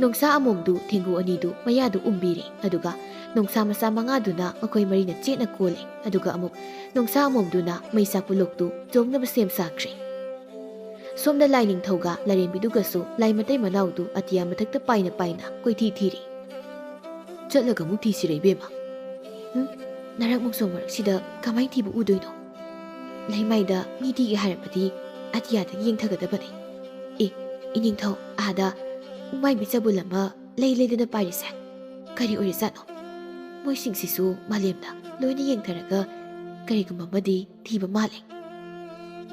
ꯅꯣꯡꯁꯥ ꯑꯃꯣꯝꯗꯨ ꯊꯦꯡꯒꯨ ꯑꯅꯤꯗꯨ ꯃꯌꯥꯗꯨ ꯎꯝꯕꯤꯔꯦ, ꯑꯗꯨꯒ ꯅꯣꯡꯁꯥ ꯃꯆꯥ ꯃꯉꯥꯗꯨꯅ ꯃꯈꯣꯏ ꯃꯔꯤꯅ ꯆꯦꯠꯅ ꯀꯣꯜꯂꯦ, ꯑꯗꯨꯒ ꯑꯃꯨꯛ ꯅꯣꯡꯁꯥ ꯑꯃꯣꯝꯗꯨꯅ ꯃꯩ ꯆꯥꯛꯄ ꯂꯣꯛꯇꯨ ꯆꯣꯡꯅꯕ ꯁꯦꯝ ꯁꯥꯈ꯭ꯔꯦ꯫ ꯁꯣꯝꯗ ꯂꯥꯏꯅꯤꯡꯊꯧꯒ ꯂꯥꯏꯔꯦꯝꯕꯤꯗꯨꯒꯁꯨ ꯂꯥꯏ ꯃꯇꯩ ꯃꯅꯥꯎꯗꯨ ꯑꯇꯤꯌꯥ ꯃꯊꯛꯇ ꯄꯥꯏꯅ ꯄꯥꯏꯅ ꯀꯣꯏꯊꯤ ꯊꯤꯔꯤ꯫ "ꯆꯠꯂꯒ ꯑꯃꯨꯛ ꯊꯤꯁꯤꯔ ꯏꯕꯦꯝꯃ?" "ꯎꯝ, ꯅꯔꯛ ꯃꯣꯡꯁꯣꯡ ꯃꯔꯛꯁꯤꯗ ꯀꯃꯥꯏ ꯊꯤꯕ ꯎꯗꯣꯏꯅꯣ? ꯂꯩꯃꯥꯏꯗ ꯃꯤ ꯊꯤꯒꯦ ꯍꯥꯏꯔꯕꯗꯤ ꯑꯇꯤꯌꯥꯗꯒꯤ ꯌꯦꯡꯊꯒꯗꯕꯅꯤ꯫ ꯑꯦ, ꯏꯅꯤꯡꯊꯧ, ꯑꯥꯗ ꯎꯃꯥꯏꯕꯤ ꯆꯕꯨꯜ ꯑꯃ ꯂꯩ ꯂꯩꯗꯅ ꯄꯥꯏꯔꯤꯁꯦ ꯀꯔꯤ ꯑꯣꯏꯔꯖꯥꯠꯅꯣ? ꯃꯣꯏꯁꯤꯡꯁꯤꯁꯨ ꯃꯥꯂꯦꯝꯗ ꯂꯣꯏꯅ ꯌꯦꯡꯊꯔꯒ ꯀꯔꯤꯒꯨꯝꯕ ꯑꯃꯗꯤ ꯊꯤꯕ ꯃꯥꯜꯂꯦ꯫"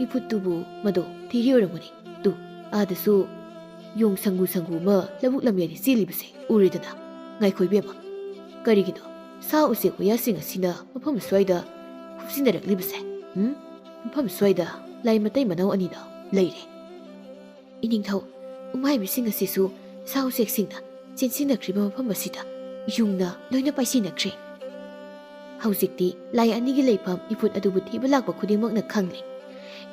ꯏꯐꯨꯠꯇꯨꯕꯨ ꯃꯗꯣ ꯊꯤꯔꯤ ꯑꯣꯏꯔꯝꯒꯅꯤ꯫ ꯇꯨ, ꯑꯥꯗꯁꯨ ꯌꯣꯡ ꯁꯪꯒꯨ ꯁꯪꯒꯨ ꯑꯃ ꯂꯧꯕꯨꯛ ꯂꯝꯌꯥꯏꯗ ꯆꯦꯜꯂꯤꯕꯁꯦ ꯎꯔꯦꯗꯅ꯫ ꯉꯥꯏꯈꯣ ꯏꯕꯦꯝꯃ, ꯀꯔꯤꯒꯤꯅꯣ ꯁꯥ ꯎꯆꯦꯛ ꯋꯥꯌꯥꯁꯤꯡ ꯑꯁꯤꯅ ꯃꯐꯝ ꯑꯁ꯭ꯋꯥꯏꯗ ꯈꯨꯞꯁꯤꯟꯅꯔꯛꯂꯤꯕꯁꯦ? ꯎꯝ? ꯃꯐꯝ ꯑꯁ꯭ꯋꯥꯏꯗ ꯂꯥꯏ ꯃꯇꯩ ꯃꯅꯥꯎ ꯑꯅꯤꯗꯣ ꯂꯩꯔꯦ꯫ ꯏꯅꯤꯡꯊꯧ, ꯎꯃꯥꯏꯕꯤꯁꯤꯡ ꯑꯁꯤꯁꯨ ꯁꯥ ꯎꯆꯦꯛꯁꯤꯡꯅ ꯆꯦꯟꯁꯤꯟꯅꯈ꯭ꯔꯤꯕ ꯃꯐꯝ ꯑꯁꯤꯗ ꯌꯨꯡꯅ ꯂꯣꯏꯅ ꯄꯥꯏꯁꯤꯟꯅꯈ꯭ꯔꯦ꯫ ꯍꯧꯖꯤꯛꯇꯤ ꯂꯥꯏ ꯑꯅꯤꯒꯤ ꯂꯩꯐꯝ ꯏꯐꯨꯠ ꯑꯗꯨꯕꯨ ꯊꯤꯕ ꯂꯥꯛꯄ ꯈꯨꯗꯤꯡꯃꯛꯅ ꯈꯪꯂꯦ꯫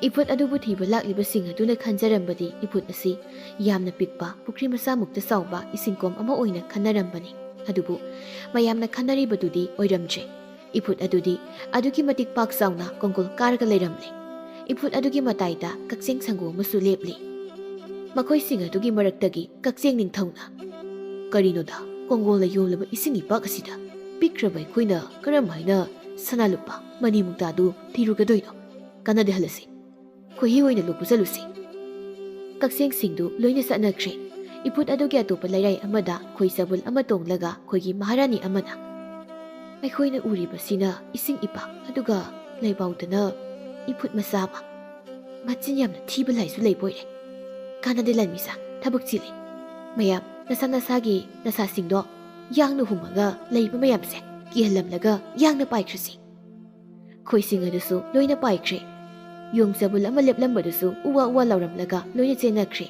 ꯏꯐꯨꯠ ꯑꯗꯨꯕꯨ ꯊꯤꯕ ꯂꯥꯛꯂꯤꯕꯁꯤꯡ ꯑꯗꯨꯅ ꯈꯟꯖꯔꯝꯕꯗꯤ ꯏꯐꯨꯠ ꯑꯁꯤ ꯌꯥꯝꯅ ꯄꯤꯛꯄ, ꯄꯨꯈ꯭ꯔꯤ ꯃꯆꯥꯃꯨꯛꯇ ꯆꯥꯎꯕ ꯏꯁꯤꯡꯀꯣꯝ ꯑꯃ ꯑꯣꯏꯅ ꯈꯟꯅꯔꯝꯕꯅꯤ꯫ ꯑꯗꯨꯕꯨ ꯃꯌꯥꯝꯅ ꯈꯟꯅꯔꯤꯕꯗꯨꯗꯤ ꯑꯣꯏꯔꯝꯗ꯭ꯔꯦ꯫ ꯏꯐꯨꯠ ꯑꯗꯨꯗꯤ ꯑꯗꯨꯛꯀꯤ ꯃꯇꯤꯛ ꯄꯥꯛ ꯆꯥꯎꯅ ꯀꯣꯡꯒꯣꯜ ꯀꯥꯔꯒ ꯂꯩꯔꯝꯂꯦ꯫ ꯏꯐꯨꯠ ꯑꯗꯨꯒꯤ ꯃꯇꯥꯏꯗ ꯀꯛꯆꯦꯡ ꯁꯪꯒꯨ ꯑꯃꯁꯨ ꯂꯦꯞꯂꯤ꯫ ꯃꯈꯣꯏꯁꯤꯡ ꯑꯗꯨꯒꯤ ꯃꯔꯛꯇꯒꯤ ꯀꯛꯆꯦꯡ ꯅꯤꯡꯊꯧꯅ, "ꯀꯔꯤꯅꯣꯗ, ꯀꯣꯡꯒꯣꯜꯅ ꯌꯣꯝꯂꯕ ꯏꯁꯤꯡ ꯏꯄꯥꯛ ꯑꯁꯤꯗ ꯄꯤꯛꯈ꯭ꯔꯕ ꯑꯩꯈꯣꯏꯅ ꯀꯔꯝ ꯍꯥꯏꯅ ꯁꯅꯥ ꯂꯨꯄꯥ, ꯃꯅꯤ ꯃꯨꯛꯇꯥꯗꯨ ꯊꯤꯔꯨꯒꯗꯣꯏꯅꯣ? ꯀꯥꯟꯅꯗꯍꯜꯂꯁꯤ꯫ ꯈꯣꯏꯍꯤ ꯑꯣꯏꯅ ꯂꯣꯛꯄ ꯆꯠꯂꯨꯁꯤ꯫" ꯀꯛꯆꯦꯡꯁꯤꯡꯗꯨ ꯂꯣꯏꯅ ꯆꯠꯅꯈ꯭ꯔꯦ꯫ ꯏꯐꯨꯠ ꯑꯗꯨꯒꯤ ꯑꯇꯣꯞꯄ ꯂꯩꯔꯥꯏ ꯑꯃꯗ ꯈꯣꯏ ꯆꯕꯨꯜ ꯑꯃ ꯇꯣꯡꯂꯒ ꯈꯣꯏꯒꯤ ꯃꯍꯥꯔꯥꯅꯤ ꯑꯃꯅ, "ꯑꯩꯈꯣꯏꯅ ꯎꯔꯤꯕꯁꯤꯅ ꯏꯁꯤꯡ ꯏꯄꯥꯛ, ꯑꯗꯨꯒ ꯂꯩꯕꯥꯎꯗꯅ ꯏꯐꯨꯠ ꯃꯆꯥ ꯑꯃ꯫ ꯃꯆꯤꯟ ꯌꯥꯝꯅ ꯊꯤꯕ ꯂꯥꯏꯁꯨ ꯂꯩꯕ ꯑꯣꯏꯔꯦ꯫ ꯀꯥꯟꯅꯗꯦ ꯂꯥꯟꯃꯤꯁꯥ, ꯊꯕꯛ ꯆꯤꯜꯂꯤ꯫ ꯃꯌꯥꯝ ꯅꯁꯥ ꯅꯁꯥꯒꯤ ꯅꯁꯥꯁꯤꯡꯗꯣ ꯌꯥꯡꯅ ꯍꯨꯝꯃꯒ ꯂꯩꯕ ꯃꯌꯥꯝꯁꯦ ꯀꯤꯍꯜꯂꯝꯂꯒ ꯌꯥꯡꯅ ꯄꯥꯏꯈ꯭ꯔꯁꯤ꯫" ꯈꯣꯏꯁꯤꯡ ꯑꯗꯨꯁꯨ ꯂꯣꯏꯅ ꯄꯥꯏꯈ꯭ꯔꯦ꯫ ꯌꯣꯡ ꯆꯕꯨꯜ ꯑꯃ ꯂꯦꯞꯂꯝꯕꯗꯨꯁꯨ ꯎꯋꯥ ꯎꯋꯥ ꯂꯥꯎꯔꯝꯂꯒ ꯂꯣꯏꯅ ꯆꯦꯟꯅꯈ꯭ꯔꯦ꯫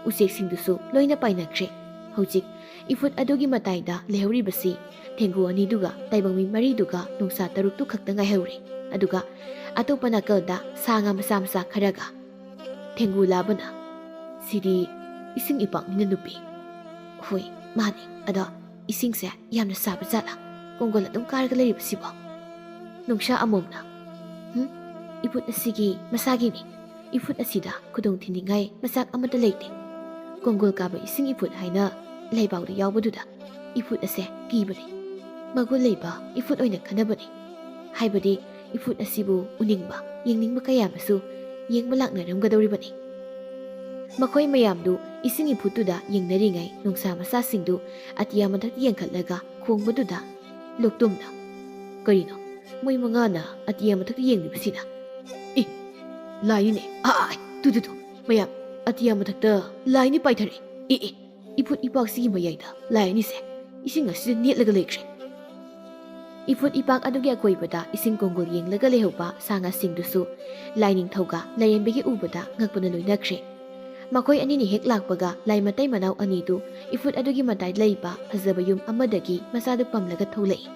ꯎꯆꯦꯛꯁꯤꯡꯗꯨꯁꯨ ꯂꯣꯏꯅ ꯄꯥꯏꯅꯈ꯭ꯔꯦ꯫ ꯍꯧꯖꯤꯛ ꯏꯐꯨꯠ ꯑꯗꯨꯒꯤ ꯃꯇꯥꯏꯗ ꯂꯩꯍꯧꯔꯤꯕꯁꯤ ꯊꯦꯡꯒꯨ ꯑꯅꯤꯗꯨꯒ ꯇꯥꯏꯕꯪ ꯃꯤ ꯃꯔꯤꯗꯨꯒ ꯅꯣꯡꯁꯥ ꯇꯔꯨꯛꯇꯨ ꯈꯛꯇ ꯉꯥꯏꯍꯧꯔꯦ꯫ ꯑꯗꯨꯒ ꯑꯇꯣꯞꯄ ꯅꯥꯀꯜꯗ ꯁꯥ ꯉꯥ ꯃꯆꯥ ꯃꯆꯥ ꯈꯔꯒ꯫ ꯊꯦꯡꯒꯨ ꯂꯥꯕꯅ, "ꯁꯤꯗꯤ ꯏꯁꯤꯡ ꯏꯄꯥꯛꯅꯤꯅ ꯅꯨꯄꯤ꯫" "ꯍꯣꯏ, ꯃꯥꯅꯤ꯫ ꯑꯗꯣ ꯏꯁꯤꯡꯁꯦ ꯌꯥꯝꯅ ꯁꯥꯕ ꯖꯥꯠꯂꯥ ꯀꯣꯡꯒꯣꯜ ꯑꯗꯨꯝ ꯀꯥꯔꯒ ꯂꯩꯔꯤꯕꯁꯤꯕꯣ?" ꯅꯨꯡꯁꯥ ꯑꯃꯣꯝꯅ, "ꯍꯨꯝ, ꯏꯐꯨꯠ ꯑꯁꯤꯒꯤ ꯃꯁꯥꯒꯤꯅꯤ꯫ ꯏꯐꯨꯠ ꯑꯁꯤꯗ ꯈꯨꯗꯣꯡ ꯊꯤꯅꯤꯡꯉꯥꯏ ꯃꯆꯥꯛ ꯑꯃꯠꯇ ꯂꯩꯇꯦ꯫ ꯀꯣꯡꯒꯣꯜ ꯀꯥꯕ ꯏꯁꯤꯡ ꯏꯐꯨꯠ ꯍꯥꯏꯅ ꯂꯩꯕꯥꯎꯗ ꯌꯥꯎꯕꯗꯨꯗ ꯏꯐꯨꯠ ꯑꯁꯦ ꯀꯤꯕꯅꯤ꯫ ꯃꯒꯨꯟ ꯂꯩꯕ ꯏꯐꯨꯠ ꯑꯣꯏꯅ ꯈꯟꯅꯕꯅꯤ꯫ ꯍꯥꯏꯕꯗꯤ ꯏꯐꯨꯠ ꯑꯁꯤꯕꯨ ꯎꯅꯤꯡꯕ, ꯌꯦꯡꯅꯤꯡꯕ ꯀꯌꯥ ꯑꯃꯁꯨ ꯌꯦꯡꯕ ꯂꯥꯛꯅꯔꯝꯒꯗꯧꯔꯤꯕꯅꯤ꯫" ꯃꯈꯣꯏ ꯃꯌꯥꯝꯗꯨ ꯏꯁꯤꯡ ꯏꯐꯨꯠꯇꯨꯗ ꯌꯦꯡꯅꯔꯤꯉꯩ ꯅꯣꯡꯁꯥ ꯃꯆꯥꯁꯤꯡꯗꯨ ꯑꯇꯤꯌꯥ ꯃꯊꯛꯇ ꯌꯦꯡꯈꯠꯂꯒ ꯈꯣꯡꯕꯗꯨꯗ ꯂꯣꯛꯇꯨꯝꯅ, "ꯀꯔꯤꯅꯣ ꯃꯣꯏ ꯃꯉꯥꯅ ꯑꯇꯤꯌꯥ ꯃꯊꯛꯇ ꯌꯦꯡꯂꯤꯕꯁꯤꯅ? ꯑꯦ!" ꯂꯥꯏꯅꯤꯅꯦ꯫ ꯑꯥ, ꯑꯥ, ꯑꯥ, ꯇꯨ, ꯇꯨ, ꯇꯨ꯫ ꯃꯌꯥꯝ, ꯑꯇꯤꯌꯥ ꯃꯊꯛꯇ ꯂꯥꯏꯅꯤ ꯄꯥꯏꯊꯔꯛꯑꯦ꯫ ꯑꯦ, ꯑꯦ, ꯏꯐꯨꯠ ꯏꯄꯥꯛꯁꯤꯒꯤ ꯃꯌꯥꯏꯗ ꯂꯥꯏ ꯑꯅꯤꯁꯦ ꯏꯁꯤꯡ ꯑꯁꯤꯗ ꯅꯦꯠꯂꯒ ꯂꯩꯈ꯭ꯔꯦ꯫ ꯏꯐꯨꯠ ꯏꯄꯥꯛ ꯑꯗꯨꯒꯤ ꯑꯀꯣꯏꯕꯗ ꯏꯁꯤꯡ ꯀꯣꯡꯒꯣꯜ ꯌꯦꯡꯂꯒ ꯂꯩꯍꯧꯕ ꯁꯥ ꯉꯥꯁꯤꯡꯗꯨꯁꯨ ꯂꯥꯏꯅꯤꯡꯊꯧꯒ ꯂꯥꯏꯔꯦꯝꯕꯤꯒꯤ ꯎꯕꯗ ꯉꯛꯄꯅ ꯂꯣꯏꯅꯈ꯭ꯔꯦ꯫ ꯃꯈꯣꯏ ꯑꯅꯤꯅ ꯍꯦꯛ ꯂꯥꯛꯄꯒ ꯂꯥꯏ ꯃꯇꯩ ꯃꯅꯥꯎ ꯑꯅꯤꯗꯨ ꯏꯐꯨꯠ ꯑꯗꯨꯒꯤ ꯃꯇꯥꯏꯗ ꯂꯩꯕ ꯐꯖꯕ ꯌꯨꯝ ꯑꯃꯗꯒꯤ ꯃꯆꯥꯗꯨ ꯄꯝꯂꯒ ꯊꯣꯛꯂꯛꯏ꯫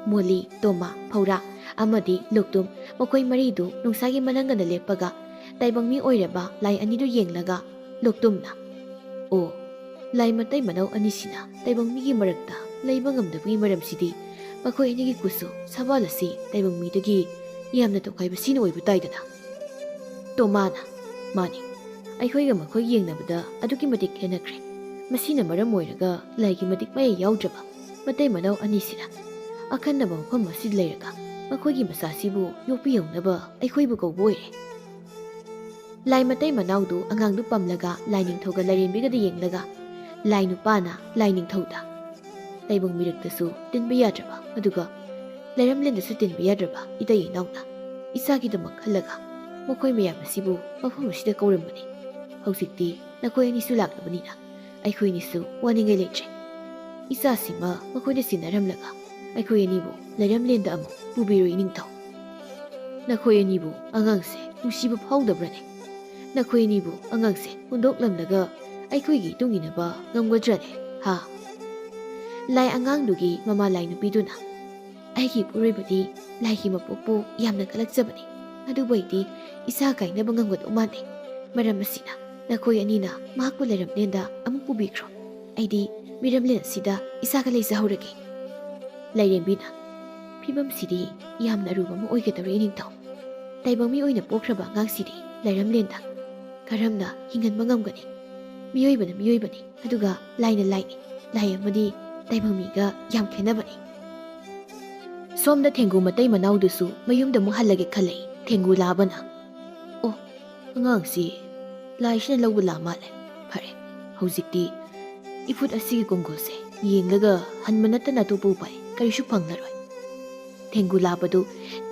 ꯃꯣꯂꯤ, ꯇꯣꯃꯥ, ꯐꯧꯔꯥ ꯑꯃꯗꯤ ꯂꯣꯛꯇꯨꯝ, ꯃꯈꯣꯏ ꯃꯔꯤꯗꯨ ꯅꯨꯡꯁꯥꯒꯤ ꯃꯅꯪꯒꯟꯗ ꯂꯦꯞꯄꯒ ꯇꯥꯏꯕꯪ ꯃꯤ ꯑꯣꯏꯔꯕ ꯂꯥꯏ ꯑꯅꯤꯗꯨ ꯌꯦꯡꯂꯒ ꯂꯣꯛꯇꯨꯝꯅ, "ꯑꯣ, ꯂꯥꯏ ꯃꯇꯩ ꯃꯅꯥꯎ ꯑꯅꯤꯁꯤꯅ ꯇꯥꯏꯕꯪ ꯃꯤꯒꯤ ꯃꯔꯛꯇ ꯂꯩꯕ ꯉꯝꯗꯕꯒꯤ ꯃꯔꯝꯁꯤꯗꯤ ꯃꯈꯣꯏ ꯑꯅꯤꯒꯤ ꯀꯨꯆꯨ ꯁꯕꯥꯜ ꯑꯁꯤ ꯇꯥꯏꯕꯪ ꯃꯤꯗꯒꯤ ꯌꯥꯝꯅ ꯇꯣꯈꯥꯏꯕ ꯁꯤꯅ ꯑꯣꯏꯕ ꯇꯥꯏꯗꯅ?" ꯇꯣꯃꯥꯅ, "ꯃꯥꯅꯤ, ꯑꯩꯈꯣꯏꯒ ꯃꯈꯣꯏ ꯌꯦꯡꯅꯕꯗ ꯑꯗꯨꯛꯀꯤ ꯃꯇꯤꯛ ꯈꯦꯠꯅꯈ꯭ꯔꯦ꯫ ꯃꯁꯤꯅ ꯃꯔꯝ ꯑꯣꯏꯔꯒ ꯂꯥꯏꯒꯤ ꯃꯇꯤꯛ ꯃꯌꯥꯏ ꯌꯥꯎꯗ꯭ꯔꯕ ꯃꯇꯩ ꯃꯅꯥꯎ ꯑꯅꯤꯁꯤꯅ ꯑꯈꯟꯅꯕ ꯃꯐꯝ ꯑꯁꯤꯗ ꯂꯩꯔꯒ ꯃꯈꯣꯏꯒꯤ ꯃꯆꯥꯁꯤꯕꯨ ꯌꯣꯛꯄꯤꯍꯧꯅꯕ ꯑꯩꯈꯣꯏꯕꯨ ꯀꯧꯕ ꯑꯣꯏꯔꯦ꯫" ꯂꯥꯏ ꯃꯇꯩ ꯃꯅꯥꯎꯗꯨ ꯑꯉꯥꯡꯗꯨ ꯄꯝꯂꯒ ꯂꯥꯏꯅꯤꯡꯊꯧꯒ ꯂꯥꯏꯔꯦꯝꯕꯤꯒꯗ ꯌꯦꯡꯂꯒ ꯂꯥꯏ ꯅꯨꯄꯥꯅ ꯂꯥꯏꯅꯤꯡꯊꯧꯗ, "ꯇꯥꯏꯕꯪ ꯃꯤꯔꯛꯇꯁꯨ ꯇꯤꯟꯕ ꯌꯥꯗ꯭ꯔꯕ, ꯑꯗꯨꯒ ꯂꯩꯔꯝꯂꯦꯟꯗꯁꯨ ꯇꯤꯟꯕ ꯌꯥꯗ꯭ꯔꯕ ꯏꯇꯩ ꯏꯅꯥꯎꯅ ꯏꯆꯥꯒꯤꯗꯃꯛ ꯈꯜꯂꯒ ꯃꯈꯣꯏ ꯃꯌꯥꯝ ꯑꯁꯤꯕꯨ ꯃꯐꯝ ꯑꯁꯤꯗ ꯀꯧꯔꯝꯕꯅꯤ꯫ ꯍꯧꯖꯤꯛꯇꯤ ꯅꯈꯣꯏ ꯑꯅꯤꯁꯨ ꯂꯥꯛꯂꯕꯅꯤꯅ ꯑꯩꯈꯣꯏ ꯑꯅꯤꯁꯨ ꯋꯥꯅꯤꯡꯉꯥꯏ ꯂꯩꯇ꯭ꯔꯦ꯫ ꯏꯆꯥꯁꯤꯃ ꯃꯈꯣꯏꯅ ꯁꯤꯟꯅꯔꯝꯂꯒ ꯑꯩꯈꯣꯏ ꯑꯅꯤꯕꯨ ꯂꯩꯔꯝꯂꯦꯟꯗ ꯑꯃꯨꯛ ꯄꯨꯕꯤꯔꯣꯏ ꯏꯅꯤꯡꯊꯧ꯫ ꯅꯈꯣꯏ ꯑꯅꯤꯕꯨ ꯑꯉꯥꯡꯁꯦ ꯅꯨꯡꯁꯤꯕ ꯐꯥꯎꯗꯕ꯭ꯔꯅꯦ? ꯅꯈꯣꯏ ꯑꯅꯤꯕꯨ ꯑꯉꯥꯡꯁꯦ ꯍꯨꯟꯗꯣꯛꯂꯝꯂꯒ ꯑꯩꯈꯣꯏꯒꯤ ꯏꯇꯨꯡ ꯏꯟꯅꯕ ꯉꯝꯒꯗ꯭ꯔꯅꯦ? ꯍꯥ?" ꯂꯥꯏ ꯑꯉꯥꯡꯗꯨꯒꯤ ꯃꯃꯥ ꯂꯥꯏ ꯅꯨꯄꯤꯗꯨꯅ, "ꯑꯩꯒꯤ ꯏꯄꯨꯔꯣꯏꯕꯗꯤ ꯂꯥꯏꯒꯤ ꯃꯄꯣꯛꯄꯨ ꯌꯥꯝꯅ ꯀꯜꯂꯛꯆꯕꯅꯤ, ꯑꯗꯨꯕꯨ ꯑꯩꯗꯤ ꯏꯆꯥ ꯀꯥꯏꯅꯕ ꯉꯝꯒꯗꯧ ꯃꯥꯟꯗꯦ꯫ ꯃꯔꯝ ꯑꯁꯤꯅ ꯅꯈꯣꯏ ꯑꯅꯤꯅ ꯃꯍꯥꯛꯄꯨ ꯂꯩꯔꯝꯂꯦꯟꯗ ꯑꯃꯨꯛ ꯄꯨꯕꯤꯈ꯭ꯔꯣ꯫ ꯑꯩꯗꯤ ꯃꯤꯔꯝꯂꯦꯟ ꯑꯁꯤꯗ ꯏꯆꯥꯒ ꯂꯩꯖꯍꯧꯔꯒꯦ꯫" ꯂꯥꯏꯔꯦꯝꯕꯤꯅ, "ꯐꯤꯕꯝꯁꯤꯗꯤ ꯌꯥꯝꯅ ꯑꯔꯨꯕ ꯑꯃ ꯑꯣꯏꯒꯗꯧꯔꯦ ꯏꯅꯤꯡꯊꯧ꯫ ꯇꯥꯏꯕꯪ ꯃꯤ ꯑꯣꯏꯅ ꯄꯣꯛꯈ꯭ꯔꯕ ꯑꯉꯥꯡꯁꯤꯗꯤ ꯂꯩꯔꯝꯂꯦꯟꯗ ꯀꯔꯝꯅ ꯍꯤꯡꯍꯟꯕ ꯉꯝꯒꯅꯤ? ꯃꯤꯑꯣꯏꯕꯅ ꯃꯤꯑꯣꯏꯕꯅꯤ, ꯑꯗꯨꯒ ꯂꯥꯏꯅ ꯂꯥꯏꯅꯤ꯫ ꯂꯥꯏ ꯑꯃꯗꯤ ꯇꯥꯏꯕꯪ ꯃꯤꯒ ꯌꯥꯝ ꯈꯦꯠꯅꯕꯅꯤ꯫" ꯁꯣꯝꯗ ꯊꯦꯡꯒꯨ ꯃꯇꯩ ꯃꯅꯥꯎꯗꯨꯁꯨ ꯃꯌꯨꯝꯗ ꯑꯃꯨꯛ ꯍꯜꯂꯒꯦ ꯈꯜꯂꯛꯏ꯫ ꯊꯦꯡꯒꯨ ꯂꯥꯕꯅ, "ꯑꯣ, ꯑꯉꯥꯡꯁꯤ ꯂꯥꯏꯁꯤꯅ ꯂꯧꯕ ꯂꯥ ꯃꯥꯜꯂꯦ꯫ ꯐꯔꯦ, ꯍꯧꯖꯤꯛꯇꯤ ꯏꯐꯨꯠ ꯑꯁꯤꯒꯤ ꯀꯣꯡꯒꯣꯜꯁꯦ ꯌꯦꯡꯂꯒ ꯍꯟꯕ ꯅꯠꯇꯅ ꯑꯇꯣꯞꯄ ꯎꯄꯥꯏ ꯀꯔꯤꯁꯨ ꯐꯪꯂꯔꯣꯏ꯫" ꯊꯦꯡꯒꯨ ꯂꯥꯕꯗꯨ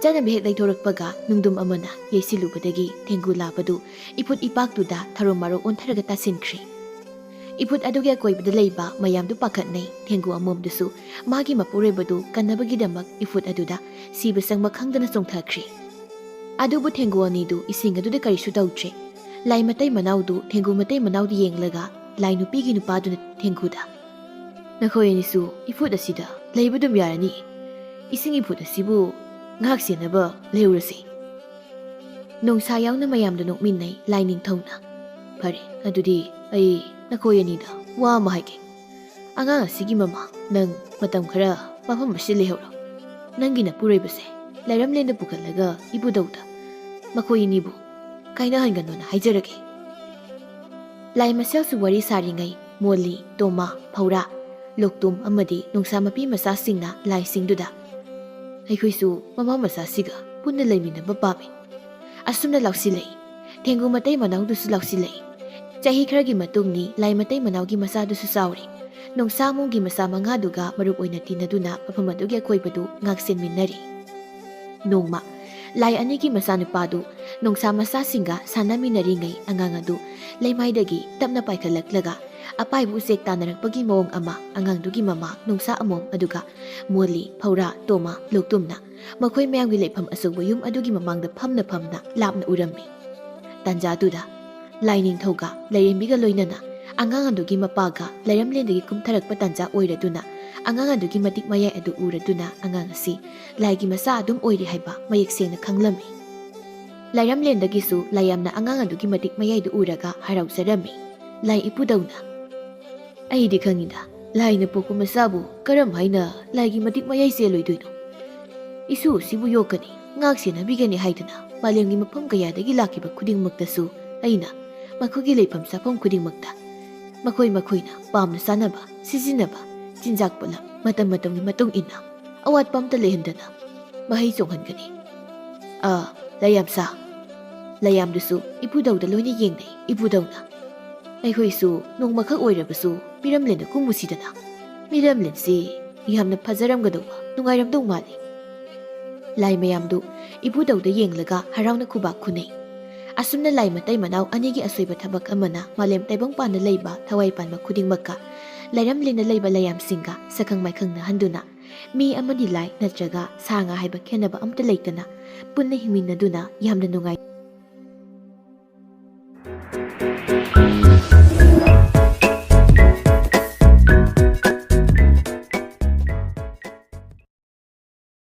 ꯆꯠꯅꯕ ꯍꯦꯛ ꯂꯩꯊꯣꯔꯛꯄꯒ ꯅꯨꯡꯗꯨꯝ ꯑꯃꯅ ꯌꯩꯁꯤꯜꯂꯨꯕꯗꯒꯤ ꯊꯦꯡꯒꯨ ꯂꯥꯕꯗꯨ ꯏꯐꯨꯠ ꯏꯄꯥꯛꯇꯨꯗ ꯊꯔꯣ ꯃꯥꯔꯣ ꯑꯣꯟꯊꯔꯒ ꯇꯥꯁꯤꯟꯈ꯭ꯔꯦ꯫ ꯏꯐꯨꯠ ꯑꯗꯨꯒꯤ ꯑꯀꯣꯏꯕꯗ ꯂꯩꯕ ꯃꯌꯥꯝꯗꯨ ꯄꯥꯈꯠꯅꯩ꯫ ꯊꯦꯡꯒꯨ ꯑꯃꯣꯝꯗꯨꯁꯨ ꯃꯥꯒꯤ ꯃꯄꯨꯔꯣꯏꯕꯗꯨ ꯀꯟꯅꯕꯒꯤꯗꯃꯛ ꯏꯐꯨꯠ ꯑꯗꯨꯗ ꯁꯤꯕ ꯆꯪꯕ ꯈꯪꯗꯅ ꯆꯣꯡꯊꯈ꯭ꯔꯦ꯫ ꯑꯗꯨꯕꯨ ꯊꯦꯡꯒꯨ ꯑꯅꯤꯗꯨ ꯏꯁꯤꯡ ꯑꯗꯨꯗ ꯀꯔꯤꯁꯨ ꯇꯧꯗ꯭ꯔꯦ꯫ ꯂꯥꯏ ꯃꯇꯩ ꯃꯅꯥꯎꯗꯨ ꯊꯦꯡꯒꯨ ꯃꯇꯩ ꯃꯅꯥꯎꯗ ꯌꯦꯡꯂꯒ ꯂꯥꯏ ꯅꯨꯄꯤꯒꯤ ꯅꯨꯄꯥꯗꯨꯅ ꯊꯦꯡꯒꯨꯗ, "ꯅꯈꯣꯏ ꯑꯅꯤꯁꯨ ꯏꯐꯨꯠ ꯑꯁꯤꯗ ꯂꯩꯕ ꯑꯗꯨꯝ ꯌꯥꯔꯅꯤ꯫ ꯏꯁꯤꯡ ꯏꯐꯨꯠ ꯑꯁꯤꯕꯨ ꯉꯥꯛ ꯁꯦꯟꯅꯕ ꯂꯩꯍꯧꯔꯁꯤ꯫" ꯅꯣꯡꯁꯥ ꯌꯥꯎꯅ ꯃꯌꯥꯝꯗ ꯅꯣꯛꯃꯤꯟꯅꯩ ꯂꯥꯏ ꯅꯤꯡꯊꯧꯅ꯫ "ꯐꯔꯦ, ꯑꯗꯨꯗꯤ ꯑꯩ ꯅꯈꯣꯏ ꯑꯅꯤꯗ ꯋꯥ ꯑꯃ ꯍꯥꯏꯒꯦ꯫ ꯑꯉꯥꯡ ꯑꯁꯤꯒꯤ ꯃꯃꯥ, ꯅꯪ ꯃꯇꯝ ꯈꯔ ꯃꯐꯝ ꯑꯁꯤꯗ ꯂꯩꯍꯧꯔꯣ꯫ ꯅꯪꯒꯤ ꯅꯄꯨꯔꯣꯏꯕꯁꯦ ꯂꯩꯔꯝꯂꯦꯟꯗ ꯄꯨꯈꯠꯂꯒ ꯏꯕꯨꯙꯧꯗ ꯃꯈꯣꯏ ꯑꯅꯤꯕꯨ ꯀꯥꯏꯅꯍꯟꯒꯅꯣꯅ ꯍꯥꯏꯖꯔꯒꯦ꯫" ꯂꯥꯏ ꯃꯁꯦꯜꯁꯨ ꯋꯥꯔꯤ ꯁꯥꯔꯤꯉꯩ ꯃꯣꯂꯤ, ꯇꯣꯃꯥ, ꯐꯧꯔꯥ, ꯂꯣꯛꯇꯨꯝ ꯑꯃꯗꯤ ꯅꯣꯡꯁꯥ ꯃꯄꯤ ꯃꯆꯥꯁꯤꯡꯅ ꯂꯥꯏꯁꯤꯡꯗꯨꯗ, "ꯑꯩꯈꯣꯏꯁꯨ ꯃꯃꯥ ꯃꯆꯥꯁꯤꯒ ꯄꯨꯟꯅ ꯂꯩꯃꯤꯟꯅꯕ ꯄꯥꯝꯃꯤ꯫" ꯑꯁꯨꯝꯅ ꯂꯥꯎꯁꯤꯜꯂꯛꯏ꯫ ꯊꯦꯡꯒꯨ ꯃꯇꯩ ꯃꯅꯥꯎꯗꯨꯁꯨ ꯂꯥꯎꯁꯤꯜꯂꯛꯏ꯫ ꯆꯍꯤ ꯈꯔꯒꯤ ꯃꯇꯨꯡꯅꯤ ꯂꯥꯏ ꯃꯇꯩ ꯃꯅꯥꯎꯒꯤ ꯃꯆꯥꯗꯨꯁꯨ ꯆꯥꯎꯔꯦ꯫ ꯅꯣꯡꯁꯥ ꯑꯃꯣꯝꯒꯤ ꯃꯆꯥ ꯃꯉꯥꯗꯨꯒ ꯃꯔꯨꯞ ꯑꯣꯏꯅ ꯇꯤꯟꯅꯗꯨꯅ ꯃꯐꯝ ꯑꯗꯨꯒꯤ ꯑꯀꯣꯏꯕꯗꯨ ꯉꯥꯛ ꯁꯦꯟꯃꯤꯟꯅꯔꯤ꯫ ꯅꯣꯡꯃ ꯂꯥꯏ ꯑꯅꯤꯒꯤ ꯃꯆꯥꯅꯨꯄꯥꯗꯨ ꯅꯣꯡꯁꯥ ꯃꯆꯥꯁꯤꯡꯒ ꯁꯥꯟꯅꯃꯤꯟꯅꯔꯤꯉꯩ ꯑꯉꯥꯡ ꯑꯗꯨ ꯂꯩꯃꯥꯏꯗꯒꯤ ꯇꯞꯅ ꯄꯥꯏꯈꯠꯂꯛꯂꯒ ꯑꯄꯥꯏꯕ ꯎꯆꯦꯛ ꯇꯥꯟꯅꯔꯛꯄꯒꯤ ꯃꯑꯣꯡ ꯑꯃ ꯑꯉꯥꯡꯗꯨꯒꯤ ꯃꯃꯥ ꯅꯣꯡꯁꯥ ꯑꯃꯣꯝ ꯑꯗꯨꯒ ꯃꯣꯂꯤ, ꯐꯧꯔꯥ, ꯇꯣꯃꯥ, ꯂꯣꯛꯇꯨꯝꯅ ꯃꯈꯣꯏ ꯃꯌꯥꯝꯒꯤ ꯂꯩꯐꯝ ꯑꯆꯧꯕ ꯌꯨꯝ ꯑꯗꯨꯒꯤ ꯃꯃꯥꯡꯗ ꯐꯝꯅ ꯐꯝꯅ ꯂꯥꯞꯅ ꯎꯔꯝꯃꯤ꯫ ꯇꯥꯟꯖꯥꯗꯨꯗ ꯂꯥꯏꯅꯤꯡꯊꯧꯒ ꯂꯥꯏꯔꯦꯝꯕꯤꯒ ꯂꯣꯏꯅꯅ ꯑꯉꯥꯡ ꯑꯗꯨꯒꯤ ꯃꯄꯥꯒ ꯂꯩꯔꯝꯂꯦꯟꯗꯒꯤ ꯀꯨꯝꯊꯔꯛꯄ ꯇꯥꯟꯖꯥ ꯑꯣꯏꯔꯗꯨꯅ ꯑꯉꯥꯡ ꯑꯗꯨꯒꯤ ꯃꯇꯤꯛ ꯃꯌꯥꯏ ꯑꯗꯨ ꯎꯔꯗꯨꯅ ꯑꯉꯥꯡ ꯑꯁꯤ ꯂꯥꯏꯒꯤ ꯃꯆꯥ ꯑꯗꯨꯝ ꯑꯣꯏꯔꯤ ꯍꯥꯏꯕ ꯃꯌꯦꯛ ꯁꯦꯡꯅ ꯈꯪꯂꯝꯃꯤ꯫ ꯂꯩꯔꯝꯂꯦꯟꯗꯒꯤꯁꯨ ꯂꯥꯏꯌꯥꯝꯅ ꯑꯉꯥꯡ ꯑꯗꯨꯒꯤ ꯃꯇꯤꯛ ꯃꯌꯥꯏꯗꯨ ꯎꯔꯒ ꯍꯔꯥꯎꯖꯔꯝꯃꯤ꯫ ꯂꯥꯏ ꯏꯄꯨꯗꯧꯅ, "ꯑꯩꯗꯤ ꯈꯪꯉꯤꯗ, ꯂꯥꯏꯅ ꯄꯣꯛꯄ ꯃꯆꯥꯕꯨ ꯀꯔꯝ ꯍꯥꯏꯅ ꯂꯥꯏꯒꯤ ꯃꯇꯤꯛ ꯃꯌꯥꯏ ꯆꯦꯜꯂꯣꯏꯗꯣꯏꯅꯣ? ꯏꯁꯨ ꯑꯁꯤꯕꯨ ꯌꯣꯛꯀꯅꯤ, ꯉꯥꯛ ꯁꯦꯟꯅꯕꯤꯒꯅꯤ ꯍꯥꯏꯗꯨꯅ ꯃꯥꯂꯦꯝꯒꯤ ꯃꯐꯝ ꯀꯌꯥꯗꯒꯤ ꯂꯥꯛꯈꯤꯕ ꯈꯨꯗꯤꯡꯃꯛꯇꯁꯨ ꯑꯩꯅ ꯃꯈꯣꯏꯒꯤ ꯂꯩꯐꯝ ꯆꯥꯐꯝ ꯈꯨꯗꯤꯡꯃꯛꯇ ꯃꯈꯣꯏ ꯃꯈꯣꯏꯅ ꯄꯥꯝꯅ ꯆꯥꯅꯕ, ꯁꯤꯖꯤꯟꯅꯕ ꯆꯤꯟꯖꯥꯛ ꯄꯣꯠꯂꯝ ꯃꯇꯝ ꯃꯇꯝꯒꯤ ꯃꯇꯨꯡ ꯏꯟꯅ ꯑꯋꯥꯠꯄ ꯑꯝꯇ ꯂꯩꯍꯟꯗꯅ ꯃꯍꯩ ꯆꯣꯡꯍꯟꯒꯅꯤ꯫" ꯑ, ꯂꯩꯌꯥꯝꯁꯥ꯫ ꯂꯩꯌꯥꯝꯗꯨꯁꯨ ꯏꯄꯨꯗꯧꯗ ꯂꯣꯏꯅ ꯌꯦꯡꯅꯩ꯫ ꯏꯄꯨꯗꯧꯅ, "ꯑꯩꯈꯣꯏꯁꯨ ꯅꯣꯡꯃꯈꯛ ꯑꯣꯏꯔꯕꯁꯨ ꯃꯤꯔꯝꯂꯦꯟꯗ ꯀꯨꯝꯃꯨꯁꯤꯗꯅ꯫ ꯃꯤꯔꯝꯂꯦꯟꯁꯤ ꯌꯥꯝꯅ ꯐꯖꯔꯝꯒꯗꯧꯕ, ꯅꯨꯡꯉꯥꯏꯔꯝꯗꯧ ꯃꯥꯜꯂꯤ꯫" ꯂꯥꯏ ꯃꯌꯥꯝꯗꯨ ꯏꯕꯨꯙꯧꯗ ꯌꯦꯡꯂꯒ ꯍꯔꯥꯎꯅ ꯈꯨꯕꯥꯛ ꯈꯨꯅꯩ꯫ ꯑꯁꯨꯝꯅ ꯂꯥꯏ ꯃꯇꯩ ꯃꯅꯥꯎ ꯑꯅꯤꯒꯤ ꯑꯁꯣꯏꯕ ꯊꯕꯛ ꯑꯃꯅ ꯃꯥꯂꯦꯝ ꯇꯥꯏꯕꯪ ꯄꯥꯟꯗ ꯂꯩꯕ ꯊꯋꯥꯏ ꯄꯥꯟꯕ ꯈꯨꯗꯤꯡꯃꯛꯀ, ꯂꯩꯔꯝ ꯂꯩꯅ ꯂꯩꯕ ꯂꯥꯏꯌꯥꯝꯁꯤꯡꯒ ꯁꯛꯈꯪ ꯃꯥꯏꯈꯪꯅꯍꯟꯗꯨꯅ, ꯃꯤ ꯑꯃꯗꯤ ꯂꯥꯏ ꯅꯠꯇ꯭ꯔꯒ ꯁꯥ ꯉꯥ ꯍꯥꯏꯕ ꯈꯦꯠꯅꯕ ꯑꯝꯇ ꯂꯩꯇꯅ ꯄꯨꯟꯅ ꯍꯤꯡꯃꯤꯟꯅꯗꯨꯅ ꯌꯥꯝꯅ ꯅꯨꯡꯉꯥꯏ꯫